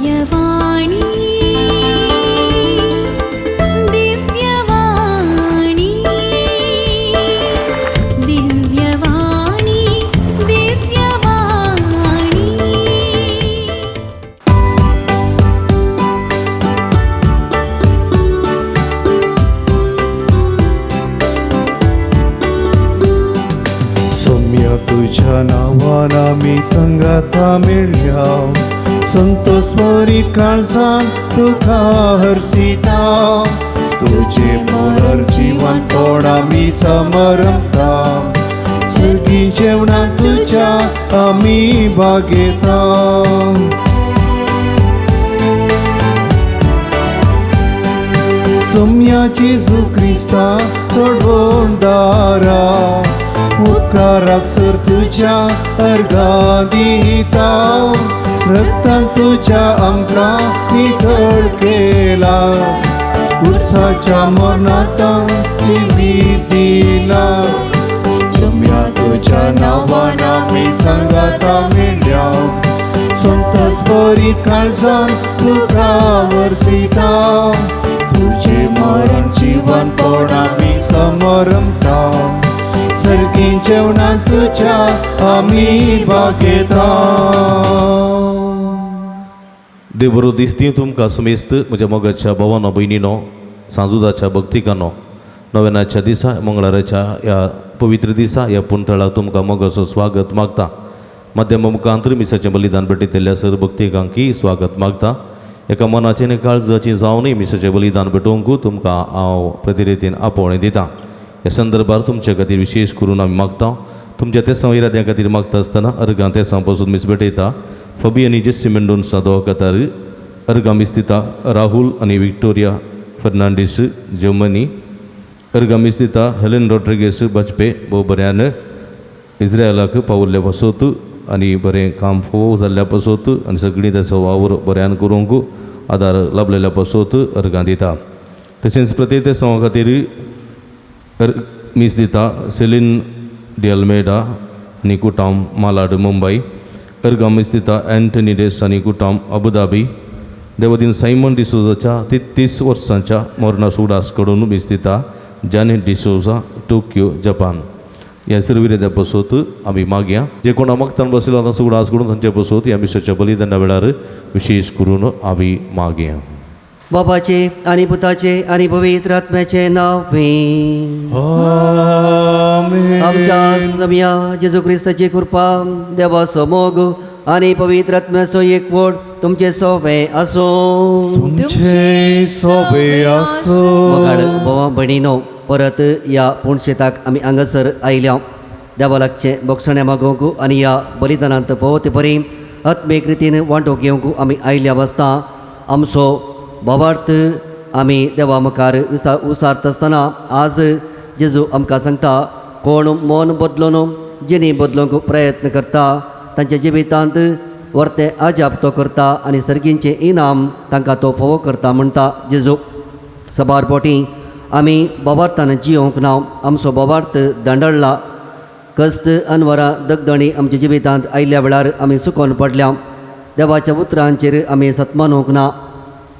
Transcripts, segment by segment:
दिव्यवाणी दिव्यवाणी दिव्यवाणी दिव्यवाणी। सौम्य तुझ्या नावान आमी संगाता मेळ्या, संतोष बरी काळजान तुका हर्षिता। तुझे पुनर्जीवन कोण आमी समरमता, सर्गी जेवणां तुझ्या आमी भागयता। सौम्या जेजू क्रिस्ता चडोवन दारा, उपकाराक सर तुज्या अर्घां दिता। रक्तान तुज्या आमकां नितळ केला, उर्साच्या मरणांत जिवीत दिला। सौम्या तुज्या नांवान आमी सांगाता मेळ्या, संतोष बरी काळजान तुका वर्सिता। तुझे मरण जिवंतपण आमी समरमता, सर्गी जेवणां तुज्या आमी भागयता। देव बरो दिसती तुमकां समेस्त म्हज्या मोगाच्या भावानो भयणीनो, सांजुदाच्या भक्तिकानो, नव्यानाच्या दिसा मंगळाराच्या ह्या पवित्र दिसा ह्या पुणतळाक तुमकां मोगाचो स्वागत मागता। माध्यमा मुखांतर मिसाचें बलिदान भेटयतल्या सर भक्तिकांकी स्वागत मागता। एका मनाचें आनी काळजाचें जावनूय मिसाचें बलिदान भेटोवंक तुमकां हांव प्रतिरेतीन आपोवणें दितां। ह्या संदर्भार तुमचे खातीर विशेश करून आमी मागता। तुमच्या तेसां इराद्यां खातीर मागता आसतना अर्गां तेसां पासून मीस भेटयता। फबी आनी जेस्सी मेंडोन्सा दोहा कतार अर्गां मीस दिता राहुल आनी विक्टोरिया फर्नांडीस जर्मनी। अर्गां मीस दिता हेलेन रॉड्रिगेस बाजपे भोव बऱ्यान इस्रायलाक पावल्ले पासत आनी बरें काम फोव जाल्ल्या पासत आनी सगळीं ताचो वावर बऱ्यान करूंक आदार लाभलेल्या पासत अर्गां दिता। तशेंच प्रत्येक तेसांवा खातीर मीस दिता सेलीन डी अल्मेडा आनी कुटाम मालाड मुंबय। अर्गां मीस दिता एंटनी डेस आनी कुटाम अबुधाबी। देवदीन सायमन डिसोजाच्या 33 वर्सांच्या मरणा उडास कडून मीस दिता जॅनेट डिसोजा टोकियो जपान। ह्या सर्विरेद्या पासत आमी मागया जे कोणा मागतान बसलो तांचो उडास करून तांचे पासत ह्या मिसाच्या बलिदाना वेळार विशेश करून आमी मागया। बाबाचे आनी पुताचे आनी पवित्र आत्म्याचे नांवे आमेन। आमच्या समया जेजू क्रिस्ताची कृपा, देवाचो मोग आनी पवित्र आत्म्याचो एकवट तुमचे सोवे आसूं। तुमचे सोवे आसूं। मोगाळ भावा भयणीनो, परत ह्या पुणशेताक आमी हांगासर आयल्या। देवा लागचें बोगसणें मागोवंक आनी ह्या बलिदानांत फावो ते परी आत्मीक रितीन वांटो घेवंक आमी आयल्या वासता। आमचो भावार्थ आमी देवा मुखार उसारता आसतना आज जेजू आमकां सांगता, कोण मन बदलोन जिणी बदलोवंक प्रयत्न करता तांच्या जिवितांत वर्ते अजाप तो करता आनी सर्गींचें इनाम तांकां तो फावो करता म्हणटा जेजू। सबार पोटी आमी भावार्थान जियोवंक ना, आमचो भावार्थ दांडळला। कश्ट अनवरां दगदणी आमच्या जिवितांत आयिल्ल्या वेळार आमी सुकोन पडल्या। देवाच्या उतरांचेर आमी सत्मानूंक ना।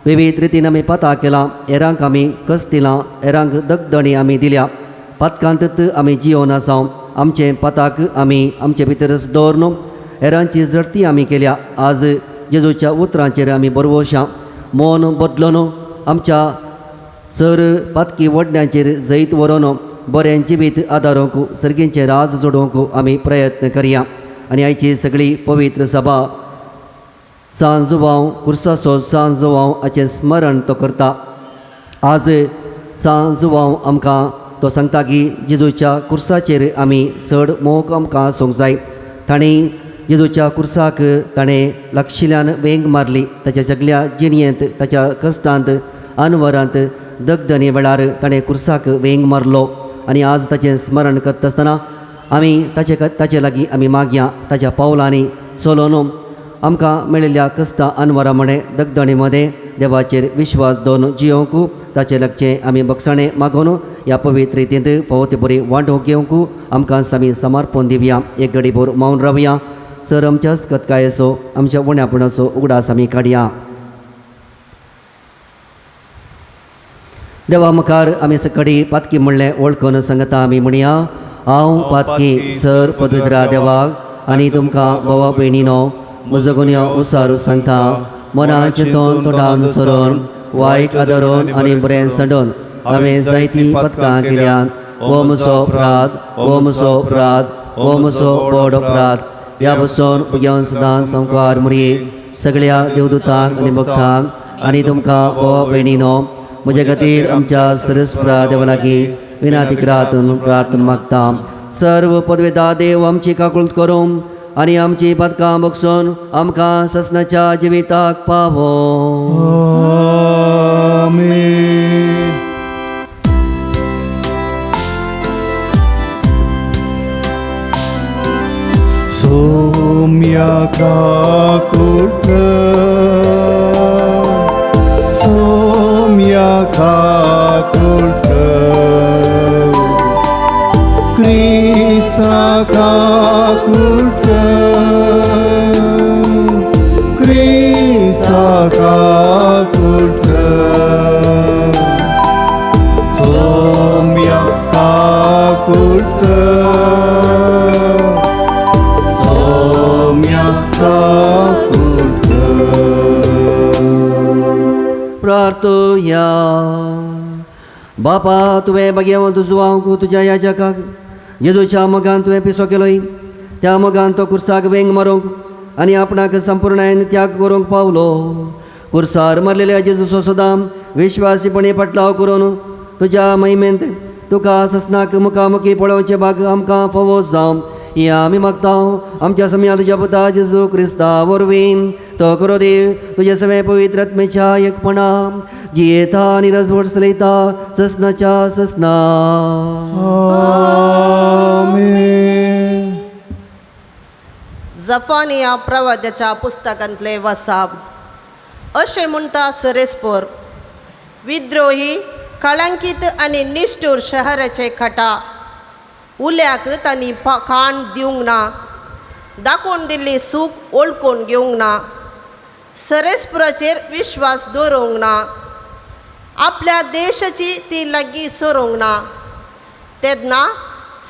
विविध रितीन आमी पाता केलां, हेरांक आमी कश्ट दिलां, हेरांक दगदणी आमी दिल्या। पातकांतच आमी जियोवन आसा। आमचें पाताक आमी आमचे भितरच दवरन हेरांची झडती आमी केल्या। आज जेजूच्या उतरांचेर आमी बरवशा मन बदलोन आमच्या सर पातकी वडण्यांचेर जैत व्हरोन बरें जिवीत आदारूंक सर्गींचें राज जोडोवंक आमी प्रयत्न करया। आनी आयची सगळी पवित्र सभा सांज जुवांव कुर्साचो सांज जुवांव हाचें स्मरण तो करता। आज सांज जुवांव आमकां तो सांगता की जेजूच्या कुर्साचेर आमी चड मोग आमकां आसूंक जाय। ताणें जेजूच्या कुर्साक ताणें लागशिल्ल्यान वेंग मारली। ताच्या सगल्या जिणयेंत ताच्या कश्टांत अनवरांत दगदणी वेळार ताणें कुर्साक वेंग मारलो। आनी आज ताचें स्मरण करता आसतना आमी ताचे लागीं आमी मागया ताच्या पावलांनी चलोवन आमकां मेळिल्ल्या कश्टां अनवरा मडें दगदणी मदें देवाचेर विश्वास दवरून जियोवंक ताचे लागचें आमी बक्षाणें मागोवन ह्या पवित्र रितींत फावो ते बरी वांटो घेवंक आमकां आमी समर्पण दिवया। एक घडीभर मौन रावया। सर आमच्या हस्तकतकायेचो आमच्या उण्यापणाचो उगडास आमी काडया। देवा मुखार आमी सकडी पातकी म्हणलें वळखून सांगता आमी म्हणया, हांव पातकी सर पवित्र देवाक आनी तुमकां भावा भयणीनो म्हजो गुन्यांव उसारू सांगता. मनान चिंतून तोंडान सरून वायट आदरून आनी बरें सांडून हांवें जायतीं पदकां केल्यात. हो म्हजो अपराध, हो म्हजो अपराध, हो म्हजो व्हड अपराध. ह्या पसून भुरग्यान सदां संवकार मुरये सगळ्या देवदूतांक आनी भक्तांक आनी तुमकां भावा भयणीनो म्हज्या खातीर आमच्या सरस्परा देवा लागीं विनाती करात प्रार्थना मागता. सर्व पदवेदा देव आमची काकूळत करूं आनी आमची पदकां बगसून आमकां ससनाच्या जिविताक पावो. आमेन. सोम्या काकुळट, सोम्या काकुळट, क्रिस्ता काकुळट, क्रिस्ता काकुळट, सोम्या काकुळट, सोम्या काकुळट. प्रार्थया. बापा तुवें भाग्यवंत जुवांक तुज्या याजकाक जेजूच्या मोगान तुवें पिसो केलोय, त्या मोगान तो कुर्साक वेंग मारूंक आनी आपणाक संपूर्णायेन त्याग करूंक पावलो. कुर्सार मारलेल्या जेजूचो सदां विश्वासीपणी पटलाव करून तुज्या महिमेंत तुका ससनाक मुखामुखी पळोवचें भाग आमकां फावो जावं ही आमी मागता. आमच्या समया तुज्या पुता जेजू क्रिस्ता वरवीं तो करो देव तुज्या सगळें पवित्र आत्मेच्या एकपणा जियेता आनी रजवट चलयता ससनाच्या ससना. आमेन. जफानिया प्रवाद्याच्या पुस्तकांतले वसाब. अशें म्हणटा सरेस्पोर, विद्रोही कळंकीत आनी निश्ठूर शहराचे खटा उल्याक तांणी खाण दिवंक ना, दाखोवन दिल्ली सूख वळखून घेवंक ना, सरेस्पुराचेर विश्वास दवरूंक ना, आपल्या देशाची ती लागीं सरूंक ना. तेन्ना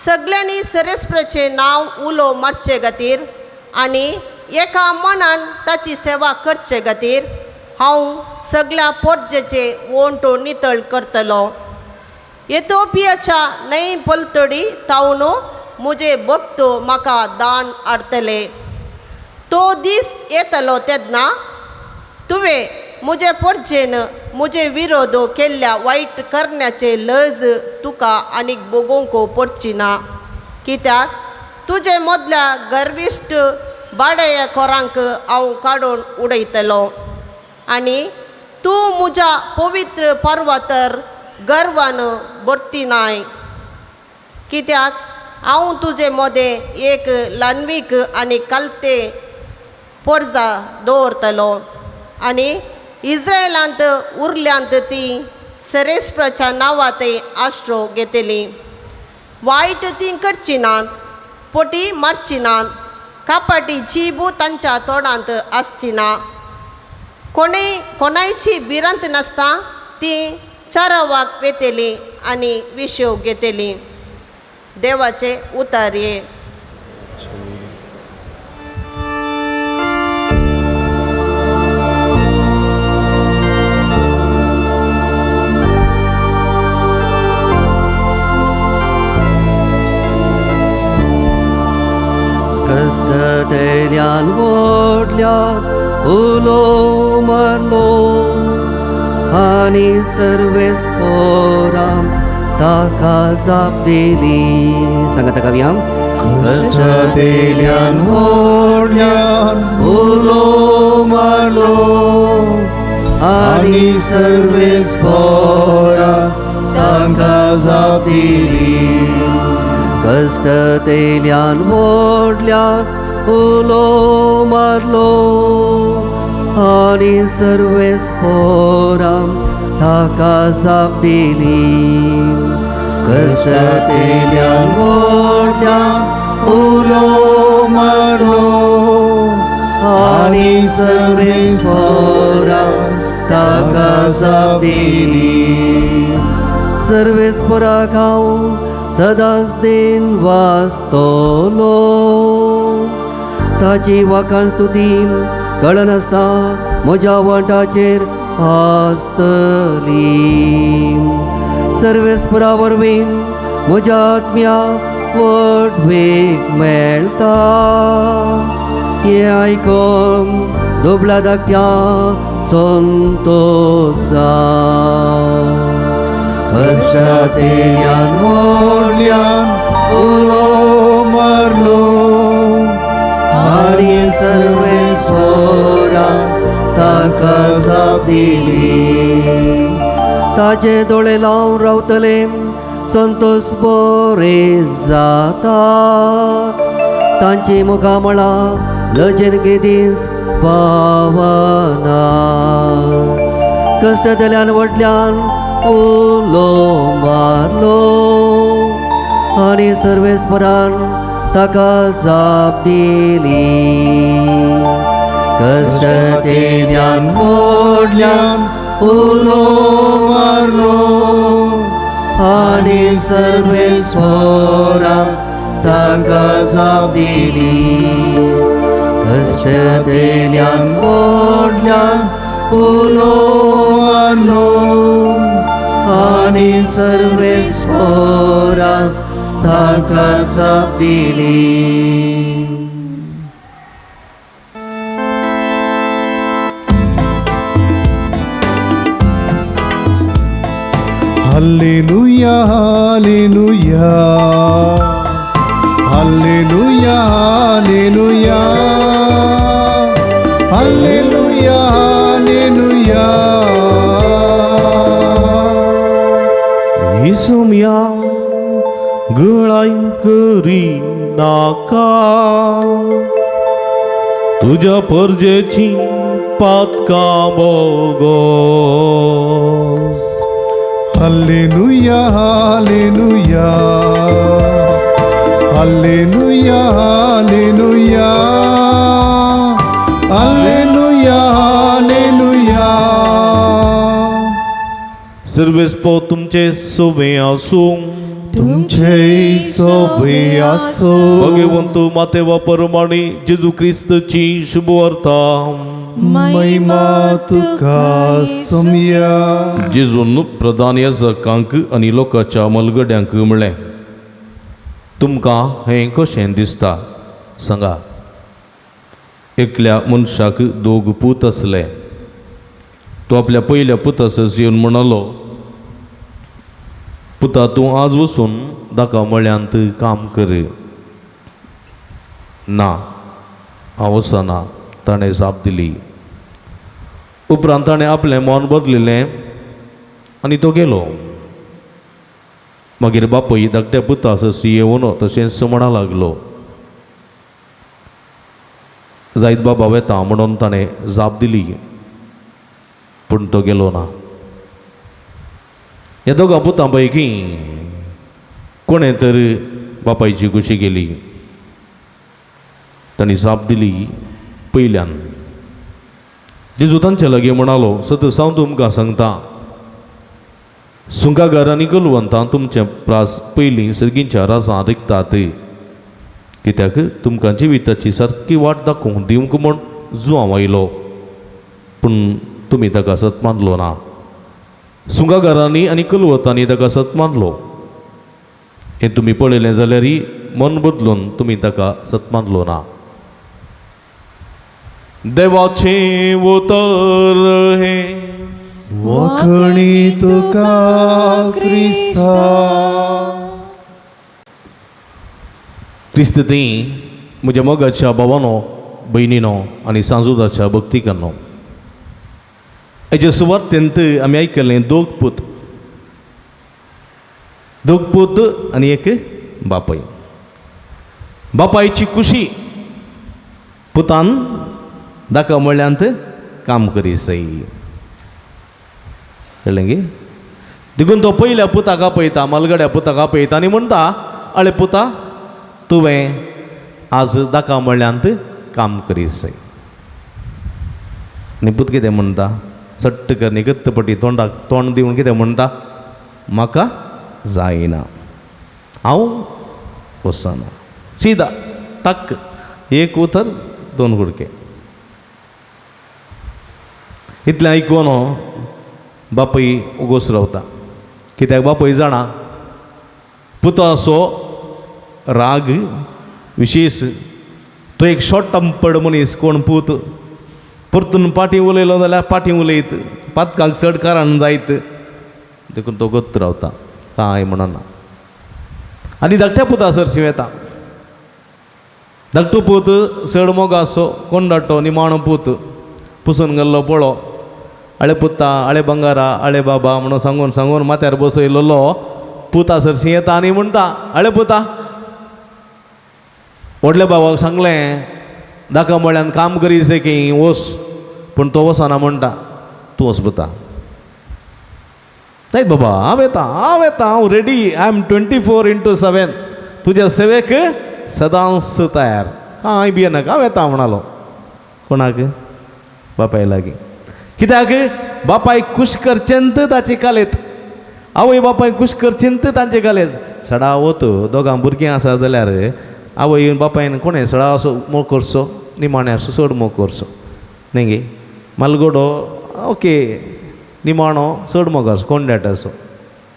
सगल्यांनी सरेस्पुराचें नांव उलो मारचे खातीर आनी एका मनान ताची सेवा करचे खातीर हांव सगल्या पोटजेचे वोंटो नितळ करतलो. एथोपियाच्या न्हंय पलतडी तावन म्हजे भक्त म्हाका दान हाडटले. तो दीस येतलो तेन्ना तुवें म्हजे पोटजेन म्हजे विरोध केल्ल्या वायट करण्याचे लज तुका आनीक भोगोवंक पडची ना, कित्याक तुजे मदल्या गर्विश्ट बाडयेकोरांक हांव काडून उडयतलो आनी तूं म्हज्या पवित्र पर्वतार गर्वान भरती नाय, कित्याक हांव तुजे मदें एक ल्हानवीक आनी कालते पोरजा दवरतलो आनी इस्रायलांत उरल्यांत ती सरेस्पराच्या नांवांतय आश्रो घेतली. वायट ती करची नात, पोटी मारची नात, कापाटी जीब तांच्या तोंडांत आसची ना, कोणेय कोणायची भिरांत नासता ती चारावाक वेतली आनी विशेव घेतली. देवाचे उतारये. कश्टतेल्यान व्हडल्या उलो मारलो आनी सर्वेस्पोराम ताका जाप दिली. सांगात कवया. कश्टतेल्यान व्हडल्यान उलो मारलो आनी सर्वेस्पोराम ताका जाप दिली. कश्टतेल्यान व्हडल्यान उलो मारलो आनी सर्वेस्पोराम ताका जाप दिली. कश्टतेल्यान व्हडल्यान उलो मारलो आनी सर्वेस्पोराम ताका जाप दिली. सर्वेस्पराक हांव सदांच दिन वाचतलो. ताची वाखाण स्तुती कळनासता म्हज्या वांटाचेर आसतली. सर्वेस्परा वरवीं म्हज्या आत्म्या व्हड वेग मेळटा. हें आयकून दुबळ्या धाकट्या संतोसा. कश्टांतल्यान व्हडल्यान उलो मारलो आनी सर्वेस्परान ताका जाप दिली. ताचे दोळे लावन रावतले संतोष बरे जाता. तांची मुखामळां लजेन केदीस पावना. कश्टांतल्यान व्हडल्यान उलो मारलो आनी सर्वेस्परान ताका जाप दिली. कश्टांतल्यान व्हडल्यान उलो मारलो आनी सर्वेस्परान ताका जाप दिली. कश्टांतल्यान व्हडल्यान उलो मारलो आनी सर्वेस्परान ताका जाप दिली. Hallelujah, hallelujah, hallelujah, hallelujah, hallelujah, hallelujah. इसुम्या गळाय करी नाका, तुज्या परजेची पातकां बोगोस. Hallelujah, hallelujah, hallelujah, hallelujah, hallelujah, hallelujah. सर्वेस्पो तुमचे सोबे आसूं. तुमचे सोबे आसूं. भगवंत माते वा परमाणी जेजू क्रिस्तची शुभवार्ता. महिमा तुका सोमया. जेजून प्रधान याजकांक आनी लोकांच्या मलगड्यांक म्हणलें, तुमकां हें कशें दिसता सांगा. एकल्या मनशाक दोग पूत आसले. तो आपल्या पयल्या पुतासच येवन म्हणालो, पुता तूं आज वचून दाका मळ्यांत काम कर. ना, हांव वचना, ताणें जाप दिली. उपरांत ताणें आपलें मन बदलिलें आनी तो गेलो. मागीर बापूय धाकट्या पुता सशी येवन तशेंच म्हणा लागलो. जायत बाबा वेता म्हणून ताणें जाप दिली, पूण तो गेलो ना. ह्या दोगां पुतां पैकी कोणें तर बापायची खुशी केली. तांणी जाप दिली पयल्यान. जेजू तांचे लागीं म्हणालो, सतस हांव तुमकां सांगता, सुंकागार आनी कलवंतां तुमचे प्रास पयलीं सर्गींच्या राजां रिगतात. कित्याक तुमकां जिविताची सारकी वाट दाखोवंक दिवंक म्हूण जुआंव आयलो, पूण तुमी ताका सत मानलो ना. सुंगागारांनी आनी कलवतांनी ताका सत मानलो. हें तुमी पळयलें जाल्यार मन बदलून तुमी ताका सत मानलो ना. देवाचें उतर हें. वाखणी तुका क्रिस्ता. क्रिस्त ती म्हज्या मोगाच्या भावानो, भयणीनो आनी सांजुदाच्या भक्तिकांनो, हेजे सुवार्तेंत आमी आयकलें दोग पूत, दोग पूत आनी एक बापय. बापायची खुशी पुतान दाका मळ्यांत काम करी सई. कळ्ळें गे? देखून तो पयल्या पुताक आपयता, मालगड्या पुताक आपयता आनी म्हणटा, आळे पुता तुवें आज दाका मळ्यांत काम करी सई. आनी पूत कितें म्हणटा, सट्ट कर गत्तपटी तोंडाक तोंड दिवन कितें म्हणटा, म्हाका जायना, हांव वचना. सीधा टक्क, एक उतर दोन कुडके. इतलें आयकून बापूय उगोस रावता. कित्याक बापूय जाणा पुताचो राग विशेष, तो एक शॉर्ट टम्पर्ड मनीस. कोण पूत परतून पाटी उलयलो जाल्यार पाटी उलयत, पातकाक चड कारण जायत, देखून तो गत्त रावता, कांय म्हणना. आनी धाकट्या पुता सरशी येता. धाकटो पूत चड मोगासो, कोंडाटो निमाणो पूत, पुसून गेल्लो पळो, आळे पुता आळे बंगारा आळे बाबा म्हणून सांगून सांगून माथ्यार बसयलेलो पुता सरशी येता आनी म्हणटा, आळे पुता, व्हडल्या बाबाक सांगलें दाका मळ्यान काम करीसे की वस, पूण तो वचना म्हणटा, तूं वच पुता. जायत बाबा, हांव येता, हांव येता, हांव रेडी, I am 24/7, तुज्या सेवेक सदांच तयार, कांय भियेनाका, हांव येता म्हणालो. कोणाक? बापाय लागीं. कित्याक बापायक खूश करचेंत ताचे कालेत, आवय बापायक खूश करचेंत तांचे कालेत. सडावत दोगां भुरगीं आसा जाल्यार आवय बापायन कोणें सडा असो मोग करचो, निमाणें असो चड मोग करचो न्ही गे. मालगोडो ओके, निमाणो चड मोग आसो, कोंड्याट असो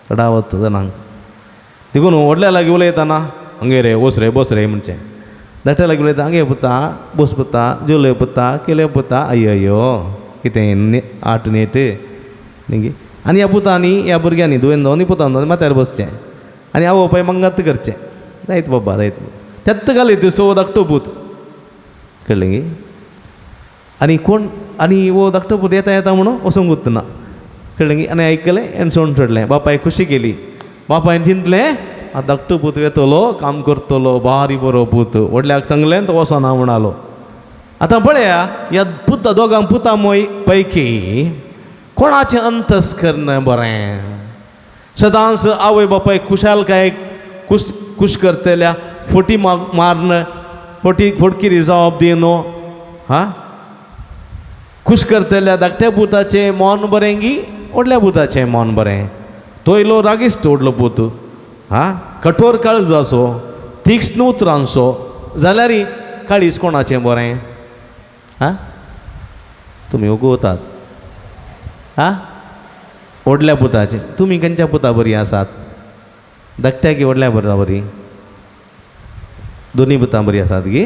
सडावत जाणांक. देखून व्हडल्या लागीं उलयतना हंगे रे वस रे बस रे म्हणचें, धाकट्या लागीं उलयता हांगे पुता बस पुता, जेवले पुता, केले पुता, अय्यो अय्यो कितें आट नेट न्ही गे. आनी ह्या पुतांनी ह्या भुरग्यांनी दुयेन दोनी पुतान माथ्यार बसचें आनी आवय बापाय मंगत करचें. जायत बाबा जायत, तेत्त घाली त्यो सो धाकटो पूत, कळ्ळें गे. आनी कोण आनी वो धाकटो पूत येता येता म्हणून वचूंक उरतना, कळ्ळें गे. आनी आयकलें आनी सोण सोडलें. बापायक खुशी केली, बापायन चिंतलें आतां धाकटो पूत येतलो, काम करतलो, बारी बरो पूत. व्हडल्याक सांगलें तो वचना म्हणालो. आतां पळया ह्या पुता दोगां पुता मोय पैकी कोणाचें अंतस्कर्ण बरें? सदांच आवय बापायक खुशालकायेक खूश खूश करतल्या, फोटी मारन, फोटी फोटकिरी जबाब दिवन हा खूश करतल्या धाकट्या पुताचें मन बरें गी व्हडल्या पुताचें मन बरें? तो येयलो रागिश्ट व्हडलो पूत, हा कठोर काळजाचो, तीक्ष्ण उतरांचो, जाल्यार काळीज कोणाचें बरें? हा तुमी उगवतात हा व्हडल्या पुताचें. तुमी खंयच्या पुता बरी आसात? धाकट्या की व्हडल्या पुता बरी? दोनी पुतां बरी आसात गे.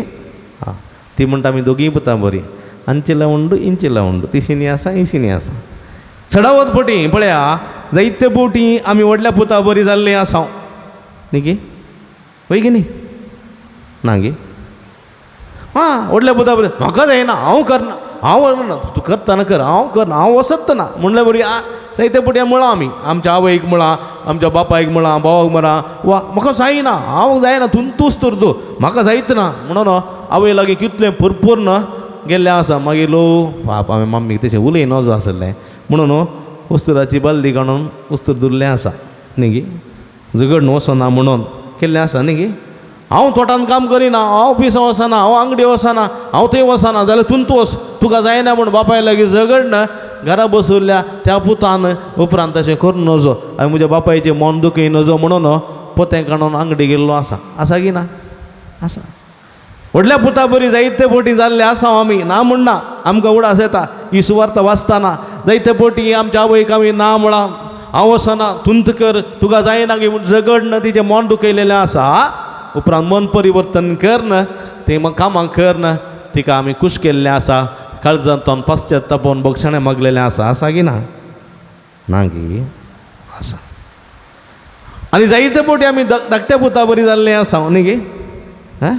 आं ती म्हणटा आमी दोगीय पुतां बरी, आंचेला उंडू इंचेला उंडू, तिशींनी आसा इंशींनी आसा. चडावत बोटी पळया जायते बोटी आमी व्हडल्या पुता बरी जाल्ली आसा न्ही गे, वय की न्ही? ना गे. आं व्हडल्या पुता बरी म्हाका जायना, हांव करना, हांव करना, तूं करता ना कर, हांव करना, हांव वचत ना म्हणल्यार बरी. जायते बोटयां म्हळां आमी, आमच्या आवयक म्हळां, आमच्या बापायक म्हळां, भावाक म्हळां, वा म्हाका जायना, हांव जायना, तूंच तर तूं, म्हाका जायत ना म्हणून आवय लागीं कितलें पुरपूर्ण गेल्लें आसा. मागीर लो बाप हांवें मम्मीक तशें उलय नजो आसलें म्हणून उस्तुराची बालदी काडून उस्तूर धुल्लें आसा न्ही गे, झगडून वचना म्हणून केल्लें आसा न्ही गे. हांव तोटान काम करिना, हांव ऑफिसां वचना, हांव आंगडी वचना, हांव थंय वचना, जाल्यार तूं वच, तुका जायना म्हूण बापाय लागीं झगडना घरा बसवल्या त्या पुतान उपरांत तशें करूं नजो, हांवें म्हज्या बापायचें मन दुखय नजो म्हणून पोतें काडून आंगडी गेल्लो आसा. आसा की ना? आसा. व्हडल्या पुता बरी जायते बोटी जाल्ले आसा आमी, ना म्हणना, आमकां उडास येता ही सुवार्ता वाचतना. जायते बोटी आमच्या आवयक आमी ना म्हळां, हांव वचना, तुंत कर, तुका जायना की म्हूण झगडन तिचें मन दुखयलेलें आसा. उपरांत मन परिवर्तन करन तें मग कामां करन तिका आमी खूश केल्लें आसा, काळजांतल्यान पश्चातापान बक्षणें मागलेलें आसा. आसा की ना? ना गी? आसा. आनी जायते बोटी आमी धाकट्या पुता बरी जाल्लें आसा न्ही गे. हां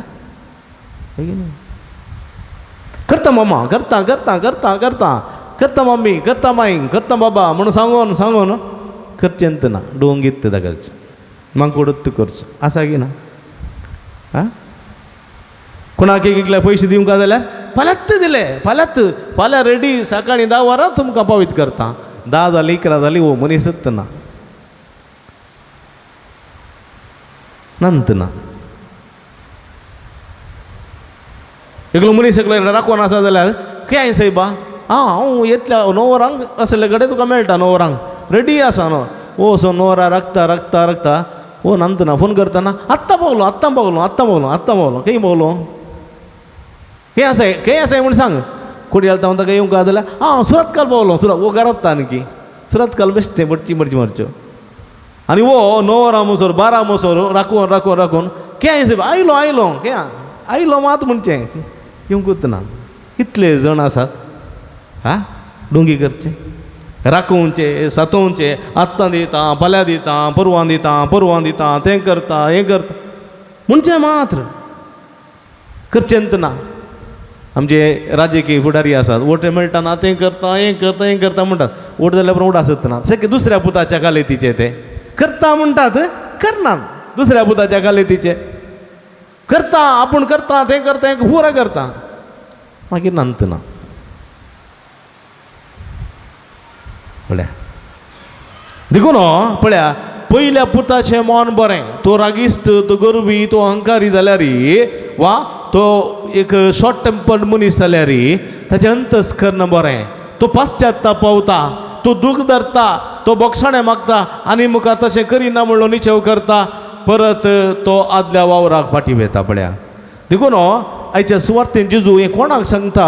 करता मामा, करता करता करता करता करता मम्मी, करता माई, करता बाबा म्हणून सांगून सांगून करचेंत ना, डोंगीत तेदा करचें, मांकोडत करचो. आसा की ना? आं कोणाक एक एकल्या पयशे दिवंक जाल्यार फाल्यांत दिले, फाल्यांत, फाल्यां रेडी, सकाळीं 10 वरां तुमकां पावीत करता. 10 जालीं 11 जालीं, हो मनीसच ना, नंत ना. एकलो मनीस एकलो राखोन आसा जाल्यार खंय सायबा, आं हांव येतल्या 9 वरांक असले कडेन तुका मेळटा, 9 वरांक रेडी आसा न्हू. ओ असो 9 वरां राखता राखता राखता ओ नंतर फोन करतना आत्तां पावलो, आत्तां पावलो, आत्तां पावलो, आत्तां पावलो. खंय पावलो, खंय आसाय, खंय आसाय म्हूण सांग. कोडी घालता म्हणटा खंय येवंक जाल्यार हांव सुरतकाल पावलो. सुरत वो घरात आणखी सुरतकाल बेश्टें बटची मरची मारच्यो. आनी वो 9 वरां मोसर 12 मोसर राखून राखून राखून कें आयलो आयलो कें आयलो मात म्हणचें येवंकूच ना. कितले जण आसात हा डोंगी करचे, राखोवचे सातोवचे, आत्तां दिता फाल्यां दिता, परवां दिता, परवां दिता, तें करता हें करता म्हणचें मात्र करचेंच ना. आमचे राजकीय फुडारी आसात, वोट मेळटा ना तें करता हें करता हें करता म्हणटात, वोट जाल्यार वोट आसत ना. सगळे दुसऱ्या पुताच्या कालेतीचे ते करता म्हणटात, करनात. दुसऱ्या पुताच्या कालेतीचे करता, आपूण करता तें करता हें पुरा करता, मागीर नंत ना. पळया देखून पळया पयल्या पुताचें मन बरें, तो रागिश्ट, तो गर्वी, तो अहंकारी जाल्यार वा तो एक शॉर्ट टेम्पर्ड मनीस जाल्यार ताचें अंतस्कर्ण बरें, तो पाश्चात्य पावता, तो दूख धरता, तो बोगसाणें मागता आनी मुखार तशें करिना म्हणलो निचेव करता, परत तो आदल्या वावराक फाटीं वेता. पळया देखून आयच्या सुवार्थेन जेजू हें कोणाक सांगता,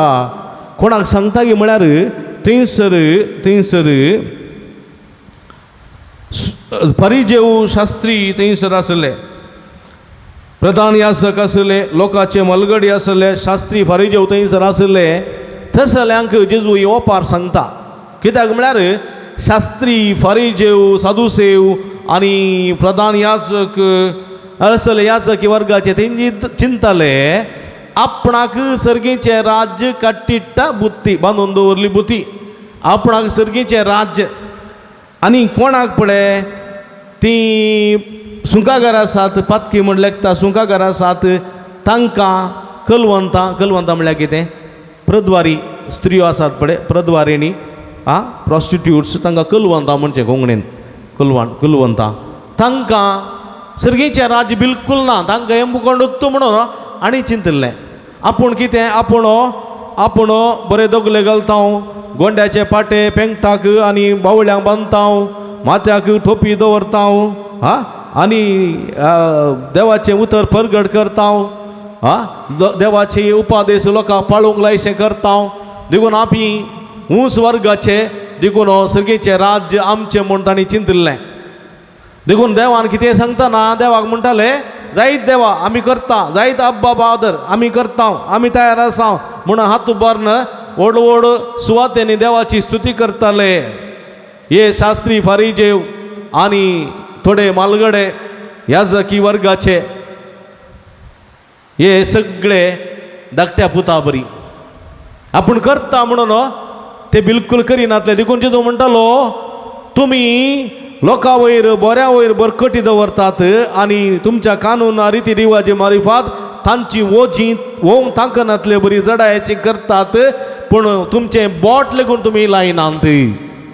कोणाक सांगता की म्हळ्यार थंयसर थंयसर परिजेव शास्त्री थंयसर आसले, प्रधान याजक आसले, लोकांचे मलगडी आसले, शास्त्री फारिजेव थंयसर आसले. तसल्यांक जेजू ही ओपार सांगता. कित्याक म्हळ्यार शास्त्री फारिजेव साधुसेव आनी प्रधान याजक असले याजकी वर्गाचे तेंची चिंताले आपणाक सर्गीचें राज्य काटिट्टा बुत्ती बांदून दवरली बुती, आपणाक सर्गीचें राज्य. आनी कोणाक पळय ती सुंकागर आसात, पातकी म्हण लेखता सुंकागर आसात, तांकां कलवंतां, कलवंतां म्हणल्यार कितें, प्रद्वारी स्त्रियो आसात पळय, प्रद्वारिणी आं प्रोस्टिट्यूट्स, तांकां कलवंतां म्हणचें कोंकणीन, कलवण कलवंतां, तांकां सर्गीचें राज्य बिलकूल ना. तांकां हें मुखंड म्हणून आनी चिंतिल्लें आपूण कितें, आपूण आपूण बरे दगले घालता, गोंड्याचे पाटे पेंगटाक आनी बावळ्यांक बांदता, माथ्याक टोपी दवरता आं आनी देवाचें उतर परगट करता आं, देवाचे उपादेश लोकांक पाळूंक लायशें करता. देखून आमी ऊंच वर्गाचे, देखून सर्गीचें राज्य आमचें म्हूण तांणी चिंतिल्लें. देखून देवान कितें सांगता ना, देवाक म्हणटाले जायत देवा आमी करता, जायत अब्बा बादर आमी करता, आमी तयार आसा म्हणून हात उबारून व्हड व्हड सुवातेंनी देवाची स्तुती करताले. हे शास्त्री फारीजेव आनी थोडे मालगडे याजकी वर्गाचे हे सगळे धाकट्या पुता बरी आपूण करता म्हणून ते बिलकूल करिनातले. देखून जेजू म्हणटालो तुमी लोकां वयर बऱ्या वयर बरकटी दवरतात आनी तुमच्या कानून रिती रिवाजी मारिफात तांची ओजी ओंग तांकनातले बरी जडायची करतात, पूण तुमचें बोट लेगून तुमी लायनात.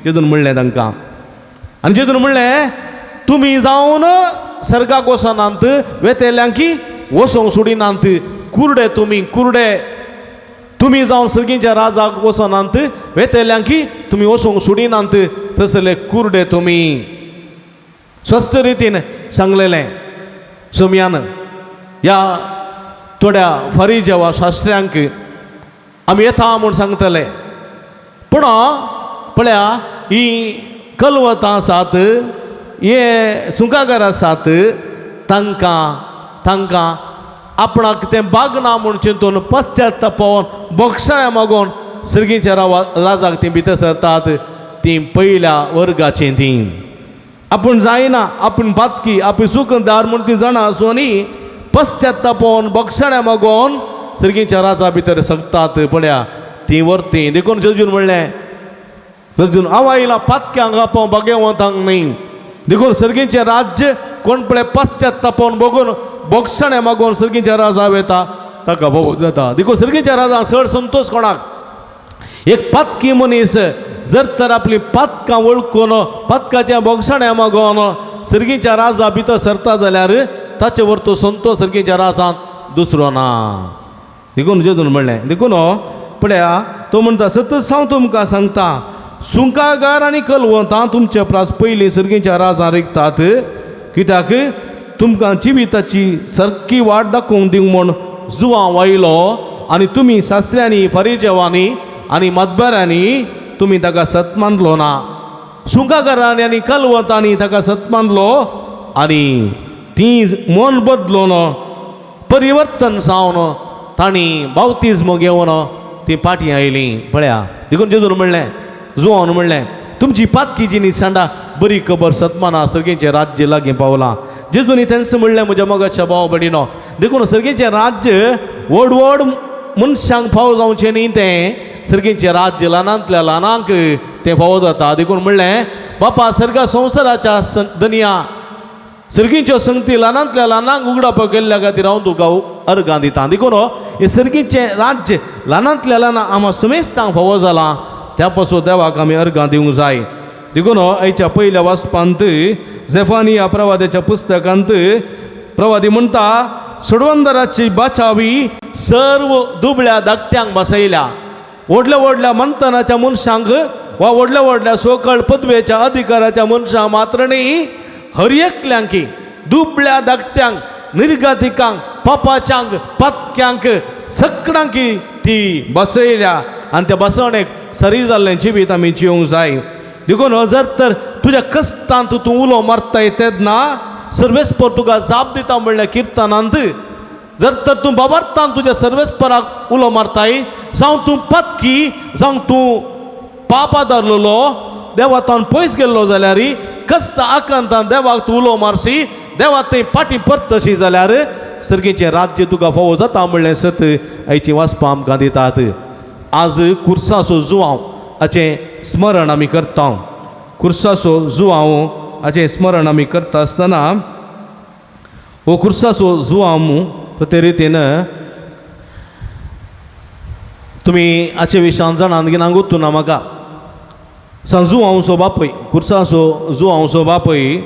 जेजून म्हणलें तांकां. आनी जेजून म्हणलें तुमी जावन सर्गाक वचनात, वेतेल्यांकी वचोंक सोडिनात, कुरडे तुमी कुरडे, तुमी जावन सर्गीच्या राजाक वचनात, वेतेल्यांकी तुमी वचोंक सोडिनात, तसले कुरडे तुमी. स्पश्ट रितीन सांगलेलें सोमयान ह्या थोड्या फरिजेवा शास्त्र्यांक आमी येता म्हूण सांगतले, पूण पळया ही कलवतां आसात, हे सुंकागर आसात, तांकां तांकां आपणाक तें बागना म्हूण चिंतून पश्चातापावन बोगसाण्या मागून सर्गीच्या राजाक तीं भितर सरतात. तीं पयल्या वर्गाचीं तीं आपूण जायना, आपूण पातकी, आपूण चुकदार म्हूण ती जाणा आसून पश्चातापावन बोगसाण्या मागून सर्गीच्या राजा भितर सरतात. पळया तीं वरतीं. देखून जेजून म्हणलें, सर्जून हांव आयला पातक्यांक आपोवंक भाग्यवंतांक न्ही. देखून सर्गीचें राज्य कोण पळय पश्चातापावन बगून बोगसाण्या मागून सर्गीच्या राजा वेता ताका भोव जाता. देखून सर्गीच्या राजा चड संतोश कोणाक, एक पातकी मनीस जर तर आपली पातकां वळखून पातकाच्या बोगसाण्या मागून सर्गीच्या राजा भितर सरता जाल्यार ताचे वर तो संतोश सर्गीच्या राजांत दुसरो ना. देखून जेजून म्हणलें. देखून पळया तो म्हणटा सतत हांव तुमकां सांगता सुंकागार आनी कलवंतां तुमचे प्रास पयलीं सर्गीच्या राजां रिगतात. कित्याक तुमकां जिविताची सारकी वाट दाखोवंक दिवंक म्हूण जुवांव आयलो आनी तुमी सासऱ्यांनी फरिजेवांनी आनी मदबऱ्यांनी तुमी ताका सत मानलो ना. सुंकागारांनी आनी कलवंतांनी ताका सत मानलो आनी ती मन बदलून परिवर्तन जावन तांणी बावतिज्म घेवन ती पाटी आयली. पळया देखून जेजून म्हणलें, जुवान म्हणलें, तुमची पातकी जिनी सांडा बरी खबर सतमाना सर्गेचें राज्य लागीं पावलां. जेजूनी तेंच म्हणलें, म्हज्या मोगाच्या भाव भयणीनो, देखून सर्गेचें राज्य व्हड व्हड मनशांक फावो जावचें न्ही, तें सर्गेचें राज्य ल्हानांतल्या ल्हानांक तें फावो जाता. देखून म्हणलें, बापा सर्गा संवसाराच्या दनया सर्गींच्यो संगती ल्हानांतल्या ल्हानांक उगडाप केल्ल्या खातीर हांव तुका अर्गां दिता. देखून हें सर्गीचें राज्य ल्हानांतल्या ल्हानां आमकां समेस्तांक फावो जालां, त्या पासून देवाक आमी अर्गां दिवंक जाय. देखून आयच्या पयल्या वाचपांत झेफानिया प्रवाद्याच्या पुस्तकांत प्रवादी म्हणटा, सोडवंदराची बाचावी सर्व दुबळ्या धाकट्यांक बसयल्या. व्हडल्या व्हडल्या मंथनाच्या मनशांक वा व्हडल्या व्हडल्या सोकळ पदवेच्या अधिकाराच्या मनशांक मात्र न्ही, हर एकल्यांकी दुबळ्या धाकट्यांक, निर्गातिकांक, पापाच्यांक, पातक्यांक सगळ्यांकी ती बसयल्या आनी त्या बसवणेक सरी जाल्लें जिवीत आमी जिवंक जाय. देखून जर तर तुज्या कश्टांत तूं उलो मारताय तेन्ना सर्वेस्पर तुका जाप दिता म्हणल्यार किर्तनांत, जर तर तूं बाबार्थान तुज्या सर्वेस्पराक उलो मारताय, जावं तूं पातकी, जावं तूं पापा धरलेलो देवातान पयस गेल्लो जाल्यार कश्ट आकांतान देवाक तूं उलो मारशी, देवा थंय फाटीं परतशी जाल्यार सर्गीचें राज्य तुका फावो जाता म्हणलें सत आयची वाचपां आमकां दितात. आज कुर्साचो जुवांव हाचें स्मरण आमी करता. कुर्साचो जुवांव हाचें स्मरण आमी करता आसतना हो कुर्साचो जुवांव ते रितीन तुमी हाचे विशयान जाणात की नांगूत ना म्हाका. सांजुआंवचो बापूय, कुर्साचो जुआंवचो बापूय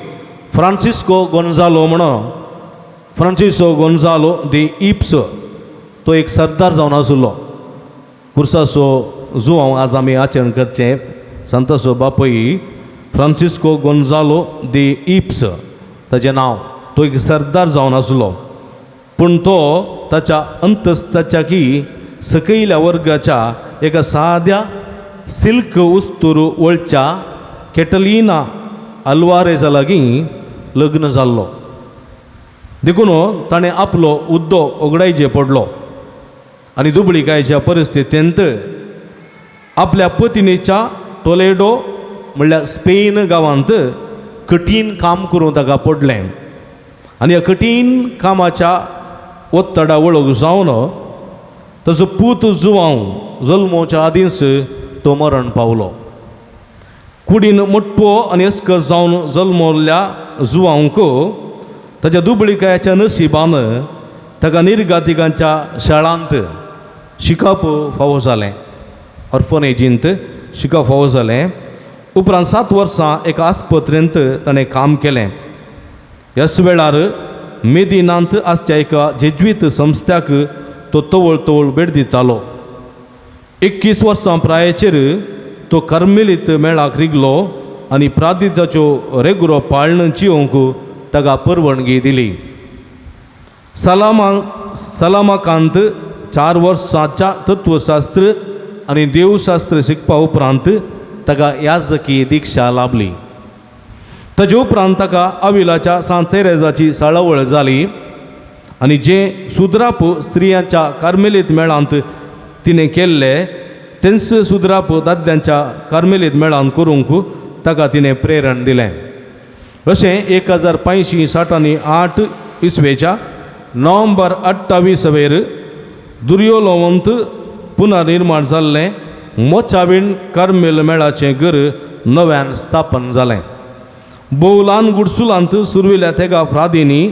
फ्रांसिस्को गोंजालो म्हणून, फ्रांसिस्को गोंजालो दी इप्स, तो एक सरदार जावन आशिल्लो. कुर्साचो जुआंव आज आमी आचरण करचें. संताचो बापूय फ्रांसिस्को गोंजालो दी इप्स ताचें नांव, तो एक सरदार जावन आशिल्लो. पूण तो ताच्या अंतस्ताच्या की सकयल्या वर्गाच्या एका साद्या सिल्क उस्तूर वळच्या कॅटलिना अल्वारेजा लागीं लग्न जाल्लो. देखून ताणें आपलो उद्दो ओगडायचे पडलो आनी दुबळिकायच्या परिस्थितींत आपल्या पतिणीच्या टोलेडो म्हणल्यार स्पेन गांवांत कठीण काम करूंक ताका पडलें आनी ह्या कठीण कामाच्या ओत्तडा वळख जावन ताचो पूत जुवांव जल्मोच्या आदींच तो मरण पावलो. कुडीन मोटवो आनी अस्कस जावन जल्मल्ल्या जुवांक ताच्या दुबळिकायाच्या नशिबान ताका निर्गातिकांच्या शाळांत शिकप फावो जालें, ऑर्फनेजींत शिकप फावो जालें. उपरांत 7 वर्सां एका आस्पत्रेंत ताणें काम केलें. ह्याच वेळार मेदिनांत आसच्या एका जेज्वीत संस्थ्याक तो तवळ तवळ भेट दितालो. 21 वर्सां प्रायेचेर तो कर्मेलीत मेळाक रिगलो आनी प्रादिताच्यो रेगुरो पाळण जिवंक ताका परवानगी दिली. सलामाकांत 4 वर्सांच्या तत्वशास्त्र आनी देवशास्त्र शिकपा उपरांत ताका याजकी दिक्षा लाभली. ताजे उपरांत ताका आविलाच्या सांत तेरेजाची साळावळ जाली आनी जें सुद्राप स्त्रियांच्या कार्मेलीत मेळांत तिणें केल्लें तेंच सुद्राप दादल्यांच्या कार्मेलीत मेळांत करूंक ताका तिणें प्रेरण दिलें. अशें 1568 इसवेच्या नोव्हेंबर 28 वेर दुर्योलोवंत पुनर्निर्माण जाल्लें मोचावीण कार्मेल मेळाचें घर नव्यान स्थापन जालें. भोव ल्हान गुडसुलांत सुरविल्या तेगा प्रादींनी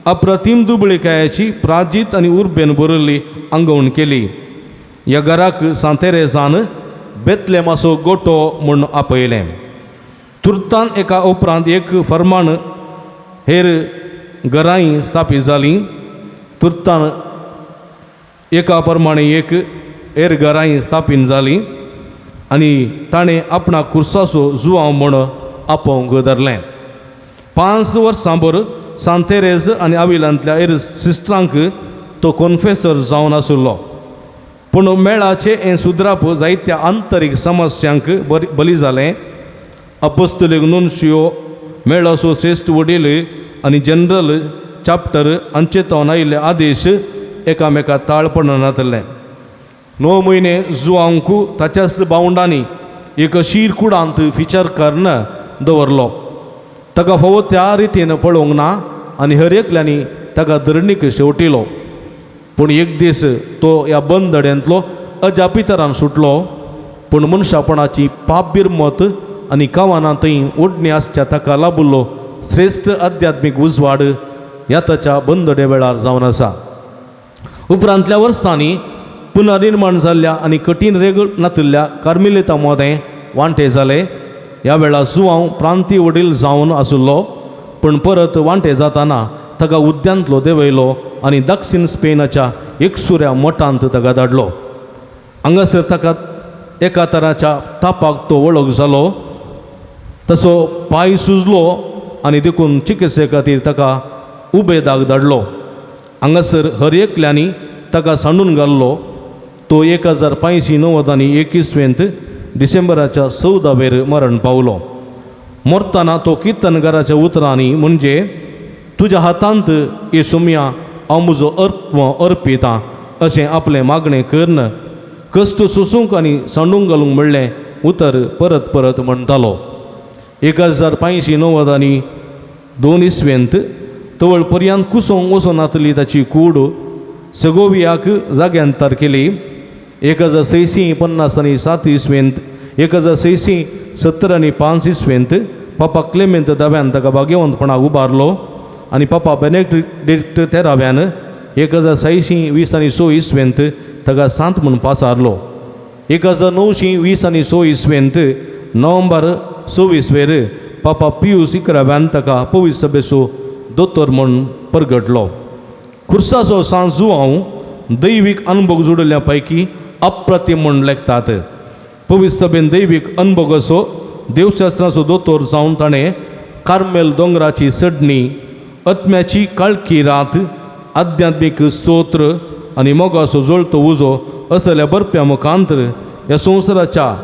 अप्रतीम दुबळिकायाची प्राजीत आनी उर्बेन भरिल्ली आंगवण केली. ह्या घराक सांत तेरेजान बेतलेमाचो गोटो म्हूण आपयलें. तुर्तान एका उपरांत एक फर्माण हेर घरांय स्थापीत जालीं. तुर्तान एका प्रमाणे एक हेर घरांय स्थापीत जालीं आनी ताणें आपणा कुर्साचो जुवांव म्हूण आपोवंक धरलें. 5 वर्सां भर सांतेरेज आनी आविलांतल्या एर सिस्टरांक तो कोन्फेसर जावन आशिल्लो. पूण मेळाचें हें सुद्राप जायत्या आंतरीक समस्यांक बली जालें. अपोस्तलीक नुनशियो मेळाचो श्रेश्ठ वडील आनी जनरल चाप्टर हांचे तावन आयिल्ले आदेश एकामेका ताळ पडनातले. 9 म्हयने जुवांक ताच्याच बावंडांनी एक शीर कुडांत फिचर करून दवरलो. ताका फावो त्या रितीन पळोवंक ना आनी हर एकल्यांनी ताका धरणीक शेवटिलो. पूण एक दीस तो ह्या बंदड्यांतलो अजापितरान सुटलो. पूण मनशापणाची पापबिरमत आनी कावाना थंय ओडणी आसच्या ताका लाबुल्लो श्रेश्ठ आध्यात्मीक उजवाड ह्या ताच्या बंदडे वेळार जावन आसा. उपरांतल्या वर्सांनी पुनर्निर्माण जाल्ल्या आनी कठीण रेग नातिल्ल्या कार्मिलेता मोदें वांटे जाले. ह्या वेळार जुवांव प्रांती वडील जावन आशिल्लो. पूण परत वांटे जाताना ताका उद्यांतलो देंवयलो आनी दक्षिण स्पेनाच्या एकसुऱ्या मठांत ताका धाडलो. हांगासर ताका एका तराच्या तापाक तो वळख जालो. तसो पांय सुजलो आनी देखून चिकित्से खातीर ताका उबेदाक धाडलो. हांगासर हर एकल्यांनी ताका सांडून घाल्लो. तो 1591 इसवेंत डिसेंबराच्या 14वेर मरण पावलो. मरतना तो किर्तनकाराच्या उतरांनी म्हणजे तुज्या हातांत येसुम्या हांव म्हजो अर्प अर्पिता अशें आपलें मागणें करून कश्ट सोसूंक आनी सांडूंक घालूंक म्हणलें उतर परत परत म्हणटालो. 1592 इसवेंत तवळ पर्यंत कुसोंक वचनातली ताची कूड सेगोवियाक जाग्यांतर केली. 1657 इसवेंत 1675 इसवेंत पापा क्लेमेंत दाव्यान ताका भाग्यवंतपणाक उबारलो आनी पापा बेनेडिक्ट तेराव्यान 1626 इसवेंत ताका सांत म्हूण पासारलो. 1926 इसवेंत नोव्हेंबर 26वेर पापा पियूस 11व्यान ताका पवित्र सभेचो दोतोर म्हूण परगटलो. खुर्साचो सांत जुवांव दैवीक अनुभव जोडिल्ल्या पैकी अप्रतिम म्हूण लेखतात. पवित्र सभेन दैवीक अनुभवाचो देवशास्त्राचो दोतोर जावन ताणें कार्मेल दोंगराची चडणी, आत्म्याची काळखी रात, आध्यात्मीक स्तोत्र आनी मोगाचो जळतो उजो असल्या बरप्या मुखांतर ह्या संवसाराच्या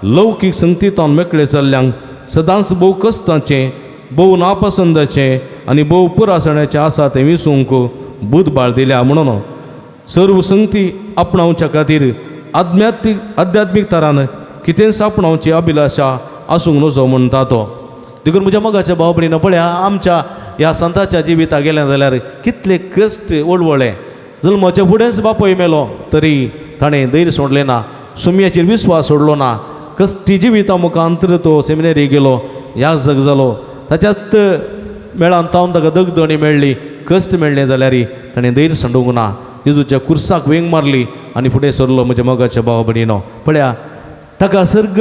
लौकीक संगतींतल्यान मेकळे जाल्ल्यांक सदांच भोव कश्टाचें, भोव नापसंदाचें आनी भोव पुरासण्याचें आसा तें विसूंक बुदबाळ दिल्या. म्हणून सर्व संगती आपणावच्या खातीर आध्यात्मीक तरान कितेंच आपणावची अभिलाशा आसूंक नजो म्हणटा तो. देखून म्हज्या मोगाच्या भाव भयणीनो पळया आमच्या ह्या संताच्या जिविता गेलें जाल्यार कितले कश्ट वळवळे. जल्माच्या फुडेंच बापूय मेलो तरी ताणें धैर्य सोडलें ना, सुम्याचेर विस्वास सोडलो ना. कश्टी जिविता मुखांतर तो सेमिनरी गेलो, याजक जालो. ताच्यात मेळान तावन ताका दगदणी मेळ्ळी, कश्ट मेळ्ळें जाल्यार ताणें धैर्य सांडूंक ना. जेजूच्या कुर्साक वेंग मारली आनी फुडें सरलो. म्हज्या मोगाच्या भाव भयणीनो पळया ताका सर्ग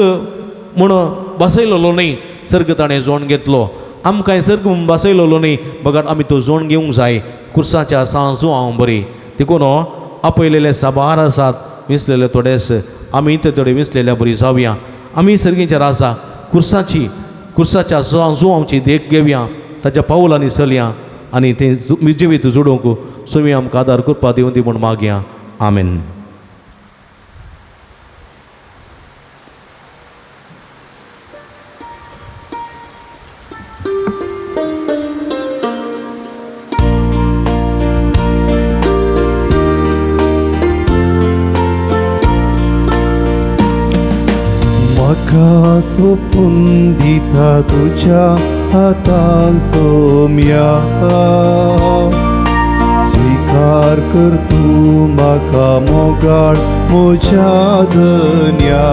म्हूण बसयलेलो न्हय, सर्ग ताणें जोण घेतलो. आमकांय सर्ग म्हूण बसयलेलो न्हय, बगर आमी तो जोण घेवंक जाय. कुर्साच्या सांजू हांव बरी देखून आपयलेले साबार आसात, विसलेले थोडेच, आमी ते थोडे विसलेल्या बरी जावया. आमी सर्गीचेर आसा कुर्साची कुर्साच्या सांजू आमची देख घेवया, ताच्या पावलांनी चलया आनी तें जिवीत जोडूंक सुमी आमकां आदार करपा दिवं दी म्हूण मागया. आमेन. म्हाका सोपून दिता तुज्या हातान सोम्या, स्विकार कर तूं म्हाका मोगाळ म्हज्या धन्या.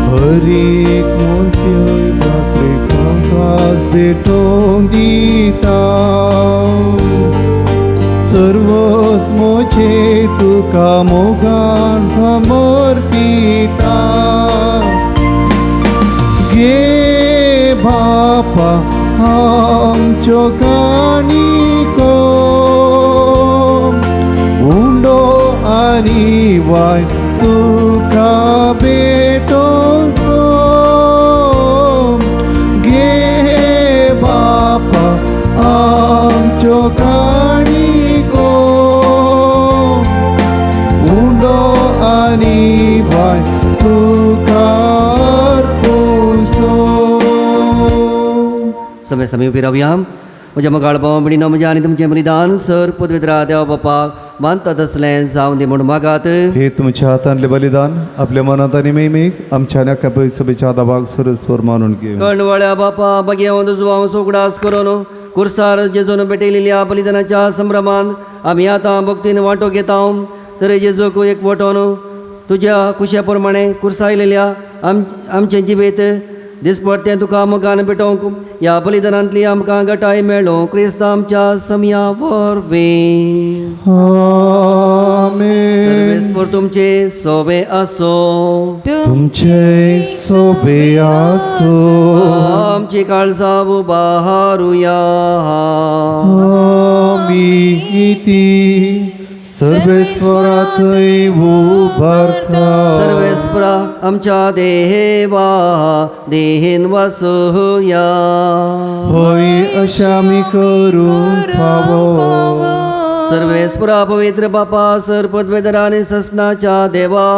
हरेक मोठ्यो पात्रेक म्हाकाच भेटोवन दिता, सर्वस म्हजे तुका मोगान समर्पिता. गे बापा आमच्यो काणिको, उंडो आनी वाय तुका भेटोवचो घे बापा आमच्यो काणिको उंडो आनी बाय तुका अर्पुचो. समेस्त आमी उबी रावया. म्हज्या मोगाळ भाव भयणीनो, म्हज्या आनी तुमचें बलिदान सर पदवेत्रा देवा बापाक मानता तसलें जावं दी म्हूण मागात. हे तुमच्या हातांतले बलिदान आपल्या मनात आनी मेमेक आमच्या आनी सभेच्या दाबाक सरस्वर मानून घेऊ. कणवळ्या बापा बगेवन तुजो उगडास करून कुर्सार जेजून पेटयलेल्या बलिदानाच्या संभ्रमान आमी आतां भक्तीन वांटो घेता. तर जेजूक एक वटोन तुज्या कुशे प्रमाणे कुर्सायलेल्या आमचें जिवीत दिसपडतें तुका मोगान पेटोवंक ह्या बलिदानांतली आमकां गटाय मेळूं क्रिस्त आमच्या समया वरवीं. आमेन. सर्वेस्पर तुमचे सोवे आसो. तुमचे सोबे आसो. आमची काळजां उबारुया. आमी ती सर्वेस्वराथंय उबारता. सर्वेस्परा आमच्या देवा देहीन वसुया. होय अशें आमी करूंक फावो. सर्वेस्परा पवित्र बापा सर पदवेदरा आनी ससनाच्या देवा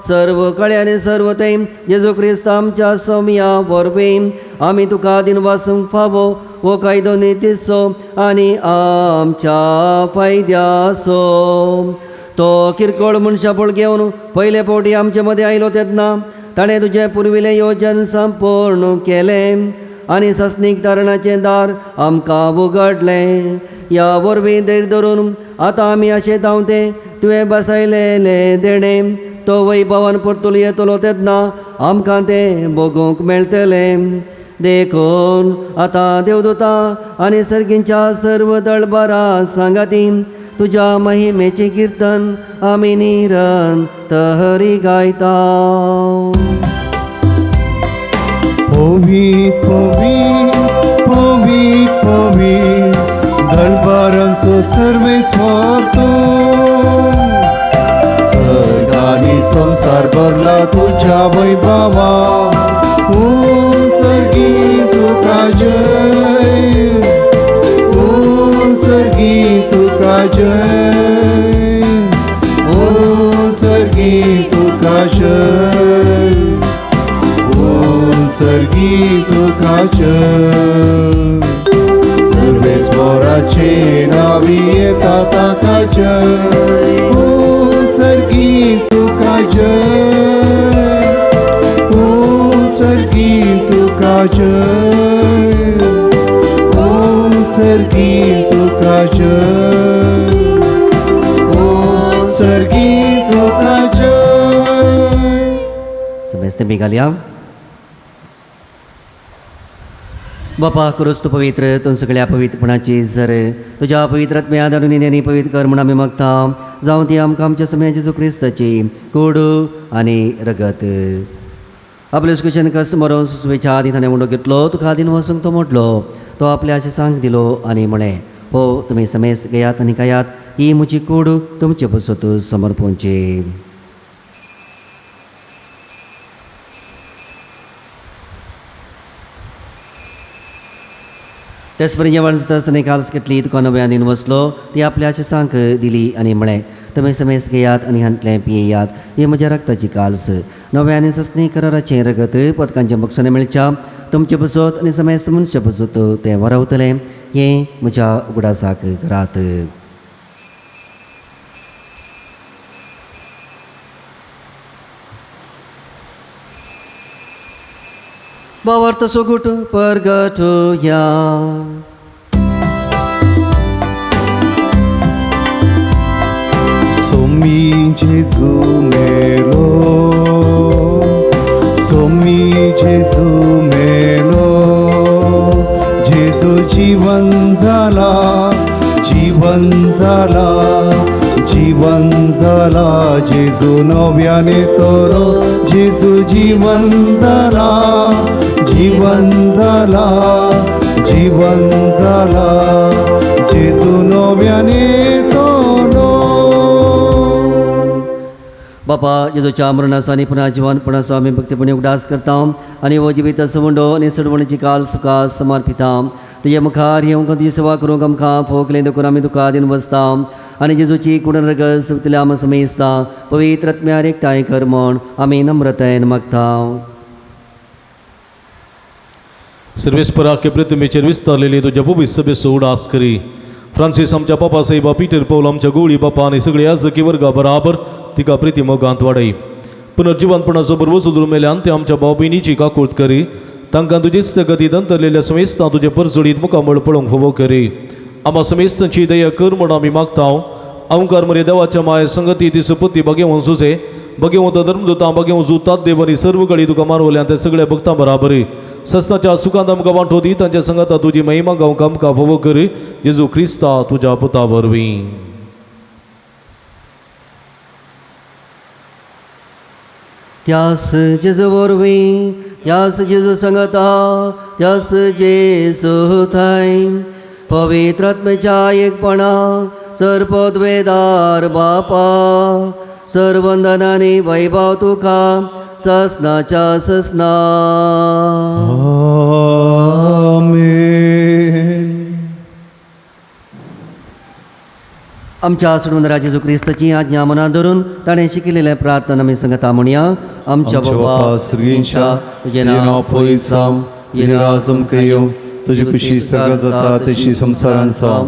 सर्व कळ्यानी सर्व थंय जेजू क्रिस्त आमच्या समया वरवीं आमी तुका दिनवासूंक फावो हो कायदो नितीचो आनी आमच्या फायद्याचो. तो किरकोळ मनशां पळ घेवन पयले फावटी आमचे मदें आयलो तेन्ना ताणें तुजें पुर्विल्लें योजन संपूर्ण केलें आनी सस्नीक तारणाचें दार आमकां उगडलें. ह्या वरवीं धैर्य धरून आतां आमी अशें धांवतें तुवें बसयलेलें देणें तो वैभवान परतून येतलो तेन्ना आमकां तें भोगूंक मेळटलें. देखून आतां देवदूता आनी सर्गींच्या सर्व दळबारा सांगाती तुज्या महिमेचें किर्तन आमी निरंतरी गायता. पवी पवी पवी पवी दळबारांचो सर्वेस्वर तूं सर्ग आनी संवसार भरला तुज्या वैभवा. उंच सर्गी तुका जय उंच सर्गी तुका जय उंच सर्गी तुका जय उंच सर्गी तुका जय. सर्वेस्वराचे नावी येता ताका जय उंच सर्गी तुका जय उंच सर्गी तुका जय उंच सर्गी तुका जय उंच सर्गी तुका जय. समजते मी घालया. बापा क्रूस तूं पवित्र तूं सगळ्या पवित्रपणाची जर तुज्या पवित्र आत्म्या धाडून आनी पवित्र कर म्हूण आमी मागता. जावं ती आमकां आमच्या समया जेजू क्रिस्ताची कूड आनी रगत. आपले कुशन कश्ट मरोन सुसवेच्या आदी ताणें उंडो घेतलो तुका आदीन वचूंक तो मोडलो तो आपल्या अशें सांग दिलो आनी म्हळें हो तुमी समेस्त घेयात आनी खायात ही म्हजी कूड तुमचे पसत समर्पणची. तेच परी जेवण जाता आसतना काल्स घेतली तुका नव्यान दिन वसलो ती आपल्या सांक दिली आनी म्हळें तुमी समेस्त घेयात आनी हांतलें पियेयात ही म्हज्या रक्ताची काल्स नव्या आनी सस्नी कराराचें रगत पदकांच्या बक्षांनी मेळच्या तुमचे पसत आनी समेस्त मनशा पसत तें वरवतलें हें म्हज्या उगडासाक करात. भावार्थ सुगूट परगटुया. सोमी जेजू मेलो सोमी जेजू मेलो जेजू जीवन जाला जीवन जाला जीवन जाला जेजू नव्याने तरो जेजू जीवन जाला जीवन जाला जीवन जाला जेजू नव्याने तरो. बापा जेजूच्या मरणाचो आनी पुनः जिवनपणाचो आमी भक्तीपणी उगडास करता आनी हो जिवीत सवंडो आनी सडवणीची काल सुखा समर्पिता. तुजे मुखार येवंक तुजी सेवा करूंक आमकां फोकलें देखून आमी तुका दिवन बसता आनी जेजूची कुडन रगत सुतल्या आमी समेस्ता पवित्र आत्म्यार एकठांय कर म्हूण आमी नम्रतायेन मागता. सर्वेस्परा के प्रतिमेचेर विस्तारलेली तुज्या पवित्र सभेचो उडास करी. फ्रांसीस आमच्या पापा साहेबा, पीटर पौल आमच्या गोळी बापा आनी सगळे याजकी वर्गा बराबर तिका प्रिती मोगांत वाडय. पुनर्जिवनपणाचो बरवो सुदूर मेल्यान ते आमच्या भाव भयणीची काकूट करी. तांकां तुजीच गतीत अंतरलेल्या समेस्तां तुजें परजळीत मुखामळ पळोवंक फावो करी. आमा समेस्तांची दया कर म्हूण आमी मागता. अवंकार मरे देवाच्या माये संगती ती सुपुती बगेवन सुसे बगेवंत धर्मदुतां बगेवन जुतात देव आनी सर्व कडी तुका मारवल्या त्या सगळ्या भक्तां बराबरी सस्नाच्या सुखांत आमकां वांटो दी. तांच्या संगता तुजी महिमा गावंक आमकां फावो करी. जेजू क्रिस्ता तुज्या पुता वरवीं. त्यास जेजू वरवीं, त्यास जेजू संगता, त्यास जेजू थंय पवित्र आत्म्याच्या एकपणा सर्पद्वेदार बापा सर्वंदनानी वैभव तुका ससनाच्या ससना. आमेन. आमच्या सोडून जेजू क्रिस्ताची आज्ञा मनात धरून ताणें शिकिल्लें प्रार्थना आमी सांगता म्हणया. आमच्या बाबा सर्गींच्या, तुजें नांव पवित्र जावं, तुजें राज आमकां येवं, तुजी खुशी सगळं जाता तशी संवसारांत जावं.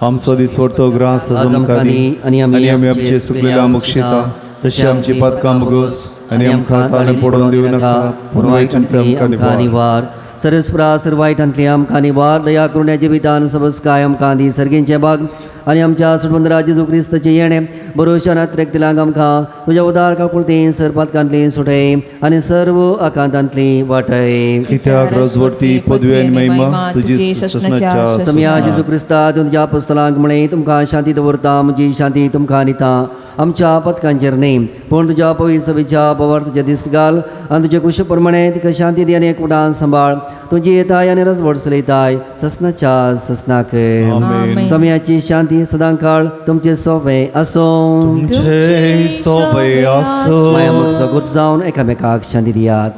आमचो दिसवडतो ग्रास आज आमकां दी आनी आमी आमचे सुकलेल्या बक्षिता तशी आमची पातकां भोगोस आनी आमकां ताणें पडोवन दिवं नाका पूण वायटांतली आमकां निवार. सर्वेस्परा सर्व वायटांतली आमकां निवार. दया करुण्या जिवितान सबस्काय आमकां दी सर्गींचें भाग आनी आमच्या सोडवंदरा जेजू क्रिस्ताचें येणें बरोवच्या त्रेकतिलांक आमकां तुज्या उदार काकुळती सर्पातकांतली सुटय आनी सर्व आकांतांतली वाटय. कित्याक रजवडती पदवी आनी महिमा तुजी ससनाच्या समया जेजू क्रिस्ता तुमच्या पुस्तकांक म्हळें तुमकां शांती दवरता, म्हजी शांती तुमकां दिता. आमच्या पथकांचेर न्ही पूण तुज्या पवित्र सभेच्या बवार तुज्या दिश्ट घाल आनी तुजे कुश प्रमाणे तिका शांती दी आनी एकवटान सांबाळ. तुजी येताय आनी रजवड चलयताय ससनाच्या ससनाक. आमेन. समयाची शांती सदांकाळ तुमचे सोंपें आसूं. तुमचे सोबे आसो. माया मोग जावन एकामेकाक शांती दियात.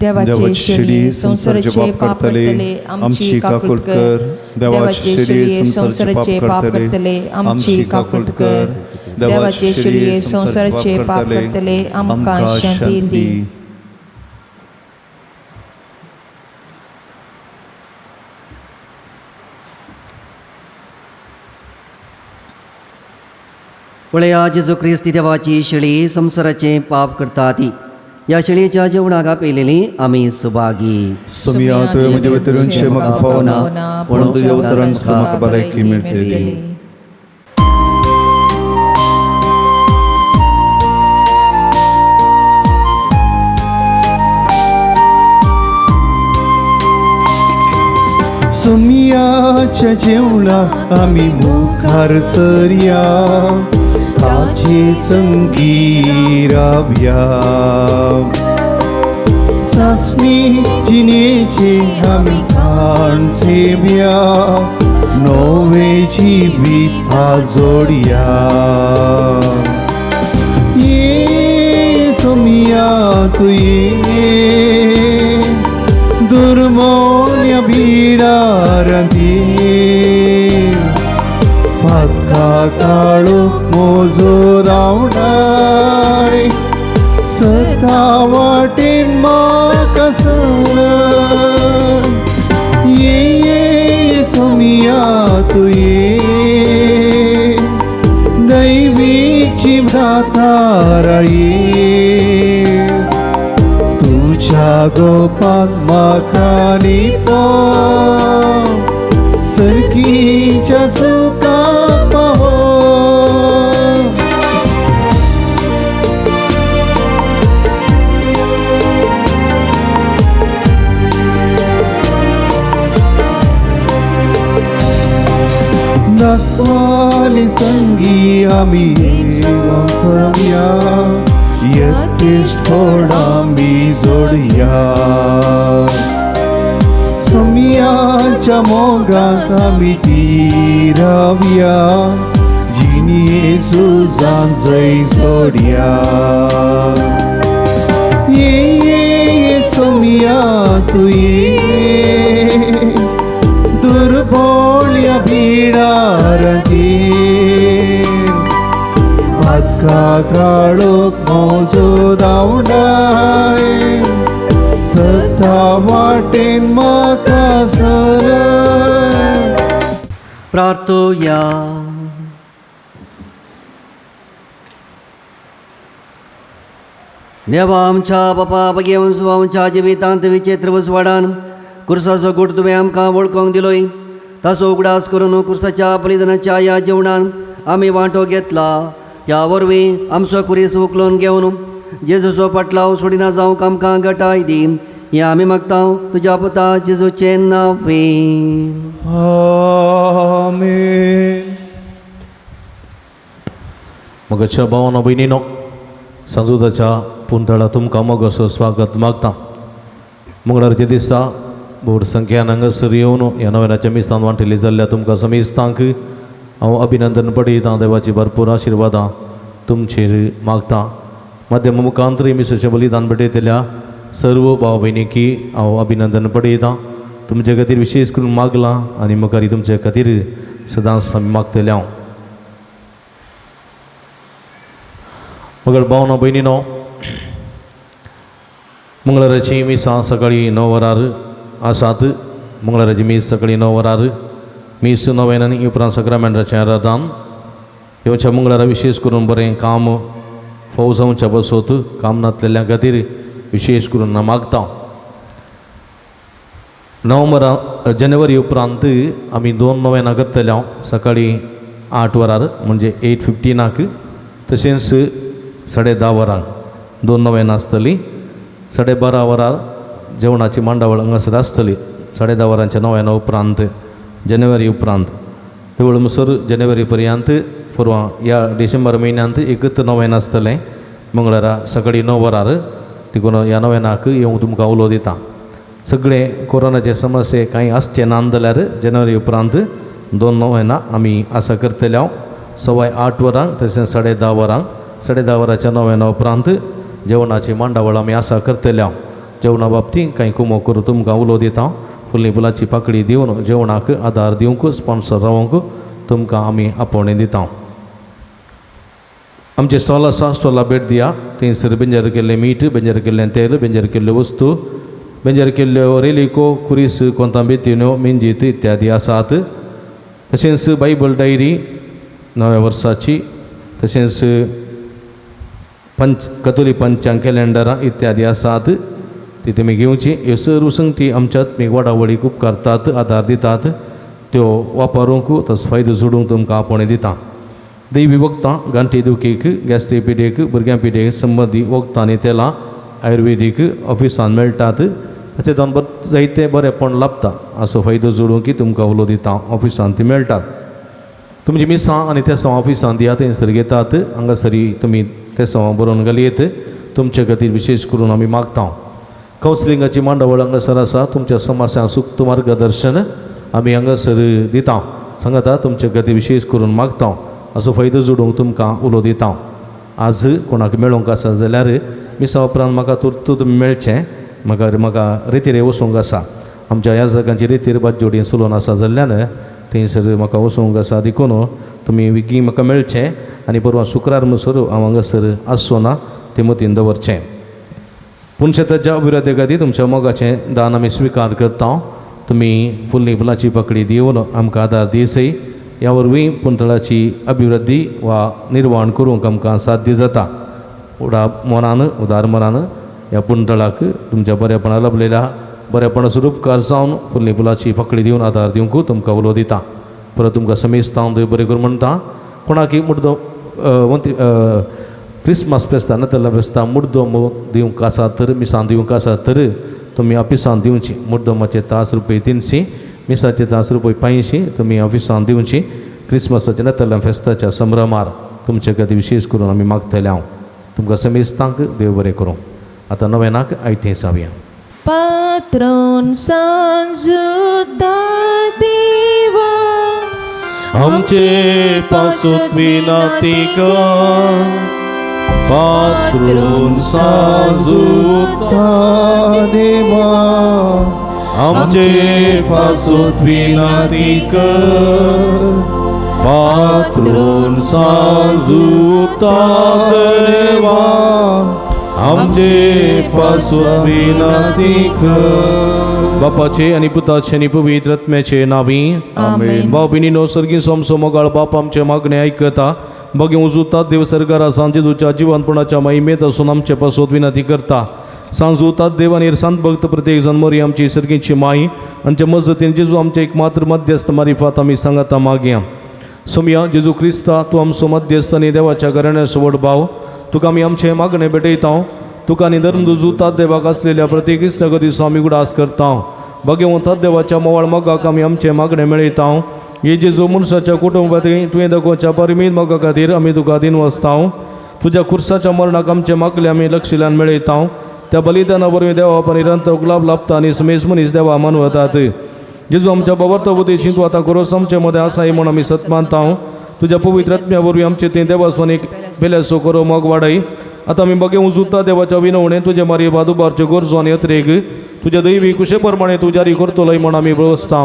देवाची शिडी संवसाराचे पाप करतले आमची काकूट कर. देवाची शिडी संवसाराचे पाप करतले आमची काकूट कर. देवाची शिडी संवसाराचे पाप करतले आमकां शांती दी. पळया जेजू क्रिस्ती देवाची शेळी संवसाराचे पाप करता ती ह्या शेळयेच्या जेवणाक आपयलेली आमी सुभागी. सोमिया तुवें म्हजे वतीन म्हाका फावना पूण तुज्या उतरान म्हाका भलायकी मेळटली. सोमियाच्या जेवणाक आमी मुखार सरया, ताचे संगी रावया. सासणी जिणेचे आमी खाण सेव्या, नवे जिवीत आजोडया. ये सोमिया तूं ये, दुर्मोण्या बिडारांत ये, पातका काळो मोजो धांवडाय, सता वाटेन म्हाका सर. ये ये सोमिया तूं ये, दैवीची भ्रातारा ये, तुज्या गोपान म्हाका निपो, सर्गीच्या सुखाक पावो. दाखवाली संगी आमी सरया, यथेश्ट आमी जोडया. सोमियाच्या मोगांत आमी ती रावया, जिणेची येसुजान जय जोडया. ये ये ये सोमिया तूं ये, दुर्बोळ्या बिडारांत ये. पातका काळोख म्हजो धांवडाय, सता वाटेन म्हाका सरय. प्रार्थुया. देवा आमच्या बापा बगेवन आमच्या जिवितांत विचित्र उजवाडान कुर्साचो गूट तुवें आमकां वळखूंक दिलोय, ताचो उगडास करून कुर्साच्या बलिदानाच्या ह्या जेवणान आमी वांटो घेतला. त्या वरवीं आमचो कुरीस उखलून घेवन जेजूचो पटलाव सोडिना जावंक आमकां गटाय दी, हें आमी मागता तुज्या पुता जेजूचें नांव. आमेन. मगाच्या भावानो भयणीनो, सांजुदाच्या पुंतळा तुमकां मोगाचो स्वागत मागता. मंगळारच्या दिसा भोव संख्यान हांगासर येवन ह्या नव्याच्या मिसान वांटिल्ली जाल्ल्या तुमकां समेस्तांक हांव अभिनंदन पडयतां. देवाची भरपूर आशिर्वादां तुमचेर मागता. माध्यम मुखांतरी मिसाचें बलिदान भेटयतल्या सर्व भाव भयणीकी हांव अभिनंदन पडयतां. तुमचे खातीर विशेश करून मागलां आनी मुखार तुमचे खातीर सदांच आमी मागतले हांव. मगर भावना भयणीनो, मंगळाराची मिसां सकाळीं 9 वरार आसात. मंगळाराची मीस सकाळीं 9 वरार, मीस नवेन आनी उपरांत सक्रामेंटाचें आराधन. येवच्या मंगळारा विशेश करून बरें काम फौज जावच्या बसोत काम नातलेल्या खातीर विशेश करून मागता. 9 जानेवारी उपरांत आमी 2 नोवेनां करतले हांव. सकाळीं 8 वरार म्हणजे 8:15 तशेंच 10:30 वरार 2 नोवेनां आसतली. 12:30 वरार जेवणाची मांडावळ हांगासर आसतली. 10:30 वरांच्या नोवेना उपरांत जानेवारी उपरांत तेवळ म्हणसर जानेवारी पर्यंत फोरवां ह्या डिसेंबर म्हयन्यांत एकच नोवेन आसतलें मंगळारा सकाळीं 9 वरार. देखून ह्या नोवेनाक येवंक तुमकां उलो दिता. सगळे कोरोनाचे समस्ये कांय आसचे ना जाल्यार जानेवारी उपरांत 2 नोवेनां आमी आसा करतले हांव. 8:15 वरांक तशेंच 10:30 वरांक. 10:30 वरांच्या नोवेना उपरांत जेवणाची मांडावळ आमी आसा करतले हांव. जेवणा बाबतींत कांय कुमो करूं तुमकां उलो दिता. फुडली फुलाची पाकळी दिवन जेवणाक आदार दिवंक स्पॉन्सर रावंक तुमकां आमी आपोवणें दिता. आमचें स्टॉल आसा, स्टॉला भेट दिया. थंयसर बेंजर केल्लें मीठ, बेंजर केल्लें तेल, बेंजर केल्ल्यो वस्तू, बेंजर केल्ल्यो रेलिको, कुरीस, कोंतां बेतिन्यो, मिंजीत इत्यादी आसात. तशेंच बायबल डायरी नव्या वर्साची, तशेंच पंच कतोली पंचांग कॅलेंडरां इत्यादी आसात, ती तुमी घेवची. ह्यो सर्व संगती आमच्या आत्मीक वाडावळीक उपकारतात, आदार दितात. त्यो वापरूंक ताचो फायदो जोडूंक तुमकां आपोवणें दिता. दैवी वखदां गांठी दुखीक, गॅस्ट्री पिडेक, भुरग्यां पिडेक संबंदी वखदां आनी तेलां आयुर्वेदीक ऑफिसान मेळटात. ताचें जावन जायते बरेंपण लाबता. असो फायदो जोडूंक तुमकां उलो दिता. ऑफिसान ती मेळटात. तुमची मिसां आनी तेसांव ऑफिसान दियात, थंयसर घेतात. हांगासरी तुमी तेसांव बरोवन घालयेत. तुमचे खातीर विशेश करून आमी मागता. कावन्सिलिंगाची मांडावळ हांगासर आसा. तुमच्या समस्या सुक्त मार्गदर्शन आमी हांगासर दिता. सांगाता तुमचे खातीर विशेश करून मागता. असो फायदो जोडूंक तुमकां उलो दिता. आज कोणाक मेळोंक आसा जाल्यार मिसा उपरांत म्हाका तुर्त तुमी मेळचें. म्हाका म्हाका रेतीर वचूंक आसा. आमच्या ह्या जाग्यांची रेतीर बाजोडी चलोवन आसा जाल्ल्यान थंयसर म्हाका वचूंक आसा. देखून तुमी बेगीन म्हाका मेळचें आनी परवां शुक्रार म्हणसर हांव हांगासर आसचो ना, तें मतीन दवरचें. पूण शेताच्या अभिवृद्धी खातीर तुमच्या मोगाचें दान आमी स्विकार करता. तुमी फुल्ली फुलाची पाकळी दिवन आमकां आदार दिसय. ह्या वरवीं पुंतळाची अभिवृद्धी वा निर्वाण करूंक आमकां साध्य जाता. उडा मनान उदार मनान ह्या पुंतळाक तुमच्या बरेपणा लाभलेल्या बरेपणाचो उपकार जावन फुल्ली फुलाची पाकळी दिवन आदार दिवंक तुमकां उलो दिता. परत तुमकां समेस्तां हांव बरें करूं म्हणटा. कोणाकय मुड्डो क्रिसमस फेस्तां नातलां फेस्तां मुड्डो दिवंक आसा तर मिसां दिवंक आसा तर तुमी ऑफिसान दिवची. मुड्डोमाचे तास रुपये 300, मिसाचे तास रुपये 500 तुमी ऑफिसान दिवची. क्रिसमसाच्या नातलां फेस्ताच्या संभ्रमार तुमचे खातीर विशेश करून आमी मागतले हांव. तुमकां समेस्तांक देव बरें करूं. आतां नव्यानाक आयतें जावया. Patron San Juda Deva आमचे पासून विनंती कर पात्रून साजुता देवा आमचे पासून विनंती कर पात्रून साजुता देवा आमचे पासून विनंती कर. बापाचे आणि पुताचे आणि पवित्र आत्म्याचे नावी आमेन. भाव भयणीनो, सर्गी सोमसो मोगाळ बाप आमचे मागणे ऐकता. बगे उजुता देव सरकारा सांजे तुझ्या जिवंतपणाच्या महिमेत असून आमचे पासून विनंती करता. सांजूतात देव आणि संत भक्त प्रत्येक जण मोरी आमची सर्गीची माई आमच्या मजतीन जेजू आमचे एक मात्र मध्यस्थ मारिफात आमी सांगता मागया. सोमया जेजू क्रिस्ता, तूं आमचो मध्यस्थ आनी देवाच्या घराण्याचो व्हड भाव, तुका आमी आमचे मागणे भेटयता. तुका आनी धर्म जुतात देवाक आसलेल्या प्रत्येक इश्टागतीचो आमी उगडास करता. भगवंतात देवाच्या मोवाळ मोगाक आमी आमचे मागणे मेळयता. हे जेजू, मनशाच्या कुटुंबात तुवें दाखोवच्या परिमीत मोगा खातीर आमी तुका दिनवासता. तुज्या खुर्साच्या मरणाक आमचे मागले आमी लक्षिल्यान मेळयता. त्या बलिदाना वरवीं देवा निरंतर गुलाब लाभता आनी समेस मनीस देवा मानवतात. जेजू, आमच्या बाबर्त उद्देशी तूं आतां गोरोस आमचे मदें आसाय म्हूण आमी सत मानता. तुज्या पवित्र आत्म्या वरवीं आमचे तें देवास्वानीक बेल्यासो करो मोग वाडय. आतां आमी बगे उजुता देवाच्या विनवणे तुजे मारी बादुबारच्यो गरजो आनी अत्रेग तुज्या दैवी कुशे प्रमाणे तूं जारी करतलोय म्हूण आमी बसता.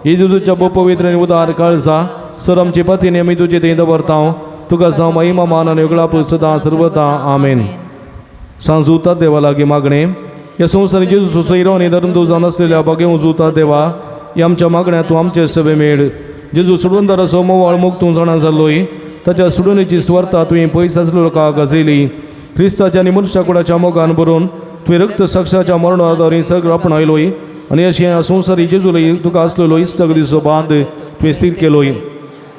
जेजूच्या भोव पवित्र आनी उदार काळजा सर आमची पतीने आमी तुजे थंय दवरता. तुका जावं महिमा, मान आनी उगडाप सदां सर्वता. आमेन. सांजुता देवा लागीं मागणें. ह्या संवसार जेजू सोयरो आनी धर्म जावन आसलेल्या बगे उजुता देवा, ह्या आमच्या मागण्या तूं आमचे सभे मेळ. जेजू सोडूनदाराचो मोवाळ मोग तूं जाणा जाल्लोय. ताच्या सोडूनेची स्वर्ता तुवें पयस आसलेलो लोकांक गाजयली. क्रिस्ताच्या आनी मनशा कुडाच्या मोगान भरून तुवें रक्त साक्षाच्या मरणादारी सगळं आपणायलोय आनी अशें ह्या संवसारी जेजूलय तुका आसलेलो इश्टागतीचो बांद तुवें स्थीर केलोय.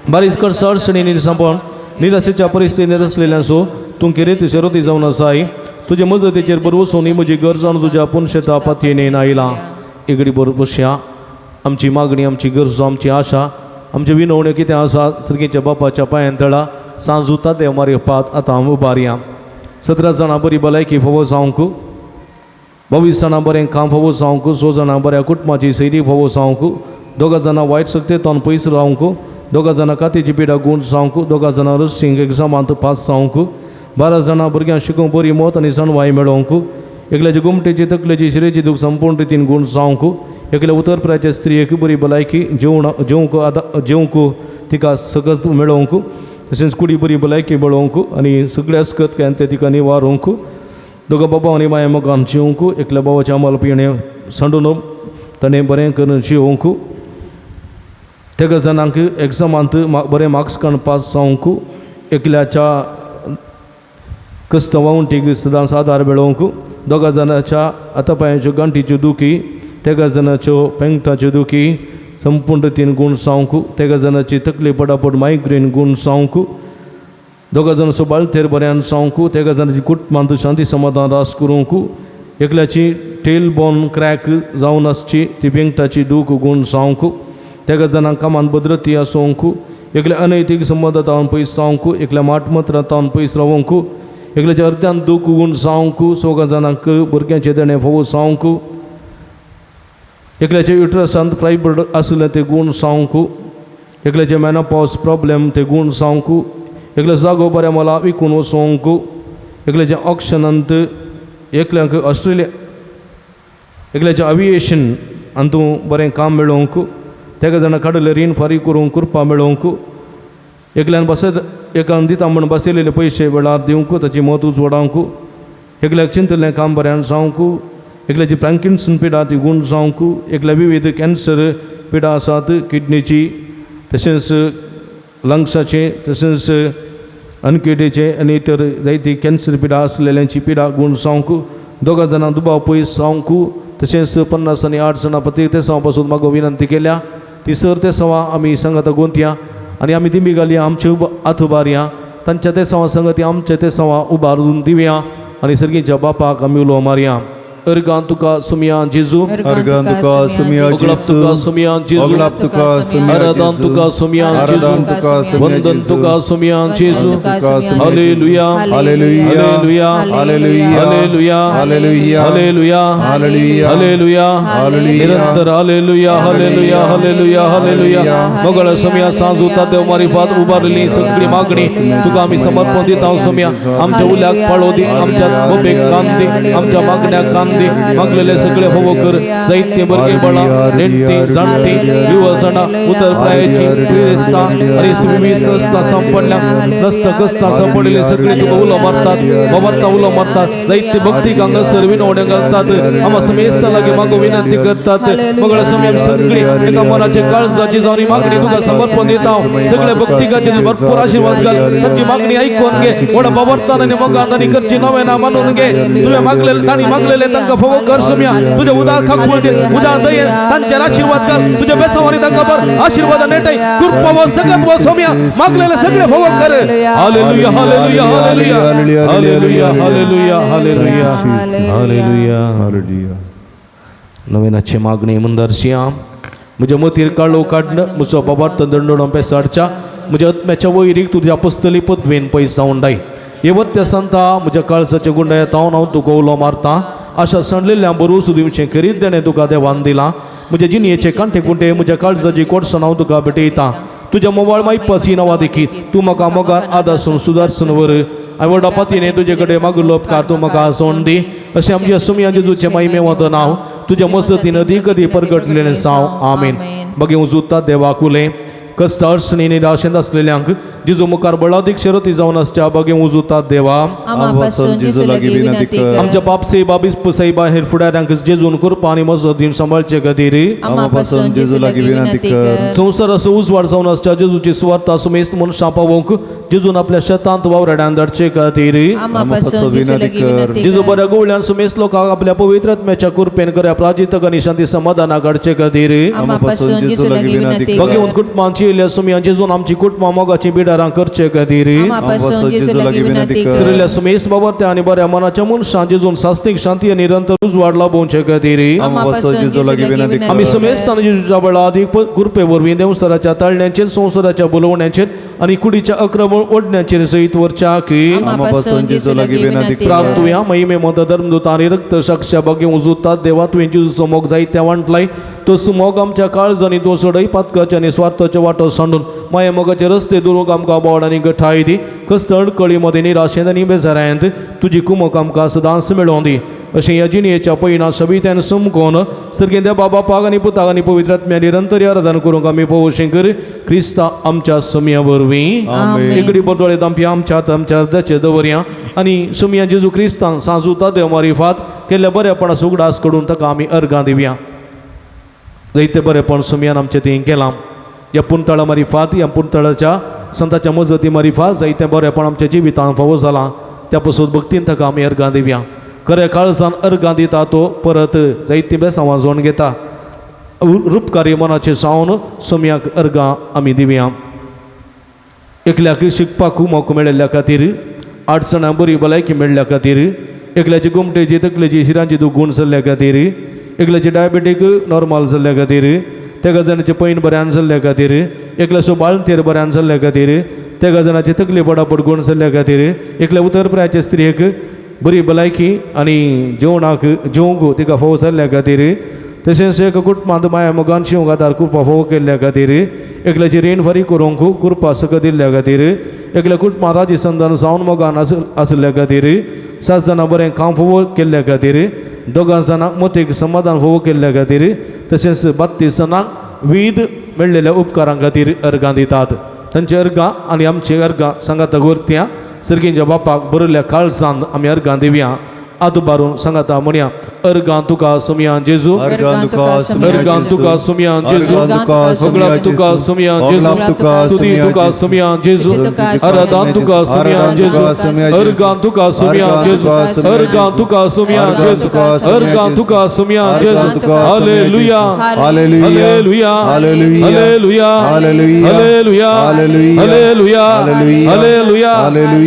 बारीच कर अडचणी निरसांपण निराशेच्या परिस्थितींत आसलेल्यांचो तूं किरेती शेरोती जावन आसाय. तुजे मजतीचेर बरवसून ही म्हजी गरज जावन तुज्या पुनशेता पातयेन आयला. एगडी बरोबर बसया. आमची मागणी, आमची गरजो, आमची आशा, आमचे विनवण्यो कितें आसा सर्गीच्या बापाच्या पांयान तळा सांजुता देव मारी पात आतां आमी उबारया. 17 जाणां बरी भलायकी फावो जावंक, 22 जाणां बरें काम फावो जावंक, 6 जाणां बऱ्या कुटुंबाची सैरी फावो जावंक, 2 जाणां वायट शक्तेंतल्यान पयस रावंक, 2 जाणां कातीची पिडा गूण जावंक, 2 जाणां नर्सिंग एग्जामांत पास जावंक, 12 जाणां भुरग्यांक शिकूंक बरी मत आनी जाणवाय मेळोवंक, एकल्याची गोमटेची तकलेची शिरेची दूख संपूर्ण रितीन गूण जावंक, एकल्या उतर पिरायेच्या स्त्रियेक बरी भलायकी जेवण जेवंक आदा जेवंक तिका सगळं मेळोवंक, तशेंच कुडी बरी भलायकी मेळोवंक आनी सगळे अस्कत काय ते तिका निवारूंक, दोगां बाबा आनी माया मोगान जिवंक, एकल्या बाबाचें आमल पिणे सांडून ताणें बरें करून जिवंक, तेगा जाणांक एग्जामांत बरें मार्क्स काडून पास जावंक, एकल्याच्या क्रिस्तांवा वण्टीक सदांच आदार मेळोवंक, 2 जाणांच्या हाता पांयाच्यो गांठीच्यो दुखी, तेगा जाणाच्यो पेंगटाच्यो दुखी संपूर्ण रितीन गूण जावंक, तेगा जाणाची तकली पटापट मायग्रेन गूण जावंक, 2 जाणांचो बाळतेर बऱ्यान जावंक, तेगा जाणाची कुटुंबांत शांती समाधान रास करूंक, एकल्याची टेल बोन क्रॅक जावन आसची ती पेंगटाची दूख गूण जावंक, तेगा जाणांक कामांत भद्रती आसूंक, एकल्या अनैतीक संबंदांत पयस जावंक, एकल्या माटमत्रांत पयस रावंक, एकल्याच्या अर्द्यान दूख गूण जावंक, 4 जाणांक भुरग्यांचे देणें फावो जावंक, एकल्याच्या युट्रसांत फायब्रॉयड आसलें ते गूण जावंक, एकल्याचे मेनोपॉज प्रॉब्लेम ते गूण जावंक, एकल्या जागो बऱ्या मला विकून वचोंक, एकल्याच्या ऑक्शनांत, एकल्यांक ऑस्ट्रेलिया, एकल्याच्या अविएशन हातूंत बरें काम मेळोवंक, तेगा जाणां काडिल्लें रीण फारीक करूंक कृपा मेळोवंक, एकल्यान बसत एकान दिता म्हूण बसयलेले पयशे वेळार दिवंक ताची मत उजवाडावंक, एकल्याक चिंतलें काम बऱ्यान जावंक, एकल्याची प्रांकिन्सन पिडा ती गूण जावंक, एकल्या विविध कॅन्सर पिडा आसात किडनीची तशेंच लंग्साचे तशेंच अनकिडीचे आनी इतर जायती कॅन्सर पिडा आसलेल्यांची पिडा गूण जावंक, 2 जाणां दुबाव पयस जावंक, तशेंच 50 आनी 8 जाणां प्रत्येक तेसांवा पासून म्हाका विनंती केल्या ती सर तेसांवा आमी सांगाता गोंतया आनी आमी दिंबी घालया, आमचे हात उबारया, तांच्या तेसांवा संगती आमच्या तेसांवा उबारून दिवया आनी सर्गीच्या बापाक आमी उलो मारया. अर्गां तुका सुमया जेजू, अर्गां तुका सुमया ओगळाप जेजू, तुका सुमया जेजू, ओगळाप तुका सुमया आराधन जेजू, तुका सुमया जेजू, आराधन तुका सुमया वंदन जेजू, तुका सुमया जेजू. तुका Somaiya hallelujah, hallelujah, hallelujah, hallelujah, hallelujah, hallelujah, hallelujah, hallelujah, hallelujah, hallelujah, निरंतर हालेलुया, हालेलुया, हालेलुया, हालेलुया. मगळ सुमया सांजूता देव मारिफात उबारली सगळी मागणी तुका आमी समर्पण दिता सुमया. आमच्या उल्याक पाळो दी, आमच्या बोबेक कान दी, आमच्या मागण्याक कान दी. मागलेले सगळे होवो कर. जायते भुरगे बळा नेणटी जाणटी युवसणां उतर प्रायेची पिरेस्तां आनी विसस्तां संपडल्या नस्त कश्टां संपडलेली सगळी तुका उलो मारतात, बाबार्ता उलो मारतात. जायते भक्तीक हांगासर विनवण्यो घालतात, आमा समेस्ता लागीं मागो विनंती करतात. मगळ समेम सगळी एका मनाचे काळजाची जावन ही मागणी तुका समर्पण दिता. सगळे भक्तिकाचे भरपूर आशीर्वाद घाल, तांची मागणी आयकून घे. व्हडा बाबार्तान आनी मोगान आनी करची नवें मानून घे. तुवें मागलेले तांणी मागलेले तांकां फोवो कर सुमया. तुज्या उदार खाकुळतीन उदार दयेन तांचेर आशीर्वाद घाल. तुज्या बेसावानी तांकां भर आशीर्वादान नेटाय कृपा वो जगत वो सुमया. मागलेले सगळे फोवो कर. Hallelujah, hallelujah, hallelujah, hallelujah, hallelujah, hallelujah, hallelujah. Hallelujah. नवीनाची मागणी मुंदरशिया म्हज्या मतीर काळो काडण म्हजो बाबार्थ दंडोडो पेसाडच्या म्हज्या आत्म्याच्या वैरीक तुज्या पसतली पदवेन पयस धांवडाय. येवत्या संता म्हज्या काळजाच्या गुंडाया तावन हांव तुका उलो मारता. आशा सांडलेल्या बरोस दिवचें खेरीत देणें तुका देवान दिलां. म्हज्या जिणयेचे कांटे कुंटे म्हज्या काळजाची कोडसाण हांव तुका भेटयता. तुज्या मोवाळ मायपासी नांवा देखीत तूं म्हाका मोगान आदासून सुदारसून व्हर. हांवें व्हडा पातीने तुजे कडेन मागलो उपकार तूं म्हाका सोंड दी. अशें आमच्या सुमया जेजूचें माहिमेवंत नांव तुज्या मसतीन अदीक अदीक परगटलेलें साव. आमेन. मागीर उजुता देवाकुलें कश्ट अडचणी निराशेंत आसलेल्यांक जेजू मुखार बळादीक शरती जावन आसच्या बागे उजुता देवा. आमापासून जेजू लागीं विनंती कर. आमच्या बापसाहेबा बिस्प साहेबा हेर फुडाऱ्यांक जेजून कृपा आनी मजत सांबाळचे खातीर आमापासून जेजू लागीं विनंती कर. संवसाराचो उजवाड जावन आसच्या जेजूची सुवार्ता सुमेस्त मनशां पावोवंक जेजून आपल्या शेतांत वावराड्यान धाडचे खातीर आमापासून विनंती कर. जेजू बऱ्या गोवळ्यान सुमेस्त लोकांक आपल्या पवित्र आत्म्याच्या कृपेन कऱ्या प्राजितक आनी शांती समाधानाक हाडचे खातीर आमापासून जेजू लागीं विनंती कर. भगवंत कुटुंबांची येयल्या सुमया जेजून आमची कुटुंबां मोगाची बिडारां करचे खातीर आमापासून जेजू लागीं विनंती कर. सरिल्ल्या सुमेस्त बाबा आनी बऱ्या मनाच्या मनशां जेजून सास्तीक शांती आनी निरंतर उजवाड लाभोवचे खातीर आमापासून जेजू लागीं विनंती कर. आमी समेस्तान जेजूच्या बळा आदीक कृपे वरवीं देवसराच्या ताळण्यांचेर संवसाराच्या बोलवण्याचेर आनी कुडीच्या अक्रमण ओडण्याचेर सयत वरच्या की आमापासून जेजू लागीं विनंती कर. प्राप्तुया महिमे मत धर्मदूत आनी रक्त साक्षा भाग्य उजुतात देवा तुवें जेजूचो मोग जायत्या वांटलाय तो सुमोग आमच्या काळजांनी तूं सोडय. पातकाच्या आनी स्वार्थाच्या वाटो सांडून माया मोगाचे रस्ते दुरूंक आमकां बोड आनी गठाय दी. कश्ट अडकळी मदें निराशेंत आनी बेजारायंत तुजी कुमक आमकां सदांच मेळोवन दी. अशें ह्या जिणयेच्या पयना सवित्यान समकोन सर्गेंद्या बाबा पाग आनी पुताक आनी पवित्र आत्म्या निरंतर आराधन करूंक आमी पळोवशें कर क्रिस्ता आमच्या सुमया वरवीं. आमेन. एकडे बरदोळे दामपी आमच्या आमच्या अर्दाचे दवरया आनी सुमया जेजू क्रिस्तान सांजुता देव मारिफात केल्ल्या बऱ्यापणाचो उगडास करून ताका आमी अर्गां दिवया. जायते बरेपण सुमयान आमचें थंय केलां. ह्या पुंतळा मारिफात ह्या पुंतळाच्या संताच्या मजती मारिफात जायतें बरेपण आमच्या जिवितान फावो जालां. त्या पसून भक्तीन ताका आमी अर्गां दिवया. खऱ्या काळजान अर्गां दिता तो परत जायतीं बेसां वाजोवन घेता. रुपकारी मनाचें सावन सुमयाक अर्गां आमी दिवया. एकल्याक शिकपाक मोक मेळिल्ल्या खातीर, अडचणां बरी भलायकी मेळिल्ल्या खातीर, एकल्याची गोमटेची तकलेची शिरांची दूख गुण जाल्ल्या खातीर, एकल्याची डायबेटीक नॉर्मल जाल्ल्या खातीर, तेगा जाणाचे पैन बऱ्यान जाल्ल्या खातीर, एकल्याचो बाळंतेर बऱ्यान जाल्ल्या खातीर, तेगा जाणाची तकली पडापड गुण जाल्ल्या खातीर, एकल्या उतर प्रायाचे स्त्रियेक बरी भलायकी आनी जेवणाक जेवंक तिका फावो जाल्ल्या खातीर, तशेंच एका कुटुंबांत माया मोगान शिवंक आदार कृपा फावो केल्ल्या खातीर, एकल्याची रीण फारीक करूंक कृपा सगळं दिल्ल्या खातीर, एकल्या कुटुंबांत राजी संदान जावन मोगान आशिल्ल्या खातीर, 7 जाणां बरें काम फावो केल्ल्या खातीर, 2 जाणांक मतीक समाधान फावो केल्ल्या खातीर, तशेंच 32 जाणांक वीद मेळ्ळेल्या उपकारां खातीर अर्गां दितात. तांची अर्गां आनी आमची अर्गां सांगाता गोरत्या सर्गींच्या बापाक बरयल्ल्या काळजान आमी अर्गां दिवया. आदुबारून सांगाता म्हणया अर्गां तुका सुमया जेजू, अर्गां तुका सुमया अर्गां तुका सुमया जेजू, होगळाप तुका सुमया जेजू, स्तुती तुका सुमया जेजू, आराधन तुका सुमया जेजू, अर्गां तुका सुमया जेजू, अर्गां तुका सुमया जेजू, अर्गां तुका सुमया जेजू. Hallelujah, hallelujah, hallelujah, hallelujah, hallelujah, hallelujah.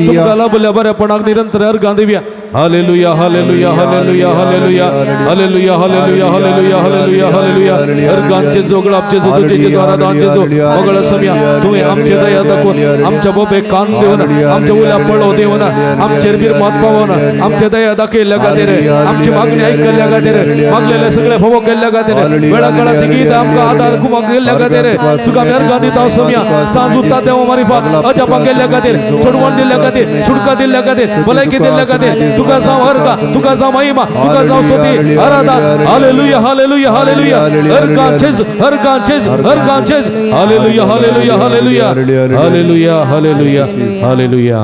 तुमकां लाभल्या बऱ्यापणाक निरंतर अर्गां दिवया. Hallelujah hallelujah hallelujah hallelujah hallelujah hallelujah hallelujah hallelujah hallelujah. अर्गांचे जोगळाप जेजू तुझे जेजू आराधन जेजू मगळ सम्या तुवें आमचे दया दाखोवन आमच्या बोबे कान दिवन आमच्या उल्या पळो दिवन आमचेर बिरमत पावोवन आमचे दया दाखयल्ल्या खातीर आमची मागणी आयकल्ल्या खातीर मागलेले सगळे फोवो केल्ल्या खातीर वेळा काळा तिगीत आमकां आदार कुमाक गेल्ल्या खातीर तुका मेरगां दिता सम्या सांजुता देवा मारिफात अजापां केल्ल्या खातीर सोडवण दिल्ल्या खातीर सुटका दिल्ल्या खातीर भलायकी दिल्ल्या खातीर तुका जावं अर्गा तुका जावं महिमा तुका जावं स्तुती आराधना. Hallelujah hallelujah hallelujah. अर्गां जेजू अर्गां जेजू अर्गां जेजू. Hallelujah hallelujah hallelujah hallelujah hallelujah hallelujah.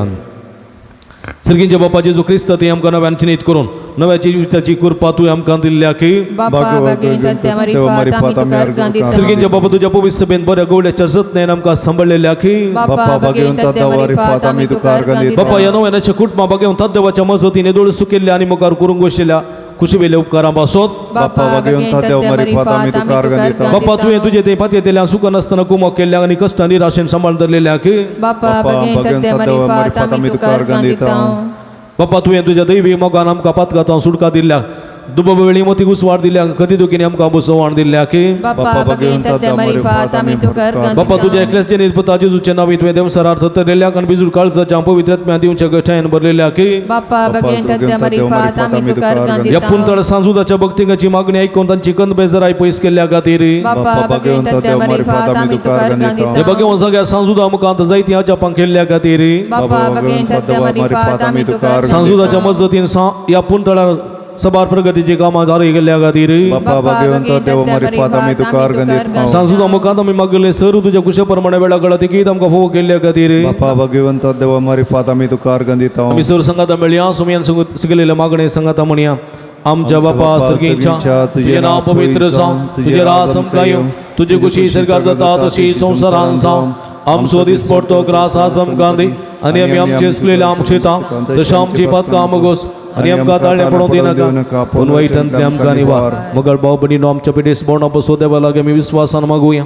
सर्गींच्या बापा जेजू क्रिस्त ते आमकां नव्यान चिनीत करून नव्या जिविताची कृपा तूं आमकां दिल्ल्या की सर्गींच्या बापा तुज्या पवित्र सभेन बऱ्या गवळ्याच्या जतनायेन आमकां सांबाळलेल्या की बापा ह्या नव्यानाच्या कुटुंबा बागेवन देवाच्या मजतीन येदोळ सुकिल्ल्या आनी मुखार करूंक बशिल्ल्या कुशीवेल्या उपकारां पासत बापा तुवें तुजें तें पातयेतल्या सुखान आसतना कुमक केल्ल्या आनी कश्टां निराशेन सांबाळ धरलेल्या की बापा तुवें तुज्या दैवी मोगान आमकां पातकांत सुटका दिल्ल्या दुबाव वेळी मती उस्वाड दिल्या कधी दुखीनी आमकां बसवण दिल्ल्या की बापा तुज्या एकल्याच जनीत पुता जेजूच्या नांवी तुवें देवसरार थरयल्ल्या आनी बिजूर काळजाच्या पवित्र आत्म्या दिवच्या गठायेन भरलेल्या की ह्या पुंतळ सांजुदाच्या भक्तिंगाची मागणी आयकून तांची कंद बेजाराय पयस केल्ल्या खातीर हे भगवान जाग्यार सांजुदा मुखांत जायतीं अजापां केल्ल्या खातीर सांजुदाच्या मजतीन ह्या पुंतळार सबार प्रगतीची कामां जारी केल्ल्या खातीर सांजुदा मुखांत आमी मागले सर तुज्या कुशे प्रमाणे वेळा कळा तिकीत आमकां फोव केल्ल्या खातीर आमी सर संगाता मेळया सुमयान शिकलेल्या मागणे संगाता म्हणया. आमच्या बापा सर्गींच्या तुजें नांव पवित्र जावं तुजें राज आमकां येवं तुजी खुशी सरकार जाता तशी संवसारान जावं. आमचो दीस पडतो ग्रास आज आमकां दी आनी आमी आमचे चुकलेले आमचे तशें आमची पातकां आमगोस आनी आमकां ताळें पडोवंक दिनाका पूण वायटांतलें आमकां निवार. मगळ भाव भयणीनो आमच्या पिडेस भोवणा बसो देवा लागीं आमी विस्वासान मागुया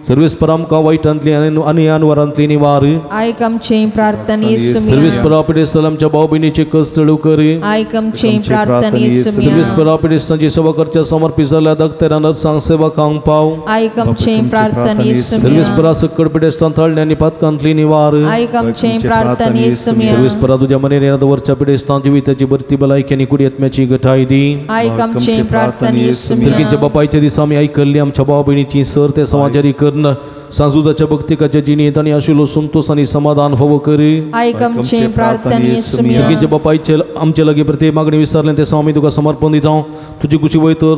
सर्वेस पर आमकां वायटांतली आनी अनवरांतली निवार. आयक आमचे प्रार्थने सर्वेस पर पिडेस्त आमच्या भाव भयणीचे कश्ट कर. आयक आमचे प्रार्थने सर्वेस पर पिडेस्तांची सेवा करच्या समर्पित जाल्ल्या दक्तेरां नर्सांक सेवकांक पाव. आयक आमचे प्रार्थने सर्वेस पर सकड पिडेस्तां थळणे आनी पातकांतली निवार. आयक आमचे प्रार्थने सर्वेस पर तुज्या मनेर दवरच्या पिडेस्तां जिविताची भरती भलायकी आनी कुडयत्म्याची गठाय दी. आयक आमचे प्रार्थने सर्गींच्या बापायच्या दिसा आमी आयकल्ली आमच्या भाव भयणीची सर ते समाजारी करून सांजुदाच्या भक्तिकाच्या जिणेंत आनी आशिल्लो संतोष आनी समाधान फावो करी. आयक आमचे प्रार्थने सर्गींच्या बापायचे आमचे लागीं प्रत्येक मागणी विसरलें ते आमी तुका समर्पण दिता. तुजी खुशी वयतर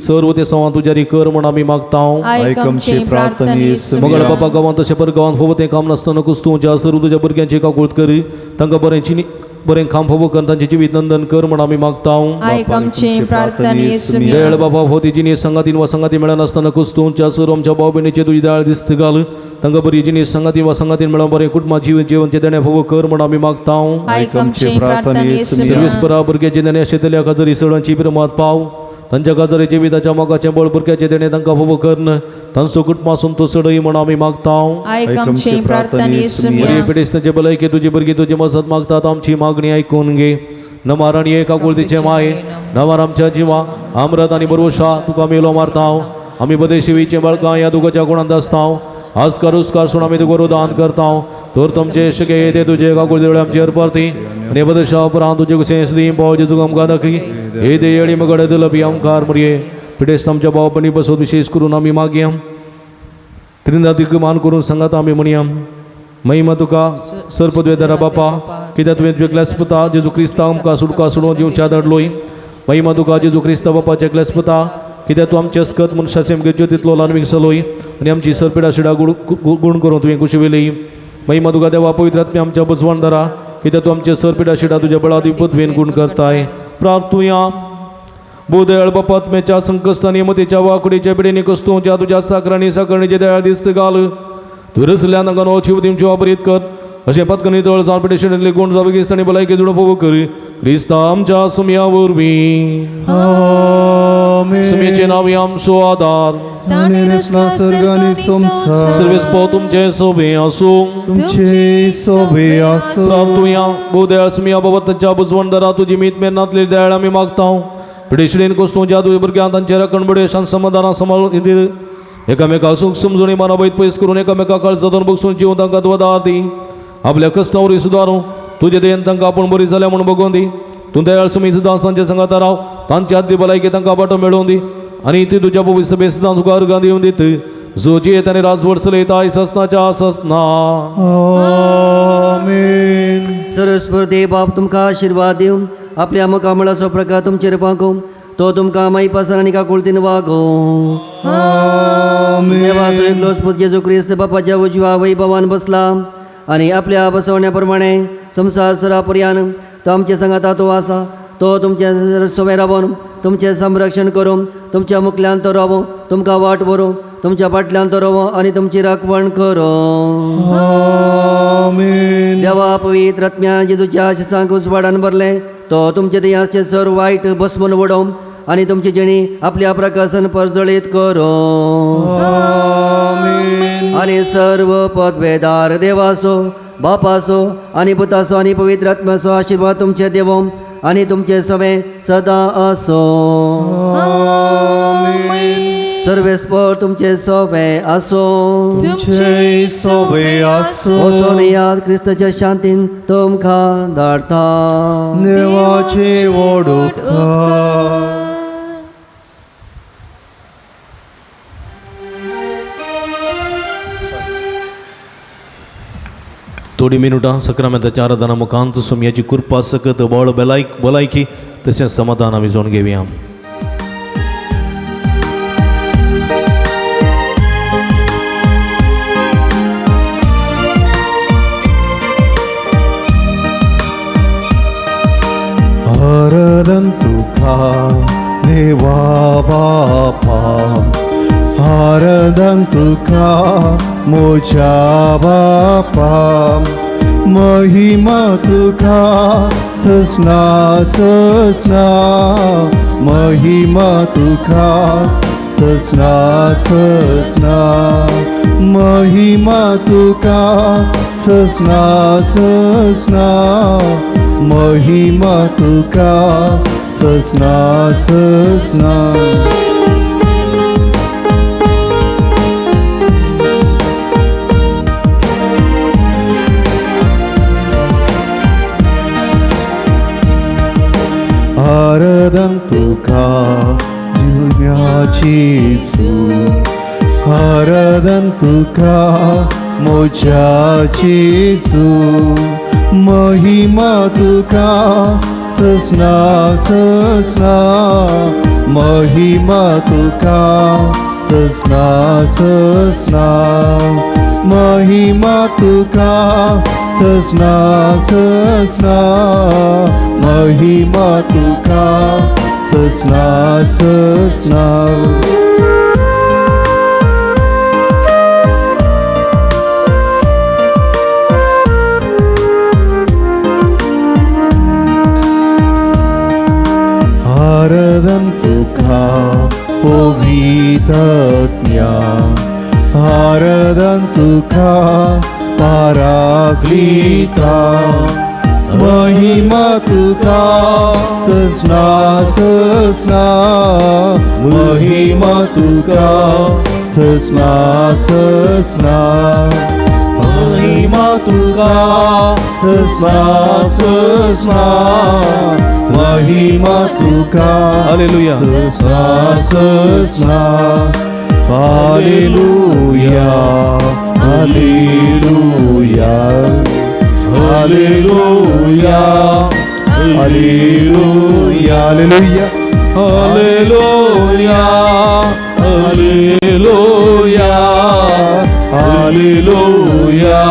सर्व ते सवां तुज्यारी कर म्हूण आमी मागता. आयक आमचे प्रार्थने मगळ बापा गांवांत तशें पर गांवांत फावो तें काम नासतना कुस्तू ज्या सर्व तुज्या भुरग्यांची काकूळत करी तांकां बरें चिनी बरें काम फावो कर तांचें जिवीत नंदन कर म्हूण आमी मागता. आयक आमचे प्रार्थने दयाळ बाबा हो ती जिनी संगातीन वा संगाती मेळनासतना कुस्तूंच्या सर आमच्या भाव भयणीचे तुजी दयाळ दिस्त घाल तांकां बरी जिनी संगाती वा संगातीन मेळोन बरें कुटुंबा जीवन जेवणचें देणें फावो कर म्हूण आमी मागता. आयक आमचे प्रार्थने सर्वीस परा भुरग्याचे देणें आशिल्ल्या काजरी सगळ्यांची बिरमात पाव तांच्या काजरी जिविताच्या मोगाचें बळ भुरग्याचें देणें तांकां फावो करून तांचो कुटुंबा संतोष चडय म्हूण आमी मागता. आयक आमचे प्रार्थने बरी पिडेस्तांचे भलायकी तुजी भुरगीं तुजी मजत मागतात आमची मागणी आयकून घे. नमार आनी एक आकुळतीचे माये नमार आमच्या जिवा आमरत आनी बरोशा तुका मेलो मारता. आमी बदेशिवीचे बाळकां ह्या दुखाच्या गुणांत आसता. आजकार उसकार सुण आमी तुका दान करता. तर तुमचे शके ते तुजे काकुळती वेळे आमचे अर्पती आनी बदेशा उपरांत तुजे कुशें सुदी पाव जेजू आमकां दाखय हे दे येळी मगड दिलपी आमकार मुरये पिडेस्त आमच्या भावपणी बसोत विशेष करून आमी मागया. त्रिंदातीक मान करून सांगात आमी म्हणया. महिमा तुका सर्पद्वेदरा बापा कित्याक तुवें तुज्या क्लास पुता जेजू क्रिस्ता आमकां सुटका सोडून दिवच्या धाडलोय. महिमा तुका जेजू क्रिस्ता बापाच्या क्लास पुता कित्याक तूं आमचे अस्कत मनशाचे आमगे ज्योतींतलो ल्हान विकसलोय आनी आमची सरपिडा शिडा गुण करून तुवें कुशी वेली. महिमा तुका देवा पवित्र आत्म्या आमच्या बजवणदारा कित्याक तूं आमचे सरपिडा शिडा तुज्या बळादी पदवेन गुण करताय. प्रार्थुया. बोदयाळ बापात्म्याच्या संकश्टांनी मतीच्या वाकुडीच्या पिडेनी कस्तूंच्या तुज्या साकरांनी साकरणीचे दयाळ दिस्त घाल. तूं रसल्यान तांकां नवो शिव दिवच्यो अपरीत कर अशें पत्कनी तळ जावन पिडेशेंतले गुण जावं गिस्त आनी भलायकी जुळोवप फावो कर क्रिस्ता आमच्या सुमया वरवीं. सुमेचे नांव आमचो आदार. ताणें रचला सर्ग आनी संवसार. सर्वेस्पो तुमचे सोबे आसूं. तुमचे सोबे आसूं. प्रार्थुया. भोव सुमिया बाबा तांच्या बुजवण दरा तुजी मीत मेन्नातली दयाळ आमी मागता. पिडेशिडेन कोसतूं ज्या तुज्या भुरग्यां तांचे राखण बडे शांत समाधानां सांबाळून दित. एकामेका सूख समजून मनाबैत पयस करून एकामेका काळजातून बगसून जीवन तांकां द्वदार दी. आपल्या कश्टावरी सुदारूं तुजे देन तांकां आपूण बरी जाल्या म्हूण बगोवन दी. तूं दयाळ सुमी दास तांच्या संगाता राव. तांची आदली भलायकी तांकां बाटो मेळोवन दी आनी ती तुज्या पवित्र सभेंत सदां तुका अर्गां दिवन दित, जो जियेत आनी राजवट चलयता ससनाच्या ससना. आमेन. सरस्वर देव बाप तुमकां आशिर्वाद दिवं, आपल्या मुखामळाचो प्रकार तुमचेर पागोवं, तो तुमकां माईपासन आनी काकुळतीन वागोवं. देवाचो एकलोच पूत जेजू क्रिस्त बापाच्या उजव्या वैभवान बसला आनी आपल्या बसवण्या प्रमाणे संवसार सरापर्यान तो आमचे संगाता तो आसा. तो तुमचे सोवे रावन तुमचें संरक्षण करूं, तुमच्या मुखल्यान तो रावो, तुमकां वाट व्हरूं, तुमच्या फाटल्यान तो रावो आनी तुमची राखवण करूं. आमेन. देवा पवित्र आत्म्या जेजूच्या आशिसांक उजवाडान भरले, तो तुमचे देहाचे सर वायट भस्मून उडोवं आनी तुमची जिणी आपल्या प्रकाशन परजळीत करूं. आमेन. आनी सर्व पदवेदार देवाचो, बापाचो आनी पुताचो आनी पवित्र आत्म्याचो आशिर्वाद तुमचे देवो आनी तुमचे सवे सदां आसो. आमेन. सर्वेस्पर तुमचे सवे आसो. तुमचे सोबे आसूं. वचोन याद क्रिस्ताच्या शांतीन तुमकां धाडता. देवाचे व्हड उपकार. थोडी मिनुटां सक्रामेंताच्या आराधना मुखांत सुमयाची कृपा सकत बळ भलायकी तशेंच समाधान आमी जोडून घेवया. हरदन तुका देवा बापा, हरदन तुका मोजा बापा, महिमा तुका ससना ससना, महिमा तुका ससना ससना, महिमा तुका ससना ससना, महिमा तुका ससना ससना. आरदन तुका जुन्याची सू, आरदन तुका मोजाची सू, महिमा तुका ससना ससना, महिमा तुका ससना ससना, महिमा तुका ससना ससना, महिमा तुका ससना ससना. आरदन तुका पवित्रज्ञा, आरदन तुका पाराक्लिता, महिमा तुका ससना ससना, महिमा तुका ससना ससना, महिमा तुका ससना ससना, महिमा तुका हालेलुया. ससना ससना. Hallelujah hallelujah hallelujah hallelujah hallelujah hallelujah hallelujah hallelujah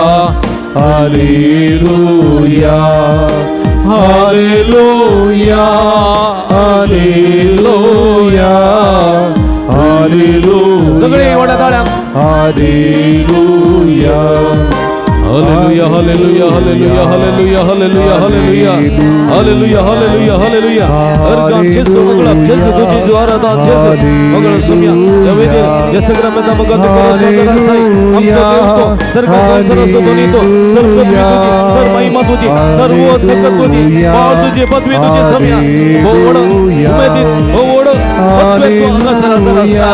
hallelujah hallelujah hallelujah hallelujah सगळे व्हडल्या ताळ्यांक. Hallelujah. Hallelujah hallelujah hallelujah hallelujah hallelujah hallelujah hallelujah hallelujah hallelujah. अर्गां जेजू मंगळाप जेजू तुजी ज्वारादान जेजू मंगळ सुम्या ह्या वेदीर ह्या सगळ्या मगात बरो संवसार आसाय आमचो देव तो सर्ग संवसाराचो धनी तो सर्व पृथ्वी तुजी सर्व महिमा तुजी सर्व सकत तुजी पाव तुजी पदवी तुजी सम्या भोव व्हड उमेदीन भोव व्हड पदवेत तूं हांगासर आसर आसा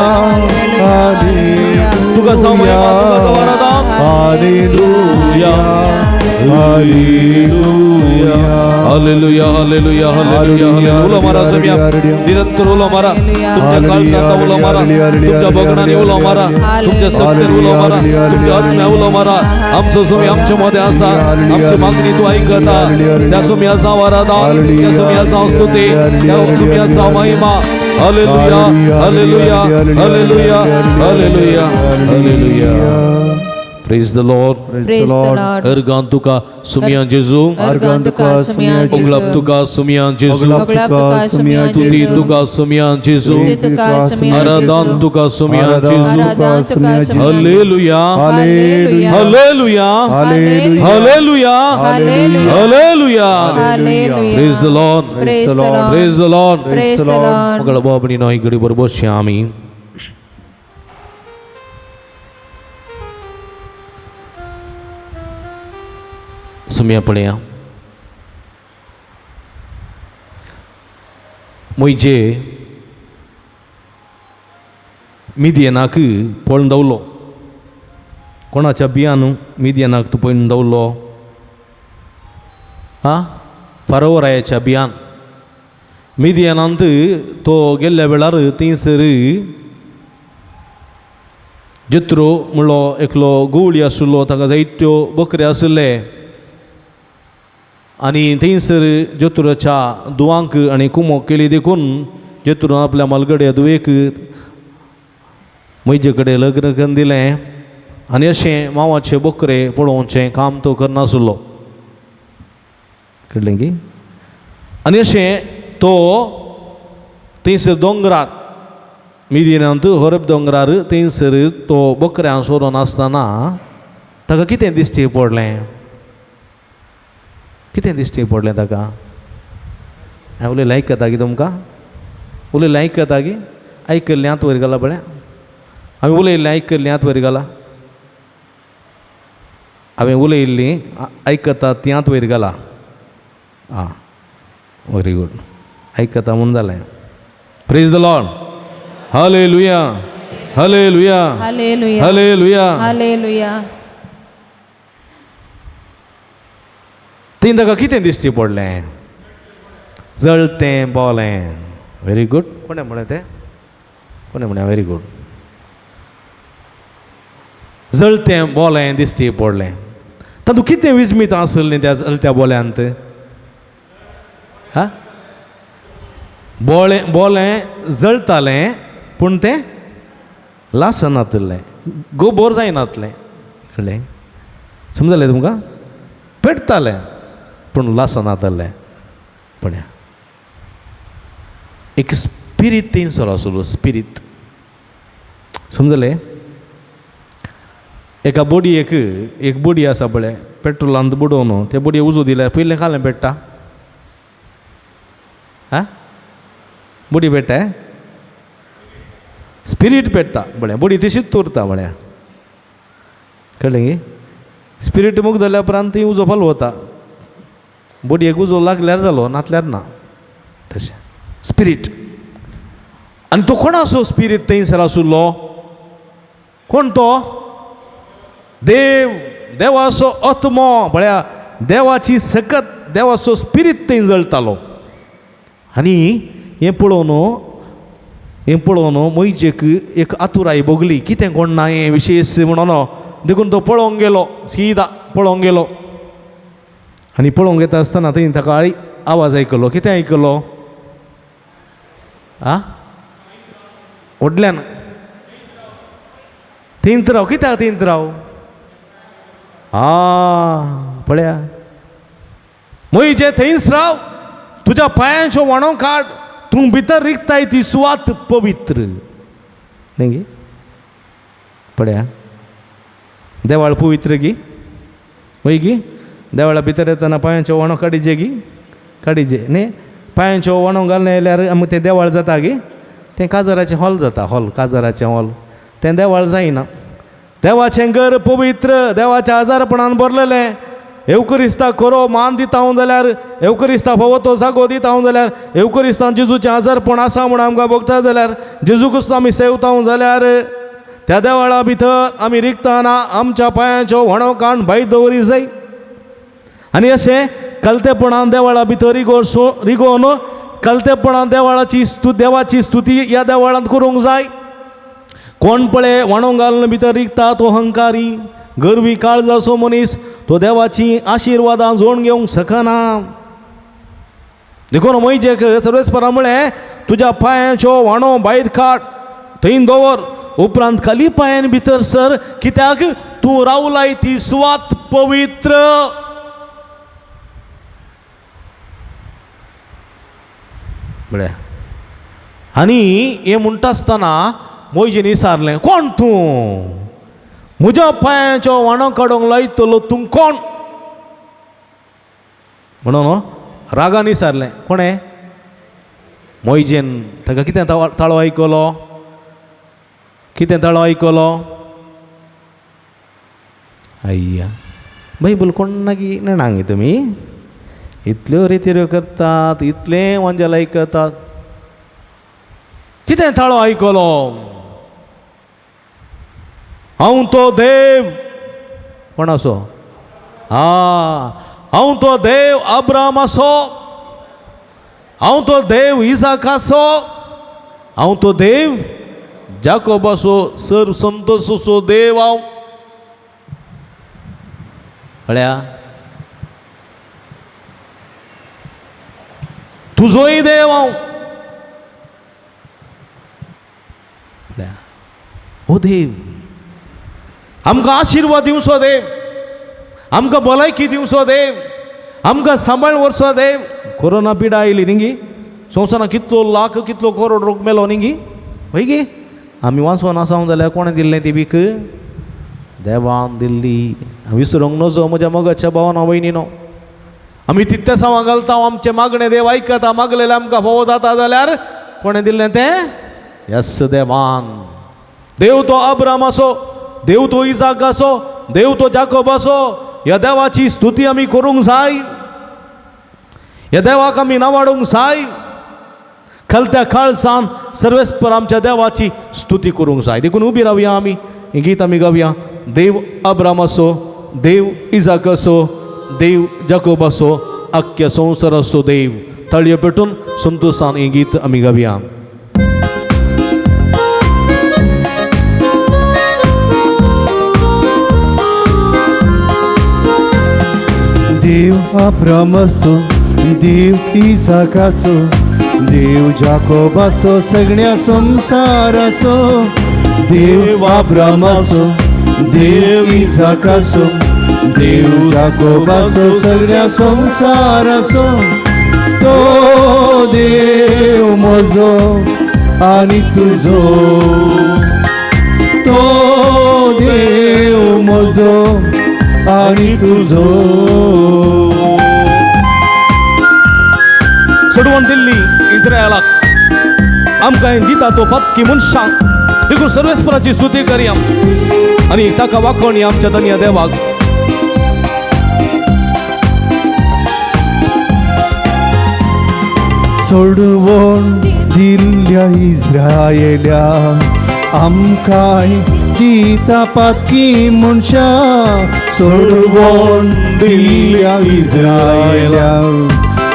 तुका जावं महिमा तुका जावं आराधन. Hallelujah hallelujah hallelujah hallelujah hallelujah hallelujah. उलो मारा सम्या निरंतर उलो मारा तुमच्या काळजांत उलो मारा तुमच्या बगणांनी उलो मारा तुमच्या शक्तीन उलो मारा तुमच्या आत्म्या उलो मारा. आमचो सुमी आमच्या मध्ये आसा आमची मागणी तूं ऐकता. त्या सुम्या जावं आराधन त्या सुम्या जावं स्तुती त्या सुम्या जावं महिमा. Hallelujah hallelujah hallelujah hallelujah hallelujah. Praise the Lord. Praise Praise the the Lord. Lord. अर्गां तुका सुम्या जेजू अर्गां तुका सुम्या उगलाप तुका सुम्या जेजू उगलाप तुका सुम्या स्तुती जेजू. तुका सुम्या जेजू स्तुती तुका सुम्या आराधन जेजू. तुका सुम्या आराधन जेजू. तुका सुम्या जेजू. Hallelujah hallelujah hallelujah hallelujah hallelujah hallelujah. Hallelujah. Hallelujah. Praise the Lord. Praise the Lord. Praise the Lord. Praise the Lord. मगळ बाबणी नॉय घडी बरोबर आमी सुम्या पळया म्हजे मिदियनाक पळोवन दवलो कोणाच्या बियान मिदियनाक तूं पळोवन दवलो आं फारोवरायाच्या बियान मिदियनांत तो गेल्ल्या वेळार थंयसर जेत्रो म्हणलो एकलो गवळी आशिल्लो ताका जायत्यो बकऱ्यो आशिल्ले आनी थंयसर जेत्रोच्या दुवांक आनी कुमोक केली देखून जेत्रोन आपल्या मालगड्या दुवेक म्हजे कडेन लग्न करून दिलें आनी अशें मावाचे बकरे पळोवचें काम तो करनासलो कळ्ळें की. आनी अशें तो थंयसर दोंगरार मिदिनांत होरब दोंगरार थंयसर तो बकऱ्यां सोरोन आसतना ताका कितें दिश्टी पडलें कितें दिश्टी पडलें ताका? हांवें उलयलें आयकता की तुमकां उलयलें आयकता की आयकल्लें हात वयर घाला पळय हांवें उलयल्लें आयकल्लें हात वयर घाला हांवें उलयल्लीं आयकता ती हात वयर घाला. आं व्हेरी गूड आयकता म्हूण जालें. Praise the Lord. Hallelujah hallelujah hallelujah. Hallelujah. Hallelujah. थंय ताका कितें दिश्टी पडलें? जळतें बोलें. Very good. कोणें म्हणलें तें? कोणें म्हणलें? Very good. जळतें बोलें दिश्टी पडलें. तातूंत कितें विस्मीत आसलें त्या जळत्या बोल्यांत? हा बोलें बोलें जळतालें पूण तें लासनातलें गोबोर जायनातलें. कळ्ळें? समजलें तुमकां? पेटतालें पूण लासनातलें. पळया एक स्पिरीत थंयसर आसलो स्पिरीत. समजलें? एका बोडयेक एक बोडी आसा पळय पेट्रोलांत बुडोवन ते बोडये उजो दिल्यार पयलें खालें पेट्टा. आं बोडी पेट्टा स्पिरीट पेट्टा पळय बोडी तशीच उरता म्हळ्यार. कळ्ळें की? स्पिरीट मुख जाल्या उपरांत ती उजो पालवता. बोडयेक उजो लागल्यार जालो नातल्यार ना. तशें स्पिरीट. आनी तो कोणाचो स्पिरीट थंयसर आशिल्लो? कोण तो? देव. देवाचो आत्मो म्हळ्यार देवाची सकत देवाचो स्पिरीट थंय जळतालो. आनी हें पळोवन मोयजेक एक आतुराय भोगली कितें कोण ना हें विशेश म्हणून देखून तो पळोवंक गेलो सीदा पळोवंक गेलो. आनी पळोवंक येता आसतना थंय ताका आवाज आयकलो. कितें आयकलो? आं व्हडल्यान थंयच राव. कित्याक थंयच राव? आं पळया मोयजे थंयच राव तुज्या पांयांच्यो व्हाणो काड तूं भितर रिगताय ती सुवात पवित्र न्ही गी? पळया देवाळ पवित्र गी? वय गी देवळा भितर येतना पांयांच्यो वणो काडिजे गी काडिजे न्ही पांयांच्यो वणो घालून येयल्यार आमकां तें देवळ जाता गी तें काजाराचें हॉल जाता हॉल काजाराचें हॉल तें देवळ जायना. देवाचें घर पवित्र देवाच्या आजारपणान भरलेलें एवकरिस्ता खरो मान दिता हांव जाल्यार एवकरिस्ता फावो तो जागो दिता हांव जाल्यार एवकरिस्तान जेजूचें आजारपण आसा म्हूण आमकां भोगता जाल्यार जेजू क्रिस्त आमी सेवता जाल्यार त्या देवळा भितर आमी रिगतना आमच्या पांयांच्यो व्हणो काण भायर दवरी जाय. आनी अशें कलतेपणान देवळा भितर रिगोवन कलतेपणान देवळाची देवाची स्तुती ह्या देवळांत करूंक जाय. कोण पळय व्हाणो घालून भितर रिगता तो अहंकारी गर्वी काळजाचो मनीस तो देवाची आशिर्वादां जोडून घेवंक शकना. देखून मोहिजेक सर्वेस्परा म्हळें तुज्या पांयांच्यो व्हाणो भायर काड थंय दवर उपरांत खाली पांयान भितर सर कित्याक तूं रावलाय ती सुवात पवित्र. म्हळ्यार आनी हें म्हणटा आसतना मोहिजेन विचारलें कोण तूं म्हज्या पांयांच्यो व्हाणो काडूंक लायतलो तूं कोण म्हणून रागान विचारलें. कोणें मोहिजेन ताका कितें ताळो आयकलो कितें ताळो आयकलो आय्या बायबल कोणाकी नेणांग तुमी इतल्यो रितिऱ्यो करतात इतलें वांजेल आयकतात कितें ताळो आयकलो हांव तो देव कोण आसो हा हांव तो देव अब्राम आसो हांव तो देव इसाक आसो हांव तो देव जाकोब आसो सर संतोष असो देव हांव. कळ्या तुजोय देव हांव. ओ देव आमकां आशिर्वाद दिवचो देव आमकां भलायकी दिवचो देव आमकां सांबाळ व्हरचो देव. कोरोना पिडा आयली न्ही गी संवसारांत कितलो लाख कितलो करोड रोग मेलो न्ही गी हय गी आमी वाचोन आसा जाल्यार कोणें दिल्लें ती भीक देवान दिल्ली. विसरूंक नजो म्हज्या मोगाच्या भावान भयणीनो आमी तितल्या सावां घालता आमचें मागणें देव आयकता मागलेलें आमकां फावो जाता जाल्यार कोणें दिल्लें तें येस देवान. देव तो अब्राम आसो देव तो इसाक आसो देव तो जाकोब आसो ह्या देवाची स्तुती आमी करूंक जाय ह्या देवाक आमी नावाडूंक जाय. खलत्या काळसान सर्वेस्पर आमच्या देवाची स्तुती करूंक जाय. देखून उबी रावया आमी हें गीत आमी गावया देव अब्राम आसो देव इसाक आसो देव जाकोब आसो आख्ख्या संवसार आसो देव. ताळयो पेटून संतोशान हें गीत आमी गावया. देव अब्राम आसो देव इसाक आसो देव जाकोब आसो सगळ्या संवसाराचो देव अब्राम आसो देव इसाक आसो देव जाकोब आसो सगळ्या संवसाराचो तो देव म्हजो आनी तुजो तो देव म्हजो आनी तुजो. सोडवण दिल्ली इस्रायलाक आमकां दिता तो पक्की मनशांक देखून सर्वेस्पराची स्तुती करया आनी ताका वाकोणी आमच्या धन्य देवाक. सोडवण दिल्ल्या इस्रायल्या आमकांय दिता पातकी मनशां सोडवण दिल्ल्या इस्रायल्या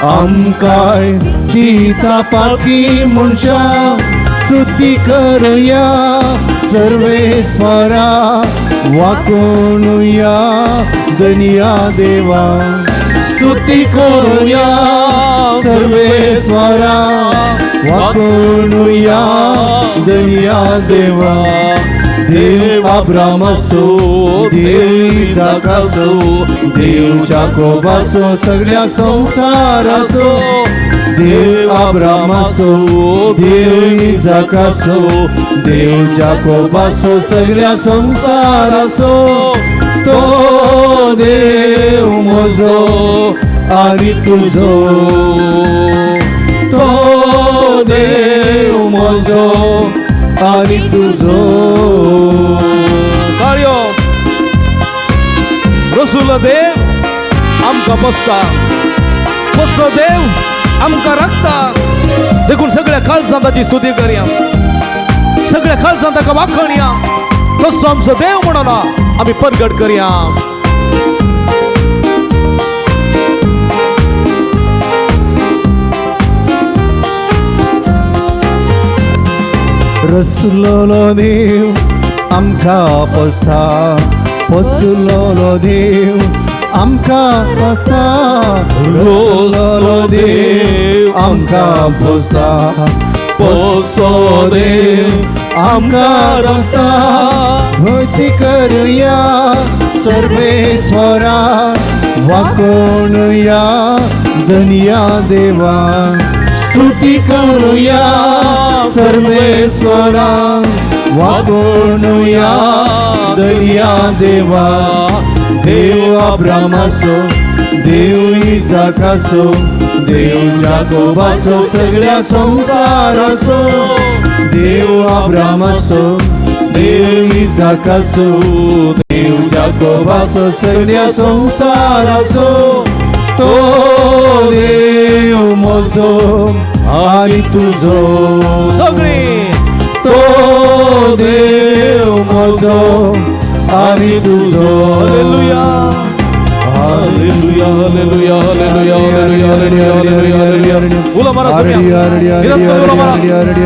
आमकांय दिता पातकी मनशां स्तुती करुया सर्वेस्परा वाकोणुया धन्या देवा स्तुती करुया सर्वेस्परा वाकोणुया धन्या देवा. देव अब्राम आसो देव इसाक आसो देव जाकोब आसो सगळ्या संवसाराचो देव अब्राम आसो देव इसाक आसो देव जाकोब आसो सगळ्या संवसाराचो तो देव म्हजो आनी तुजो, तो देव म्हजो आनी तुजो. ताळयो. रसूल देव आमकां पोसता, पोसतो देव आमकां राखता. देखून सगळ्या काळजान ताची स्तुती करया, सगळ्या काळजान ताका वाखणया. तसो आमचो देव म्हणून आमी परगट करया. रसलोलो देव आमकां पोसता, पोसलोलो देव आमकां पोसता, रसलोलो देव आमकां पोसता, पोसो देव आमकां राखता. भक्ती करुया सर्वेस्वरा, वाकोणया धनया देवा. स्तुती करुया सर्वेस्वरा, वाकोणया धनया देवा. देव अब्रामाचो, देव इजाकाचो, देव जाकोबाचो, सगळ्या संवसाराचो. देव अब्रामाचो, देव इजाकाचो, देव जाकोबाचो, सगळ्या संवसाराचो. तो देव म्हजो आनी तुजो, सगळी तो देव म्हजो आनी तुजो. Hallelujah, hallelujah, hallelujah, hallelujah, hallelujah, hallelujah, hallelujah. उलो मारा सगळ्या, निरंतर उलो मारा,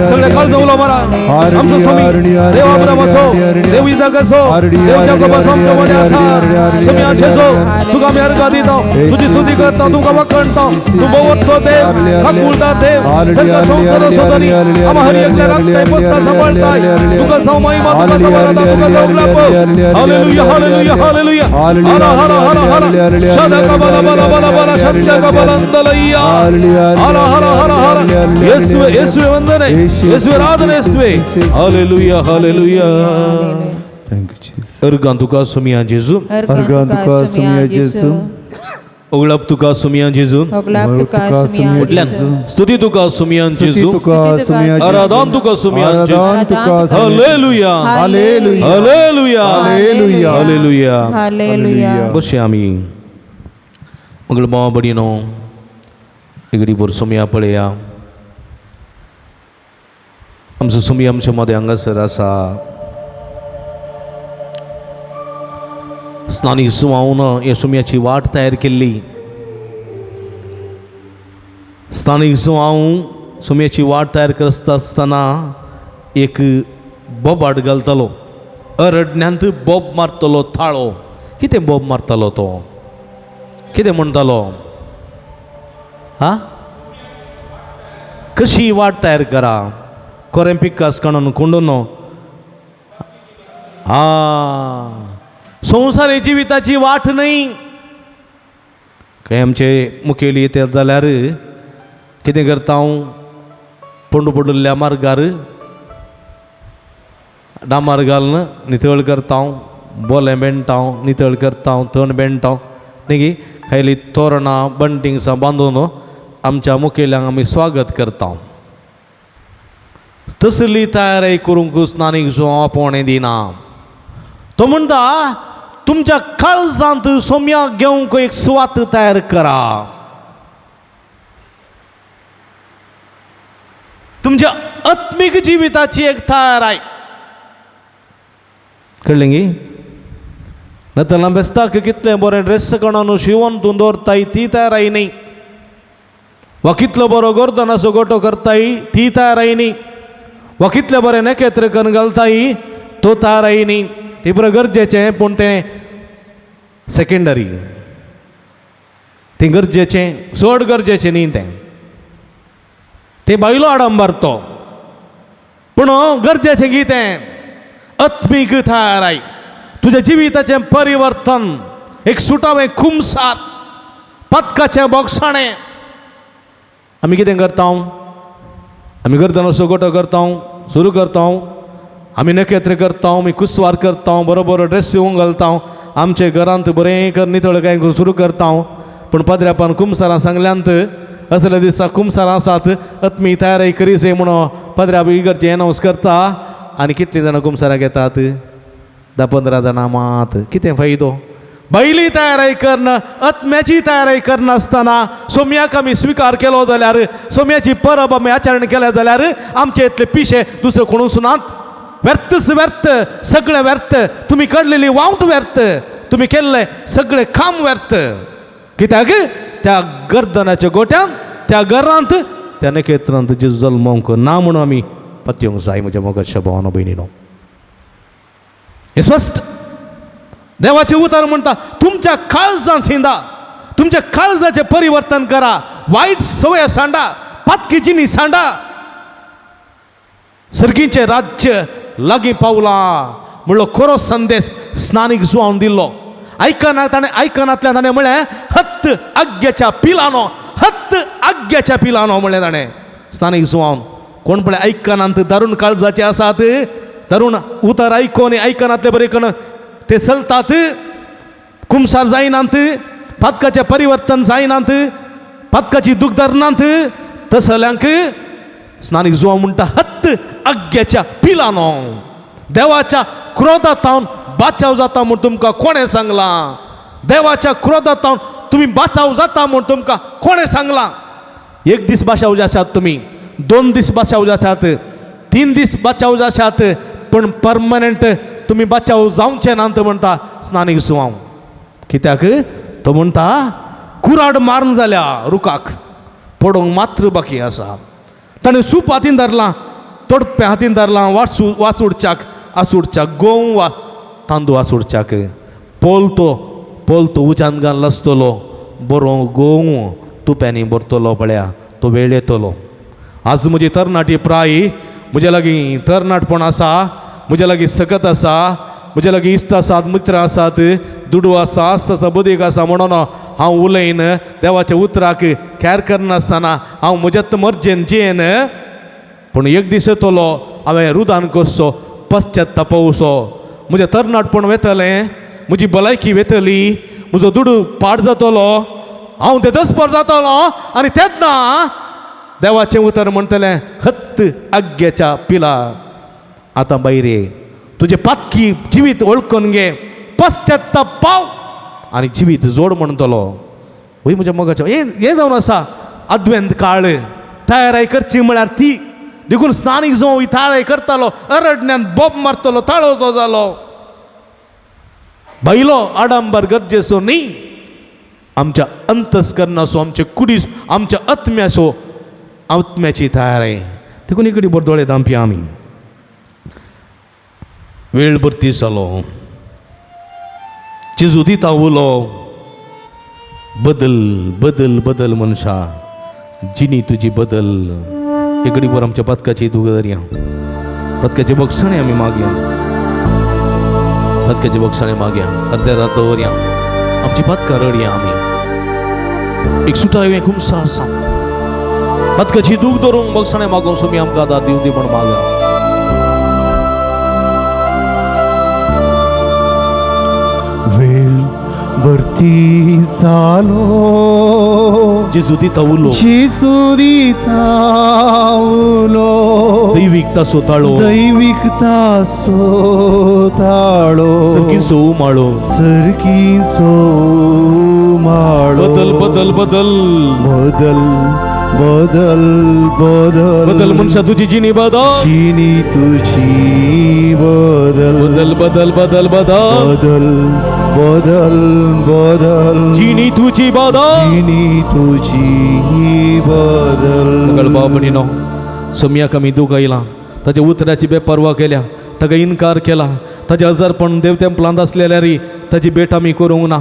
सगळ्या काळजान उलो मारा. आमचो स्वामी देव अब्रामाचो, देव इजाकाचो, देव जाकोबाचो आमच्या मदें आसा. स्वामी जेजू, तुका आमी अर्घां दिता, तुजी स्तुती करता, तुका वाखणता. तूं भोंवतचो देव, काकुळटार देव, सगळ्या संवसाराचो धनी. आमकां हर एकल्या राखताय, पोसता, सांबाळताय. तुका जावं महिमा, तुका जावं आराधना, तुका जावं लाभ. Hallelujah, hallelujah, hallelujah. हर हर हर हर. शदक बल बल बल बल शदक बलंदलಯ್ಯ. ಹರ ಹರ ಹರ ಹರ. ಯೇಸುವೆ, ಯೇಸುವೆ ವಂದನೆ, ಯೇಸುವೆ ಆರಾಧನೆ, ಯೇಸುವೆ. Hallelujah, hallelujah. Thank you Jesus. अर्गां तुका सुमिया जेजू, अर्घां तुका सुमिया जेजू, उगळप तुका सुमिया जेजू, होगलाप तुका सुमिया म्हटल्यान जेजू. स्तुती तुका सुमिया स्तुती जेजू, तुका सुमिया जेजू, आराधन तुका सुमिया जेजू. आराधन तुका सुमिया. Hallelujah, hallelujah, hallelujah, hallelujah, hallelujah. Hallelujah. बशे आमी मंगळ भाव भयणीनो, इगडी भर सुमया पळया. आमचो सुमी आमच्या मदें हांगासर आसा. स्नानी सुवावन ह्या सुमयाची वाट तयार केल्ली. स्थानीक सुवाव सुमयाची वाट तयार करता आसतना एक बोबाट घालतालो. अरण्यांत बोब मारतलो थाळो. कितें बोब मारतालो तो? कितें म्हणटालो? हा, कशी वाट तयार करा, कोरें पिकास काडून कोंडून. हा, संवसारी जिविताची वाट न्हय. खंय आमचे मुखेली येतात जाल्यार कितें करता हांव, पंडू पडिल्ल्या मार्गार डांबर घालून नितळ करता हांव, बोलें बेणटा हांव, नितळ करता हांव, तण बेणटा हांव, न्ही खायली तोरणां बंटिंग्सां बांदून आमच्या मुखेल्यांक आमी स्वागत करता. तसली तयारी करूंक स्नानीक जो आपोवणें दिना. तो म्हणटा तुमच्या काळजांत सोम्याक घेवंक एक सुवात तयार करा. तुमच्या आत्मीक जिविताची एक तयार. कळ्ळें गी? नातर बेस्ताक कितलें बरें ड्रेस कणोन शिंवोन तूं दवरताय ती तयाराय न्ही, वा कितलो बरो गर्दनाचो गोटो करताय ती तयाराय न्ही, वा कितलें बरें नखेत्र करून घालताय तो तयाराय न्ही. ती बरें गरजेचें, पूण तें सेकेंडरी, तें गरजेचें चड गरजेचें न्ही. तें तें बायलो आडंबर तो, पूण गरजेचें कितें? आत्मीक तयाराय, तुज्या जिविताचें परिवर्तन, एक सुटावें कुमसार, पदकाचें बोगसाणें. आमी कितें करता? आमी गर्दनाचो गोटो करता, सुरू करता, आमी नखेत्र करता, आमी कुसवार करता, बरो बरो ड्रेस शिवूंक घालता. आमचे घरांत बरें कर नितळ काय सुरू करता. पूण पाद्र्यापान कुमसारां सांगल्यांत असल्या दिसा कुमसारां आसात आत्मी तयारी करी जाय म्हणून पाद्र्या इगर्जे अनावन्स करता. आनी कितलीं जाणां कुमसारां घेतात? 10-15 जाणां मात. कितें फायदो? बैली तयारी करण आत्म्याची तयारी करनासतना सोम्याक आमी स्विकार केलो जाल्यार, सोम्याची परब आमी आचरण केलें जाल्यार आमचे इतले पिशे दुसरे कोणूच नात. व्यर्थच व्यर्थ, सगळें व्यर्थ. तुमी काडलेली वावट व्यर्थ, तुमी केल्लें सगळें काम व्यर्थ. कित्याक त्या गर्दनाच्या गोट्यान, त्या घरांत, त्या नखेत्रांत जेजू जल्मोंक ना म्हणून आमी पत्योंक जाय. म्हज्या मोगाच्या भावानो भयणीनो, हें स्पश्ट देवाचें उतर म्हणटा, तुमच्या काळजान शिंदा, तुमच्या काळजाचें परिवर्तन करा, वायट सवय सांडा, पातकी जिणी सांडा, सर्गीचें राज्य लागीं पावलां म्हणलो खरो संदेश स्नानीक जुवान दिल्लो. आयकना ताणें, आयकनातल्यान ताणें म्हळें हत्त आग्याच्या पिलानो, हत्त आग्याच्या पिलानो म्हणलें ताणें स्नानीक जुवान. कोण पळय आयकनात दारुण काळजाचे आसात, दारुण उतर आयकोन आयकनातले बरें करून ते चलतात, कुमसार जायनात, पातकाचें परिवर्तन जायनात, पातकाची दूख धरनात, तसल्यांक स्नानीक जुवान म्हणटा हत्त आग्याच्या पिलानो. देवाच्या क्रोधातावन बाचाव जाता म्हूण तुमकां कोणें सांगलां? देवाच्या क्रोधातावन तुमी बाचाव जाता म्हूण तुमकां कोणें सांगलां? एक दीस बाशाव जाशात तुमी, 2 दीस बाचाव जाशात, 3 दीस बाचाव जाशात, पूण परमनंट तुमी बाचाव जावचे नात म्हणटा स्नानीक जुवांव. कित्याक तो म्हणटा कुराड मारून जाल्या रुखाक, पडोवंक मात्र बाकी आसा. ताणें सूप हातीन धरलां, तोडप्या हातीन धरलां, वासू वासुडच्याक आसुडच्याक गोंव वा तांदूळ आसुडच्याक पोलतो पोलतो उज्यान घालून आसतलो, बरो गोंव तुप्यांनी भरतलो पळया तो वेळ येतलो. आज म्हजी तरणाटी प्राय, म्हज्या लागीं तरणाटपण आसा, म्हज्या लागीं सकत आसा, म्हज्या लागीं इश्ट आसात, मित्र आसात, दुडू आसता, आस्त आसा, बदीक आसा म्हणून हांव उलयन देवाच्या उतराक कॅर करनासतना हांव म्हज्यात मर्जेन जियेन. पूण एक दीस येतलो हांवें रुदान करचो, पश्चातापवचो, म्हजें तरणाटपण वेतलें, म्हजी भलायकी वेतली, म्हजो दुडू पाड जातलो, हांव ते दसपर जातलो. आनी तेन्ना देवाचें उतर म्हणटलें हत्त आग्याच्या पिला, आतां बायरे तुजें पातकी जिवीत वळखून घे, पश्चाताप पाव आनी जिवीत जोड म्हणटलो. वय म्हज्या मोगाचें हें जावन आसा अद्वैत काळ. तयाराय करची म्हळ्यार ती देखून स्नानीक जावं तयाराय करतालो, अरडण्यान बोब मारतलो, ताळो तो जालो. बायलो आडंबर गरजेचो न्ही, आमच्या अंतस्करणाचो, आमचे कुडीस, आमच्या आत्म्याचो, आत्म्याची तयाराय. देखून इकडे बरो दोळे धांपया आमी. वेळ भरती जालो, जेजू दिता उलो, बदल बदल बदल मनशा, जिणी तुजी बदल. इकडे बर आमच्या पदकाची दूख धरया, पदकाची बक्षाणे आमी मागया, पदकाची बक्षाणे मागया, अर्द्या रात दवरया, आमची पदकां रडया आमी. एक सुटावे कुमसार आसा, पदकाची दूख धरूंक बक्षाणे मागोवंक सुमी आमकां आदार दिवं दी म्हूण मागया. वेळ भरती जालो, जेजू दिता उलो, जेजू दिता उलो, दैवीक तासो ताळो, दैवीक तासो ताळो, सर्गीचो उमाळो, सर्गीचो उमाळो. बदल बदल बदल बदल बदल बदल बदल मनशा तुजी जिणी बदल, जिणी तुजी बदल, बदल बदल बदल बदल बदल बदल बदल जिणी तुजी बदल, जिणी तुजी बदल. मंगळ भाव भयणीनो, सोम्याक आमी दूख आयला, ताच्या उतराची बेपर्वा केल्या, ताका इनकार केला, ताजें हजारपण देव तेंपलांत आसलेल्यारी ताची भेट आमी करूंक ना,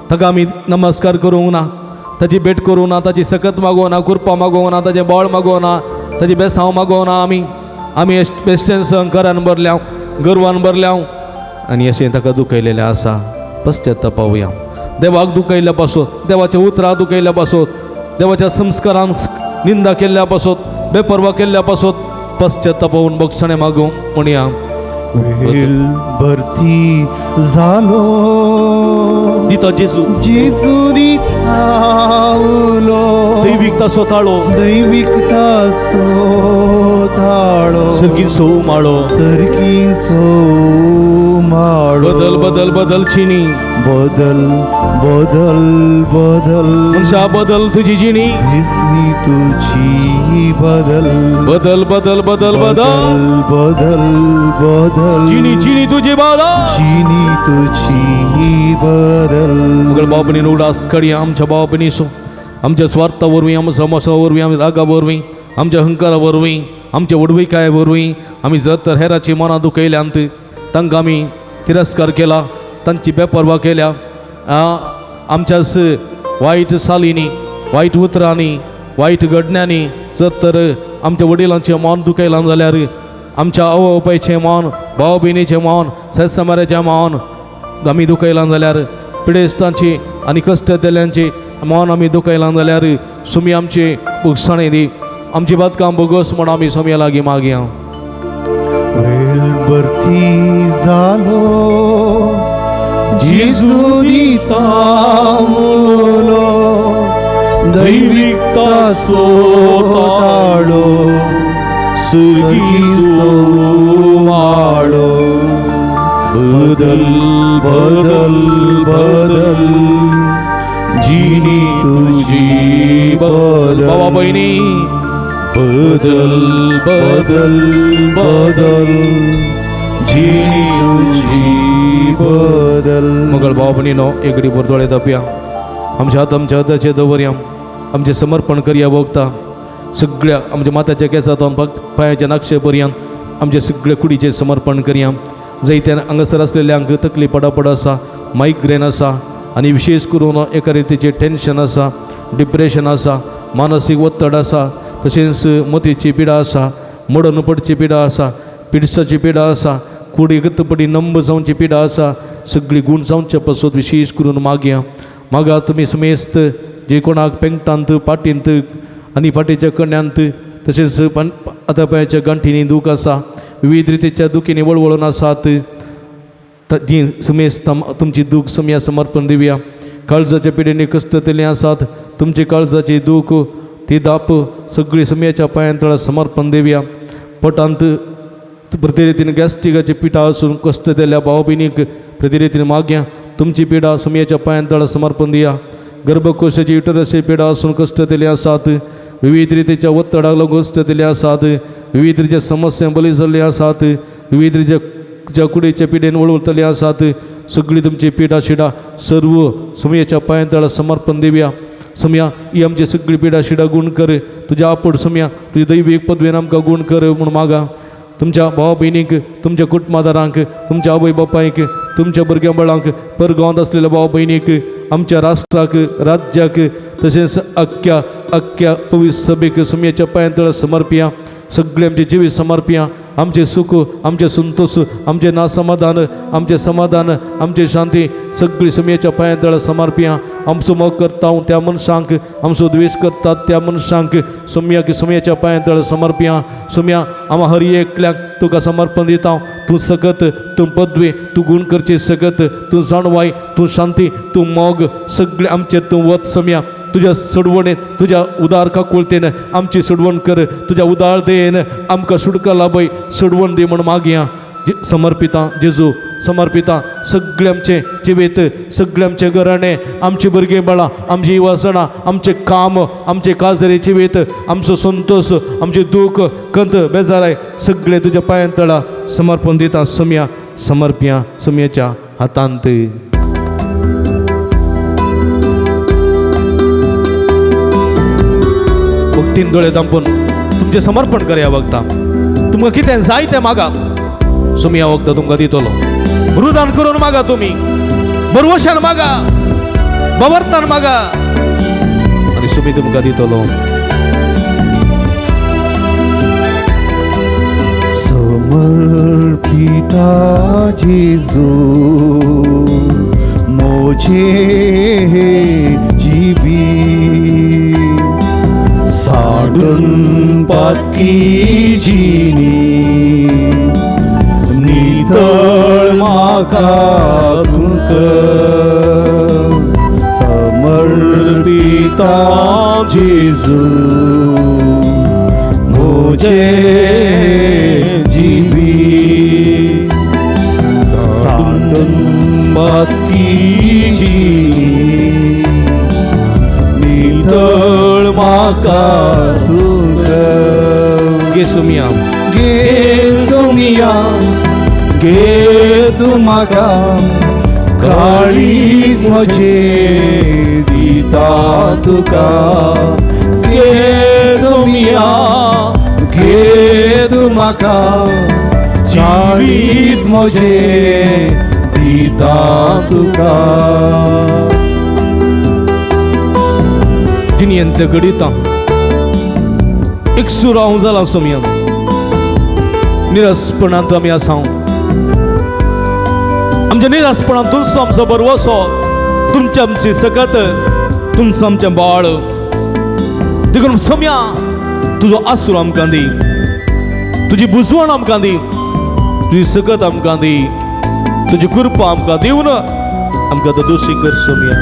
ताका आमी नमस्कार करूंक ना, ताची भेट करूंक ना, ताची सकत मागोवंक ना, कृपा मागोवंक ना, ताचें बळ मागोवंक ना, ताची बेसांव मागोवंक ना. आमी आमी बेश्टेन अहंकारान भरल्या, गर्वान भरल्या आनी अशें ताका दुखयलेलें आसा. पश्चाताप पावया देवाक दुखयल्ल्या पासत, देवाच्या उतराक दुखयल्ल्या पासत, देवाच्या संस्कारान निंदा केल्ल्या पासत, बेपर्वा केल्ल्या पासत पश्चाताप पावून बक्षाणे मागूं म्हणया. वेळ भरती जालो दिता जेजू जेजू दिता उलो दैवीक तासो ताळो दैवीक तासो ताळो सर्गीन सो माळो सर्गीन सो माळो बदल बदल बदल चिनी बदल बदल बदल मनशा बदल तुजी जिणी दिसनी तुजी बदल बदल बदल बदल बदल बदल बदल जिणी जिणी तुजी बदल जिनी तुजी बदल मगळ बाबणी उडास कडया आमच्या बाबणीसो आमच्या स्वार्था वरवीं आमच्या समोसा वरवीं आमच्या रागा वरवीं आमच्या अहंकारा वरवीं आमच्या वडविकाये वरवीं आमी जर तर हेराची मनां दुखयल्यांत तांकां आमी तिरस्कार केला तांची बेपर्वा केल्या आमच्याच वायट सालींनी वायट उतरांनी वायट घडण्यांनी जर तर आमच्या वडिलांचें मन दुखयलां जाल्यार आमच्या आवय बापायचें मन भाव भयणीचें मन सेसमाराचें मन आमी दुखयलां जाल्यार पिडेस्तांची आनी कश्ट दिल्यांची मन आमी दुखयलां जाल्यार सुमी आमची भोगसाणी दी आमची बातकाम बोगस म्हण आमी सोमया लागीं मागया. वेळ भरती जालो जेजू दिता उलो दैवीक तासो ताळो सर्गी सर्गीचो माळो बदल बदल बदल जिणी तुजी बदल बाबा बहिणी बदल बदल बदल जिणी तुजी बदल. मगळ भाव भयणीनो एकडे दोळे दापया आमच्या हात आमच्या हाताचे दवरया आमचें समर्पण करया वोगता सगळ्या आमच्या माथ्याच्या केसांत पांयाच्या नाक्षे पर्यंत आमचे सगळे कुडीचें समर्पण करया. जैत्यान हांगासर आसलेल्यांक तकली पडापड आसा मायग्रेन आसा आनी विशेश करून एका रितीचें टेंशन आसा डिप्रेशन आसा मानसीक ಒತ್ತಡ आसा तशेंच मतीची पिडा आसा मोडून पडची पिडा आसा पिडसाची पिडा आसा कुडी गतपडी नंब जावची पिडा आसा सगळी गूण जावचे पासत विशेश करून मागया. मागा तुमी समेस्त जे कोणाक पेंगटांत पाटींत आनी फाटीच्या कण्यांत तशेंच आतां पांयाच्या गांठींनी दूख आसा विविध रितीच्या दुखींनी वळवळून आसात जी समेस्त तुमची दूख सम्या समर्पण दिवया. काळजाच्या पिडेनी कश्ट दिल्ले आसात तुमची काळजाची दूख ती दाप सगळी सम्याच्या पांयांतळा समर्पण दिवया. पोटांत प्रतिरितीन गॅस्ट्रिकाची पिठा आसून कश्ट दिल्या भाव भयणीक प्रतिरितीन मागया तुमची पिडा सम्याच्या पांयांतळा समर्पण दिया. गर्भकोशाची युटरसची पिडा आसून कश्ट दिले आसात विविध रितीच्या ಒತ್ತಡाक लागून कश्ट दिले आसात विविध रितीच्या समस्या बली जाल्ले आसात विविध रितीच्या कुडीच्या पिडेन वळवळतले आसात सगळी तुमची पिडा शिडा सर्व सुमयाच्या पांयांतळा समर्पण दिवया. सुमया ही आमची सगळी पिडा शिडा गूण कर तुज्या आपड सुमया तुजी दैवीक पदवेन आमकां गूण कर म्हूण मागा. तुमच्या भाव भयणीक तुमच्या कुटुंबादारांक तुमच्या आवय बापायक तुमच्या भुरग्यां बाळांक परगांवांत आसलेल्या भाव भयणीक आमच्या राष्ट्राक राज्याक तशेंच अख्ख्या अख्ख्या पवित्र सभेक सुमयाच्या पांयांतळा समर्पया. सगळे आमचे जिवीत समर्पया आमचे सुख आमचे संतोष आमचे नासमाधान आमचे समाधान आमचे शांती सगळी सुमयेच्या पांयांतळा समर्पया. आमचो मोग करता त्या मनशांक आमचो द्वेश करतात त्या मनशांक सुमयाक सुमयेच्या पांयांतळा समर्पया. सुमया आमा हर एकल्याक तुका समर्पण दिता. तूं सकत तूं पदवी तूं गूण करची सकत तूं जाणवाय तूं शांती तूं मोग सगळे आमचेर तूं वच सम्या. तुज्या सोडवणेन तुज्या उदार काकुळतेन आमची सोडवण कर तुज्या उदार दयेन आमकां सुटका लाभय सोडवण दी म्हण मागया. समर्पिता जेजू समर्पिता सगळे आमचे जिवीत सगळे आमचे घराणें आमची भुरगीं बाळां आमची वासणां आमचें काम आमचें काजरे जिवीत आमचो संतोश आमचें दूख कंत बेजाराय सगळे तुज्या पांयां तळा समर्पण दिता. सुमया समर्पया सुमयेच्या हातांत. भक्तीन दोळे दांपून तुमचें समर्पण करया वखदां तुमकां कितें जाय तें मागा सुमया वखदां तुमकां दितलो. रुदान करून मागा तुमी बरवशान मागा बवरतान मागा आनी सुमी तुमकां दितलो. समर्पिता जेजू मोजे जिवी साडून पातकी जिनी नित म्हाका तुका समर्पिता जेजू म्हजें जिवीत सांडून जिणी नितळ म्हाका तुका घे सोमिया घे सोमिया घे तूं म्हाका काळीज म्हजें दिता तुका घे सोमिया घे तूं म्हाका काळीज म्हजें दिता तुका. जिणयेंत घडिता एक सुराव जाला सोमिया निरसपणांत आमी आसा आमच्या निरासपणांत तुमचो आमचो बरवसो तुमची आमची सकत तुमचो आमचें बाळ देखून सोम्या तुजो आसरो आमकां दी तुजी बुजवण आमकां दी तुजी सकत आमकां दी तुजी कृपा आमकां दिवन आमकां तो दोशी कर सोम्या.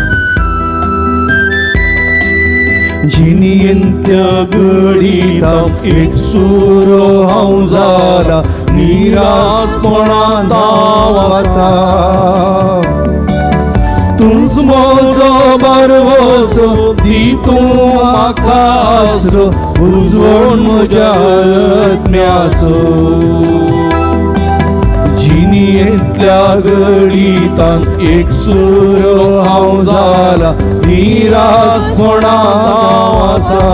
जिणयेंतल्या घडितां एक सुरो हांव जाला निरासपणांत हांव आसा तूंच म्हजो बरवसो दी तूं म्हाका आसरो उजवण म्हज्या आत्म्याचो. जिणयेंतल्या घडितांत एक सुरो हांव जाला निरासपणांत हांव आसा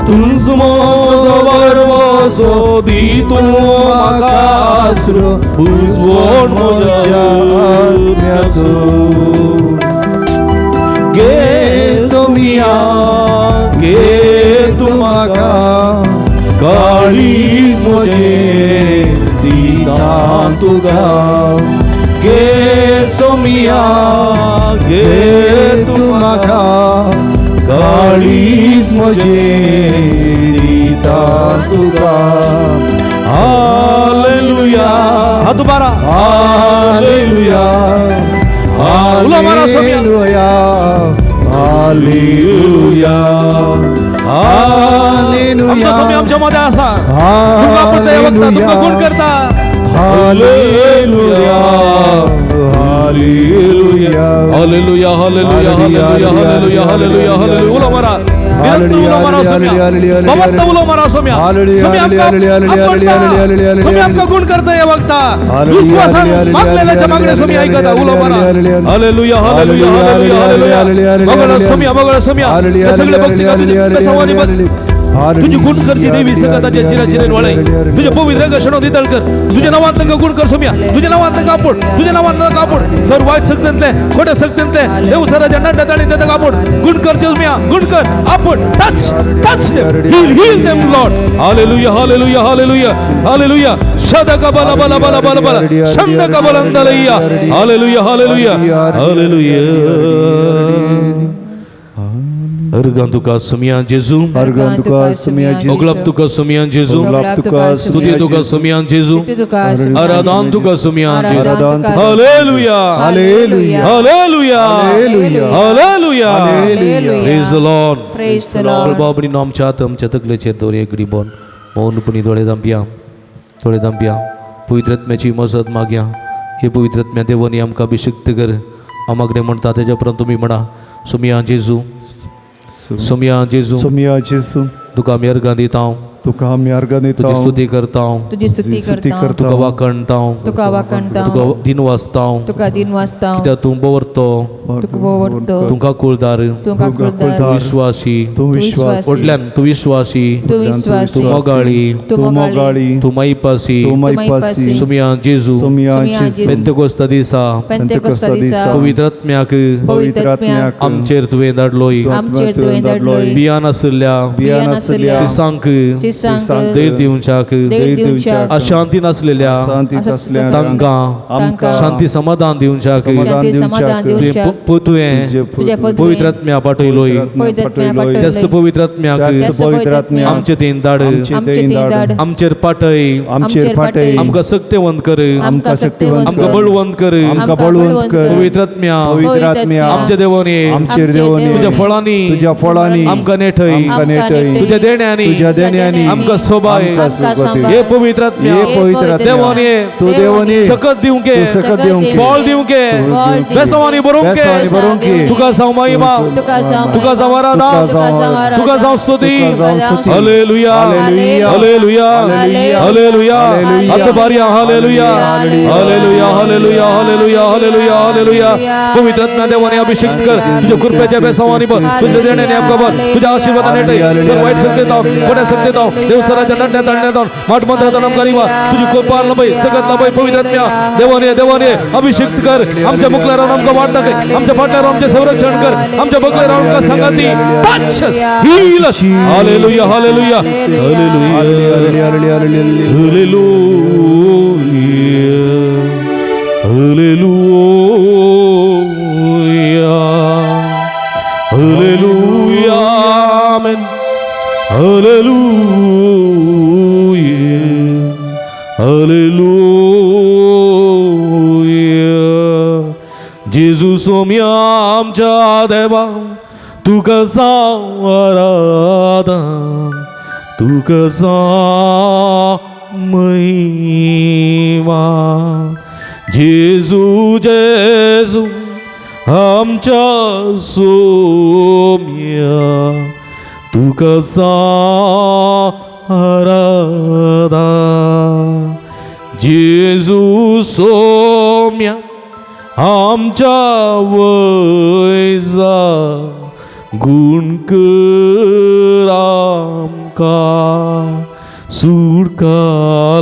तूंच म्हजो बरवसो दी तूं म्हाका आसरो उजवण म्हज्या आत्म्याचो. घे सोमिया घे तूं म्हाका काळीज म्हजें दिता तुका घे सोमिया घे तूं म्हाका काळीज म्हजें दिता तुका. हालेलुया. हात उबारा. हालेलुया उलो मारा सोमिया. Hallelujah hallelujah. आमचो सोमी आमच्या मदें आसा तुमकां आपडता वखता तुमकां गुण करता. Hallelujah hallelujah hallelujah hallelujah hallelujah hallelujah hallelujah hallelujah. उलो मारा निरंतर उलो मारा सोम्या भगवंत उलो मारा सोम्या. सोम्या आमकां आपडता सोम्या आमकां गुण करता हे वखता विश्वासान मागलेल्याच्या मागणे सोमी आयकता. उलो मारा हालेलुया हालेलुया हालेलुया हालेलुया. मगळ सोम्या मगळ सोम्या हे सगळे भक्ती बेसावानी बद तुझी गुण करची देवी सकताच्या शिरा शिरेन वळय तुझे पवित्र गशणो नितळ कर तुझ्या नावान तांकां गुण कर सोम्या तुझ्या नावान तांकां आपोड तुझ्या नावान तांकां आपोड सर वायट शक्तींतले खोट्या शक्तींतले देव सराच्या नड्या ताणी तांकां आपोड गुण करचे सोम्या गुण कर आपोड touch touch them heal heal them Lord. Hallelujah hallelujah hallelujah hallelujah. शदक बल बल बल बल बल शंदक बलंदलैया. Hallelujah hallelujah hallelujah. अर्गां तुका सोम्या जेजू अर्गां तुका सोम्या जेजू ओगलाप तुका सोम्या जेजू ओगलाप तुका स्तुती तुका सोम्या जेजू आराधन तुका सोम्या जेजू. आराधन hallelujah hallelujah hallelujah hallelujah hallelujah. Hallelujah. Praise the Lord. Praise the Lord. बाबडी आमच्या आत आमच्या तकलेचेर दवर एक रिबॉन मौनपणी दोळे दांपया दोळे दांपया पवित्र आत्म्याची मजत मागया. हे पवित्र आत्म्या देवानी आमकां अभिषिक्त कर आमागडे म्हणटा तेज्या उपरांत तुमी म्हणा सोम्या जेजू सोम्या जेजू सोम्या जेजू तुका आमी अर्गां दिता तुका आमी अर्गां दिता तुजी स्तुती करता तुजी स्तुती करता तुका वाखणता तुका वाखणता तुका दिन वाचता तुका दिन वाचता कित्याक तूं बवरतो तुका बवरतो तुका कुळदार तुका कुळदार तूं विश्वासी तूं विश्वासी व्हडल्यान तूं विश्वासी तूं विश्वासी तूं मोगाळी तूं मोगाळी तूं मायपासी तूं मायपासी सोम्या जेजू सोम्या जेजू पेंतेकोस्ता दिसा पेंतेकोस्ता दिसा पवित्र आत्म्याक पवित्र आत्म्याक आमचेर तुवें धाडलोय आमचेर तुवें धाडलोय बियान आशिल्ल्या बियान आशिल्ल्या सिसांक क्रिस्तांक धैर्य दिवच्याक, धैर्य दिवच्याक, अशांती नासलेल्या शांतीत असल्या तांकां आमकां शांती समाधान दिवच्याक, समाधान शांती समाधान दिवच्याक, तुवें दिवच्याक, तुवें तुजे तुजे पदवे पवित्र आत्म्या पाठयलोय, पवित्र आत्म्या पाठयलोय, त्याच पवित्र आत्म्याक त्याच पवित्र आत्म्याक आमचे तीन धाड, आमचे आमचे थंय थंय धाड, धाड, आमचेर पाठय, आमचेर पाठय, आमकां सक्तेवंत कर, आमकां शक्तिवंत आमकां कर, बळवंत कर, आमकां बळवंत कर, पवित्र आत्म्या पवित्र आत्म्या आमच्या देवान ये, आमचेर देवोन ये, तुज्या फळांनी तुज्या फळांनी आमकां नेटय, आमकां नेटय, तुज्या देण्यांनी तुज्या देण्यांनी आमकां सोबाय, आमकां सुगती, हे पवित्र आत्म्या हे पवित्र आत्म्या देवान ये, तूं देवोन ये, सकत दिवंक, तूं सकत दिवंक, बळ दिवंक, बेसवानी बरोवंक, बेसवानी बरोवंक, तुका जावं महिमा, तुका जावं तुका जावं आराधना, तुका जावं स्तुती. तुका जावं स्तुती. Hallelujah, hallelujah, hallelujah, hallelujah, hallelujah. Hallelujah. हात बारया, hallelujah, hallelujah, hallelujah, hallelujah, hallelujah, hallelujah. पवित्र आत्म्या देवाने अभिषेक कर, तुझ्या कृपेच्या बेसवानी बघ, तुझ्या देण्याने आमकां बघ, तुझ्या आशीर्वादाने नेटय, सर्व वाईट शक्ती धाव, कोण्या शक्ती धाव, देवसराच्या नडण्यात आणण्यात धाव, माठ मंत्रात आमकां रिवा, तुझी कृपा लभय, सगळ्यात लभय. पवित्र आत्म्या देवाने, देवाने अभिषेक कर, आमच्या मुखल्यावर आमकां वाट दाखय, आमच्या फाटल्यावर आमचें संरक्षण कर, आमच्या बगल्यावर आमकां सांगाती touch us, heal us. Hallelujah, hallelujah, hallelujah, hallelujah, hallelujah, hallelujah. Hallelujah, hallelujah, amen. Hallelujah, hallelujah. जेजू सोम्या आमच्या देवा, तुका जावं आराधना, तुका जावं महिमा. जेजू जेजू आमच्या सोम्या, तुका जावं आराधना. जेजू सोम्या आमच्या वैजा, गुण कर आमकां, सुटका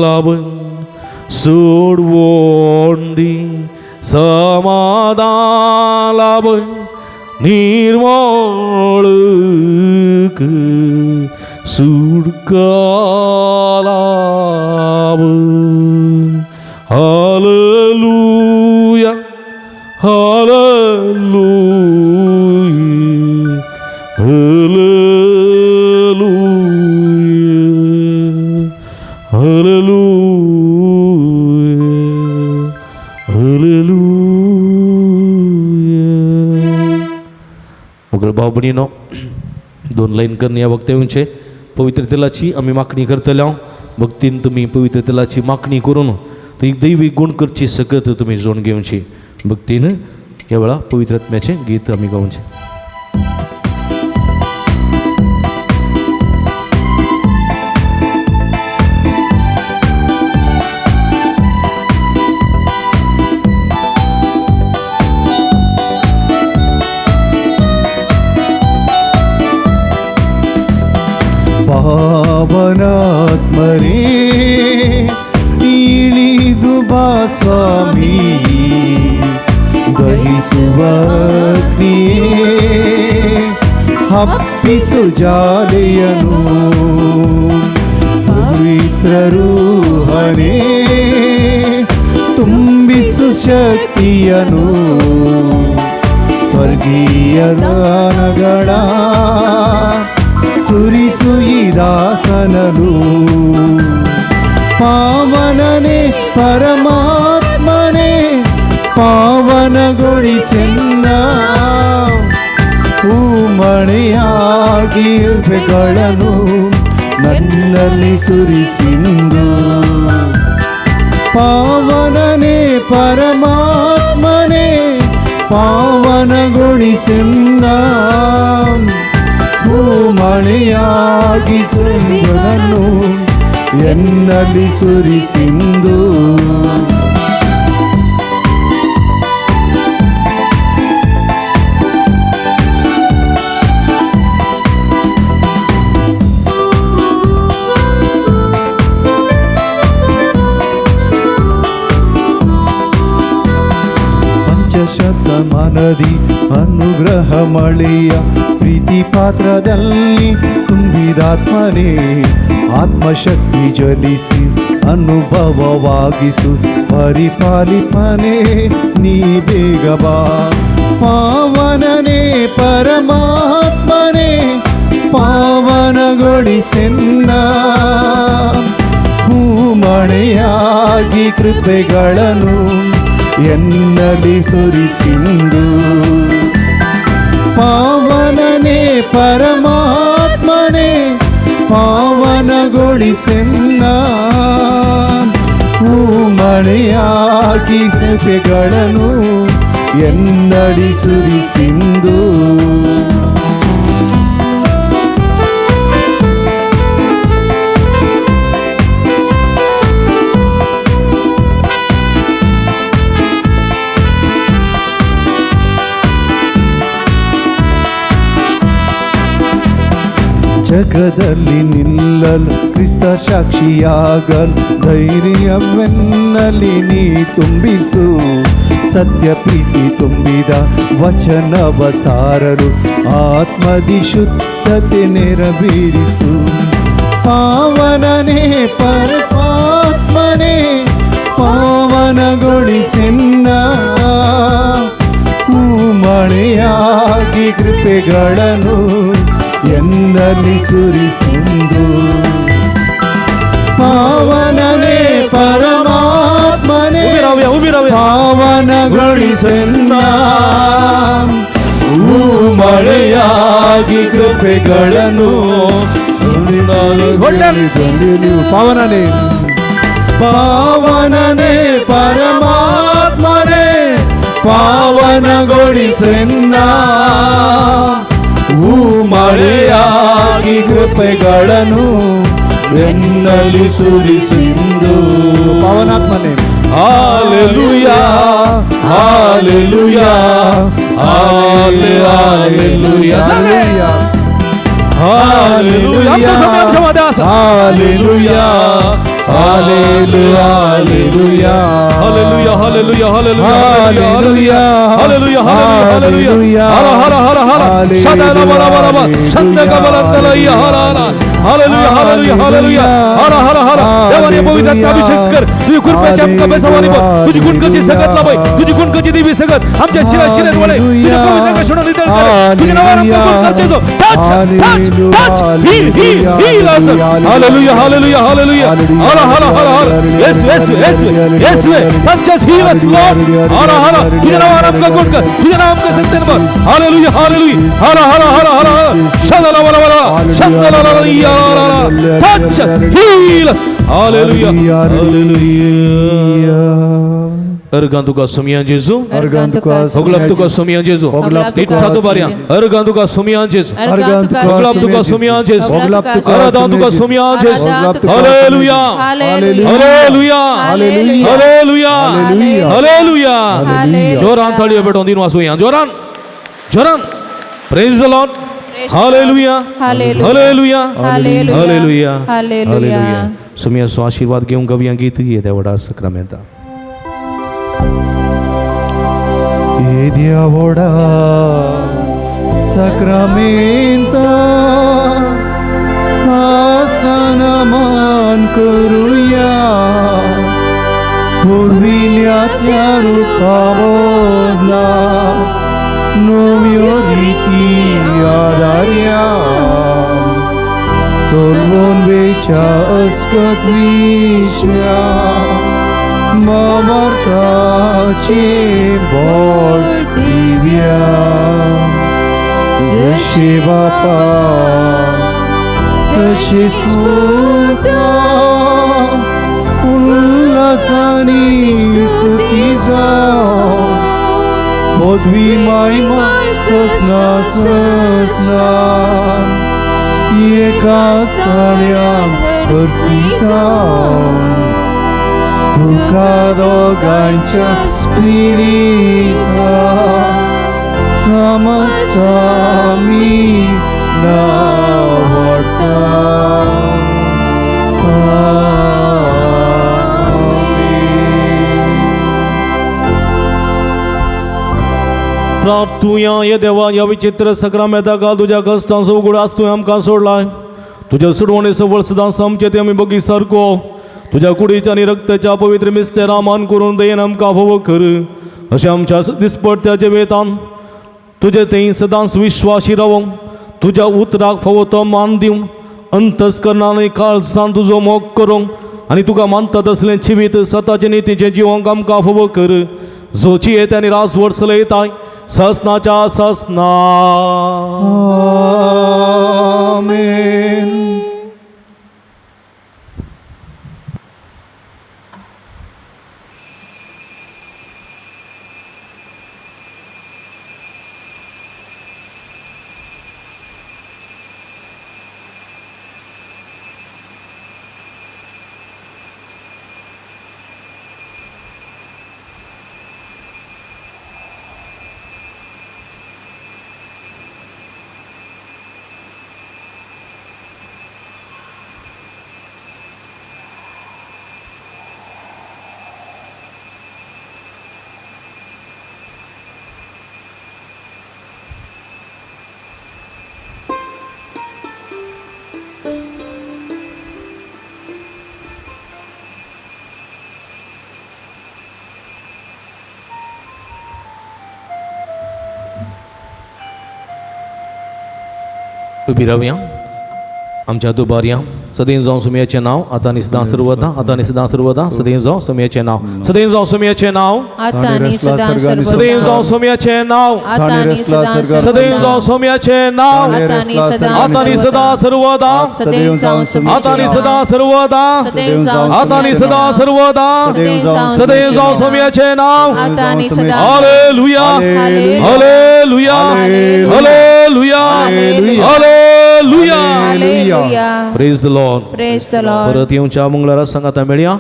लाभन सोडवण दी, समाधान लाभन निर्मळ कर, सुटका लाभन. Hallelujah, hallelujah, hallelujah, hallelujah, hallelujah. मुगळ भाव भयणीनो, दोन लाईन करून ह्या वक्तव्यांचे पवित्र तेलाची आमी मागणी करतले. हांव भक्तीन तुमी पवित्र तेलाची मागणी करून ती दैवी गुण करची सकत तुमी जोड घेवची. भक्तीन ह्या वेळा पवित्र आत्म्याचें गीत आमी गावचें. ಪಾವನಾತ್ಮರೇ ಇಳಿದು ಬಾ ಸ್ವಾಮಿ, ದಹಿಸುವ ಅಗ್ನಿಯೇ ಹಪ್ಪಿಸು ಜಾಲೆಯನು, ಪವಿತ್ರ ರೂಹನೇ ತುಂಬಿಸು ಶಕ್ತಿಯನು, ಸ್ವರ್ಗೀಯ ದಾನಗಳ ಸುರಿಸು ಈ ದಾಸನನು. ಪಾವನನೇ ಪರಮಾತ್ಮನೇ ಪಾವನಗೊಳಿಸೆನ್ನ, ಹೂಮಳೆಯಾಗಿ ಕೃಪೆಗಳನ್ನು ನನ್ನಲ್ಲಿ ಸುರಿಸಿಂದು. ಪಾವನನೇ ಪರಮಾತ್ಮನೇ ಪಾವನಗೊಳಿಸೆನ್ನ, ಹೂಮಳೆಯಾಗಿ ಸುರಿಗಳನ್ನು ಎನ್ನಲ್ಲಿ ಸುರಿಸಿಂದು. ಮನದಿ ಅನುಗ್ರಹ ಮಳೆಯ ಪ್ರೀತಿ ಪಾತ್ರದಲ್ಲಿ ತುಂಬಿದಾತ್ಮನೇ ಆತ್ಮಶಕ್ತಿ ಜ್ವಲಿಸಿ ಅನುಭವವಾಗಿಸು ಪರಿಪಾಲಿಪನೇ ನೀ ಬೇಗ ಬಾ. ಪಾವನನೇ ಪರಮಾತ್ಮನೇ ಪಾವನಗೊಳಿಸೆನ್ನ ಹೂಮಳೆಯಾಗಿ ಕೃಪೆಗಳನ್ನು ಎನ್ನಲ್ಲಿ ಸುರಿಸಿಂದು. ಪಾವನನೇ ಪರಮಾತ್ಮನೇ ಪಾವನಗೊಳಿಸೆನ್ನ ಹೂಮಳೆಯಾಗಿ ಕೃಪೆಗಳನ್ನು ಎನ್ನಡಿ ಸುರಿಸಿಂದು. ಜಗದಲ್ಲಿ ನಿಲ್ಲಲು ಕ್ರಿಸ್ತ ಸಾಕ್ಷಿಯಾಗಲು ಧೈರ್ಯವೆನ್ನಲ್ಲಿ ನೀ ತುಂಬಿಸು. ಸತ್ಯ ಪ್ರೀತಿ ತುಂಬಿದ ವಚನವ ಸಾರಲು ಆತ್ಮದಿ ಶುದ್ಧತೆ ನೆರವೇರಿಸು. ಪಾವನನೇ ಪರಮಾತ್ಮನೇ ಪಾವನಗೊಳಿಸೆನ್ನ ಹೂಮಳೆಯಾಗಿ ಕೃಪೆಗಳನ್ನು ಎನ್ನಲ್ಲಿ ಸುರಿಸಿಂದು. ಪಾವನನೇ ಪರಮಾತ್ಮನೇ ಪಾವನಗೊಳಿಸೆನ್ನ ಹೂಮಳೆಯಾಗಿ ಕೃಪೆಗಳನ್ನು ಪಾವನನೇ ಪಾವನನೇ ಪರಮಾತ್ಮನೇ ಪಾವನಗೊಳಿಸೆನ್ನ ಹೂಮಳೆಯಾಗಿ ಕೃಪೆಗಳನ್ನು ಎನ್ನಲ್ಲಿ ಸುರಿಸಿಂದು. ಪಾವನಾತ್ಮನೇ hallelujah hallelujah hallelujah hallelujah hallelujah hallelujah hallelujah hallelujah hallelujah hallelujah hallelujah ಹರ ಹರ ಹರ ಹರ ಶತನ ಬರ ಬರ ಬರ ಶತಕ ಬಲಂತಲಯ್ಯ ಹರ ಹರ हालेलुया हालेलुया हालेलुया हर हर हर. देवाने पवित्र अभिषेक कर, तुझी कृपेची आमकां बेसवानी बघ, तुझी गुणकरची सगत लाभय, तुझी गुणकरची देवी सगत आमच्या शिरा शिरेन वळय, तुझ्या पवित्र कशोण नितळ कर, तुझ्या नावान आमकां गुण करचे जो touch touch touch heal heal heal असं. हालेलुया हालेलुया हालेलुया हर हर हर हर. Yesu Yesu Yesu Yesu touch us heal us Lord. हर हर तुझ्या नावान आमकां गुण कर, तुझ्या नावान आमकां सत्तेन बघ. हालेलुया हालेलुया हर हर हर हर हर. शंदला बला बला शंदला ला touch, heal us. Hallelujah. Hallelujah. अर्गांतुका सुमियान जेजू, होगलाप्तुका सुमियान जेजू, इच्छातु बारिया. अर्गांतुका सुमियान जेजू, होगलाप्तुका सुमियान जेजू, अरदांतुका सुमियान जेजू. Hallelujah hallelujah hallelujah hallelujah. जोरान ताळयो पेटोवन दिनू आसूया. जोरान जोरान. Praise the Lord. Hallelujah hallelujah hallelujah hallelujah. सुमियाचो आशीर्वाद घेवंक गवया गीत येद्या व्हडा सक्रामेंता. येद्या व्हडा सक्रामेंता साष्टान मान करुया पुर्विल्या त्या रुपा बदला नव्यो रिती आदार्या सोडून वेच्या अस्कत विश्व्या मामार्थाचे बोट दिव्या जशे बापा तशे स्मृता उल्हासानी स्तुती जावं पदवी महिमा ससना ससना एका सण्यांक भरसिता तुका दोगांच्या स्पिरिता समसामी नावडटा. प्रार्थुया हे देवा ह्या विचित्र सक्रामेता काल तुज्या कश्टांचो उगडास तुवें आमकां सोडलाय. तुज्या सुडवणे सवळ सदां आमचे ते आमी बगी सारको तुज्या कुडीच्या आनी रक्ताच्या पवित्र मिस्तेरा मान करून दयेन आमकां फावो कर. अशें आमच्या दिसपडत्या जिवेतान तुजे थंय सदांच विश्वाशी रावोंक तुज्या उतराक फावो तो मान दिवन अंतस्करणान आनी काळजान तुजो मोग करूंक आनी तुका मानता तसलें जिवीत सताचें नितीचें जिवोंक आमकां फावो कर. जोची येता आनी राजवट चलयताय ससनाच्या ससना. आमेन. उबी रावया आमच्या दुबारया सदैव जावं सुमयाचें नांव आतां आनी सदां सर्वदा आतां आनी सदां सर्वदा सदैव जावं सुमयाचें नांव सदैव जावं सुमयाचें नांव आता आनी सदां सदैव जावं सर्वदा सुमयाचें नांव आता आनी सदां सदैव जावं सुमयाचें नांव आता आनी सदां आतां आनी सदां सर्वदा सदैव जावं आतां आनी सदां सर्वदा सदैव आतां आनी सदां सर्वदा सदैव सदैव जावं सुमयाचें नांव. आता आनी सदां. Hallelujah hallelujah hallelujah hallelujah. Hallelujah. Praise the Lord. Praise the Lord. परत येवच्या मंगळारा सांगाता मेळया.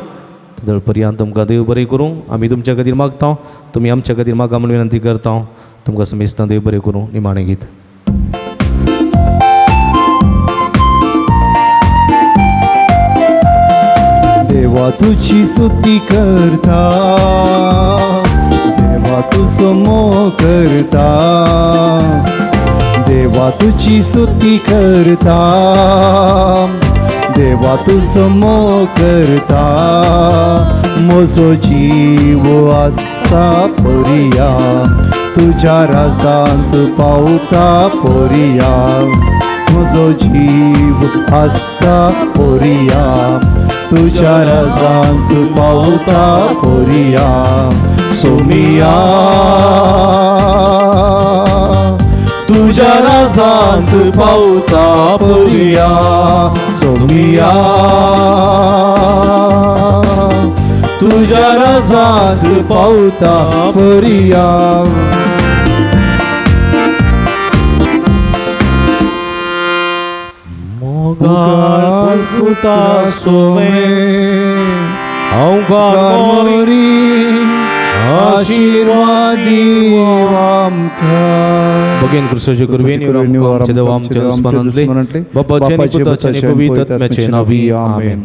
तदळ पर्यंत तुमकां देव बरें करूं. आमी तुमच्या खातीर मागता, तुमी आमच्या खातीर मागा म्हूण विनंती करता. तुमकां समेस्तां देव बरें करूं. निमाणें गीत. देवा तुझी स्तुती करता, देवा तुझो मोग करता, देवा तुझी स्तुती करता, देवा तुझो मोग करता. म्हजो जीव आसता पोरिया तुज्या राजांत पावता पोरिया. म्हजो जीव आसता पोरिया तुज्या राजांत पावता पोरिया. सोमिया तुज्या राजांत पावता पोरिया. सोमिया तुज्या राजांत पावता पोरिया. मोगाळ पुता सोमे हांव मोरी आशीर्वादी आमकां. बगेन क्रिस्ताचे कृपेन आमच्या देवा आमच्या दुस्मनांतले बापाचे आनी पुताचे आनी पवित्र आत्म्याचे नांवी आमेन.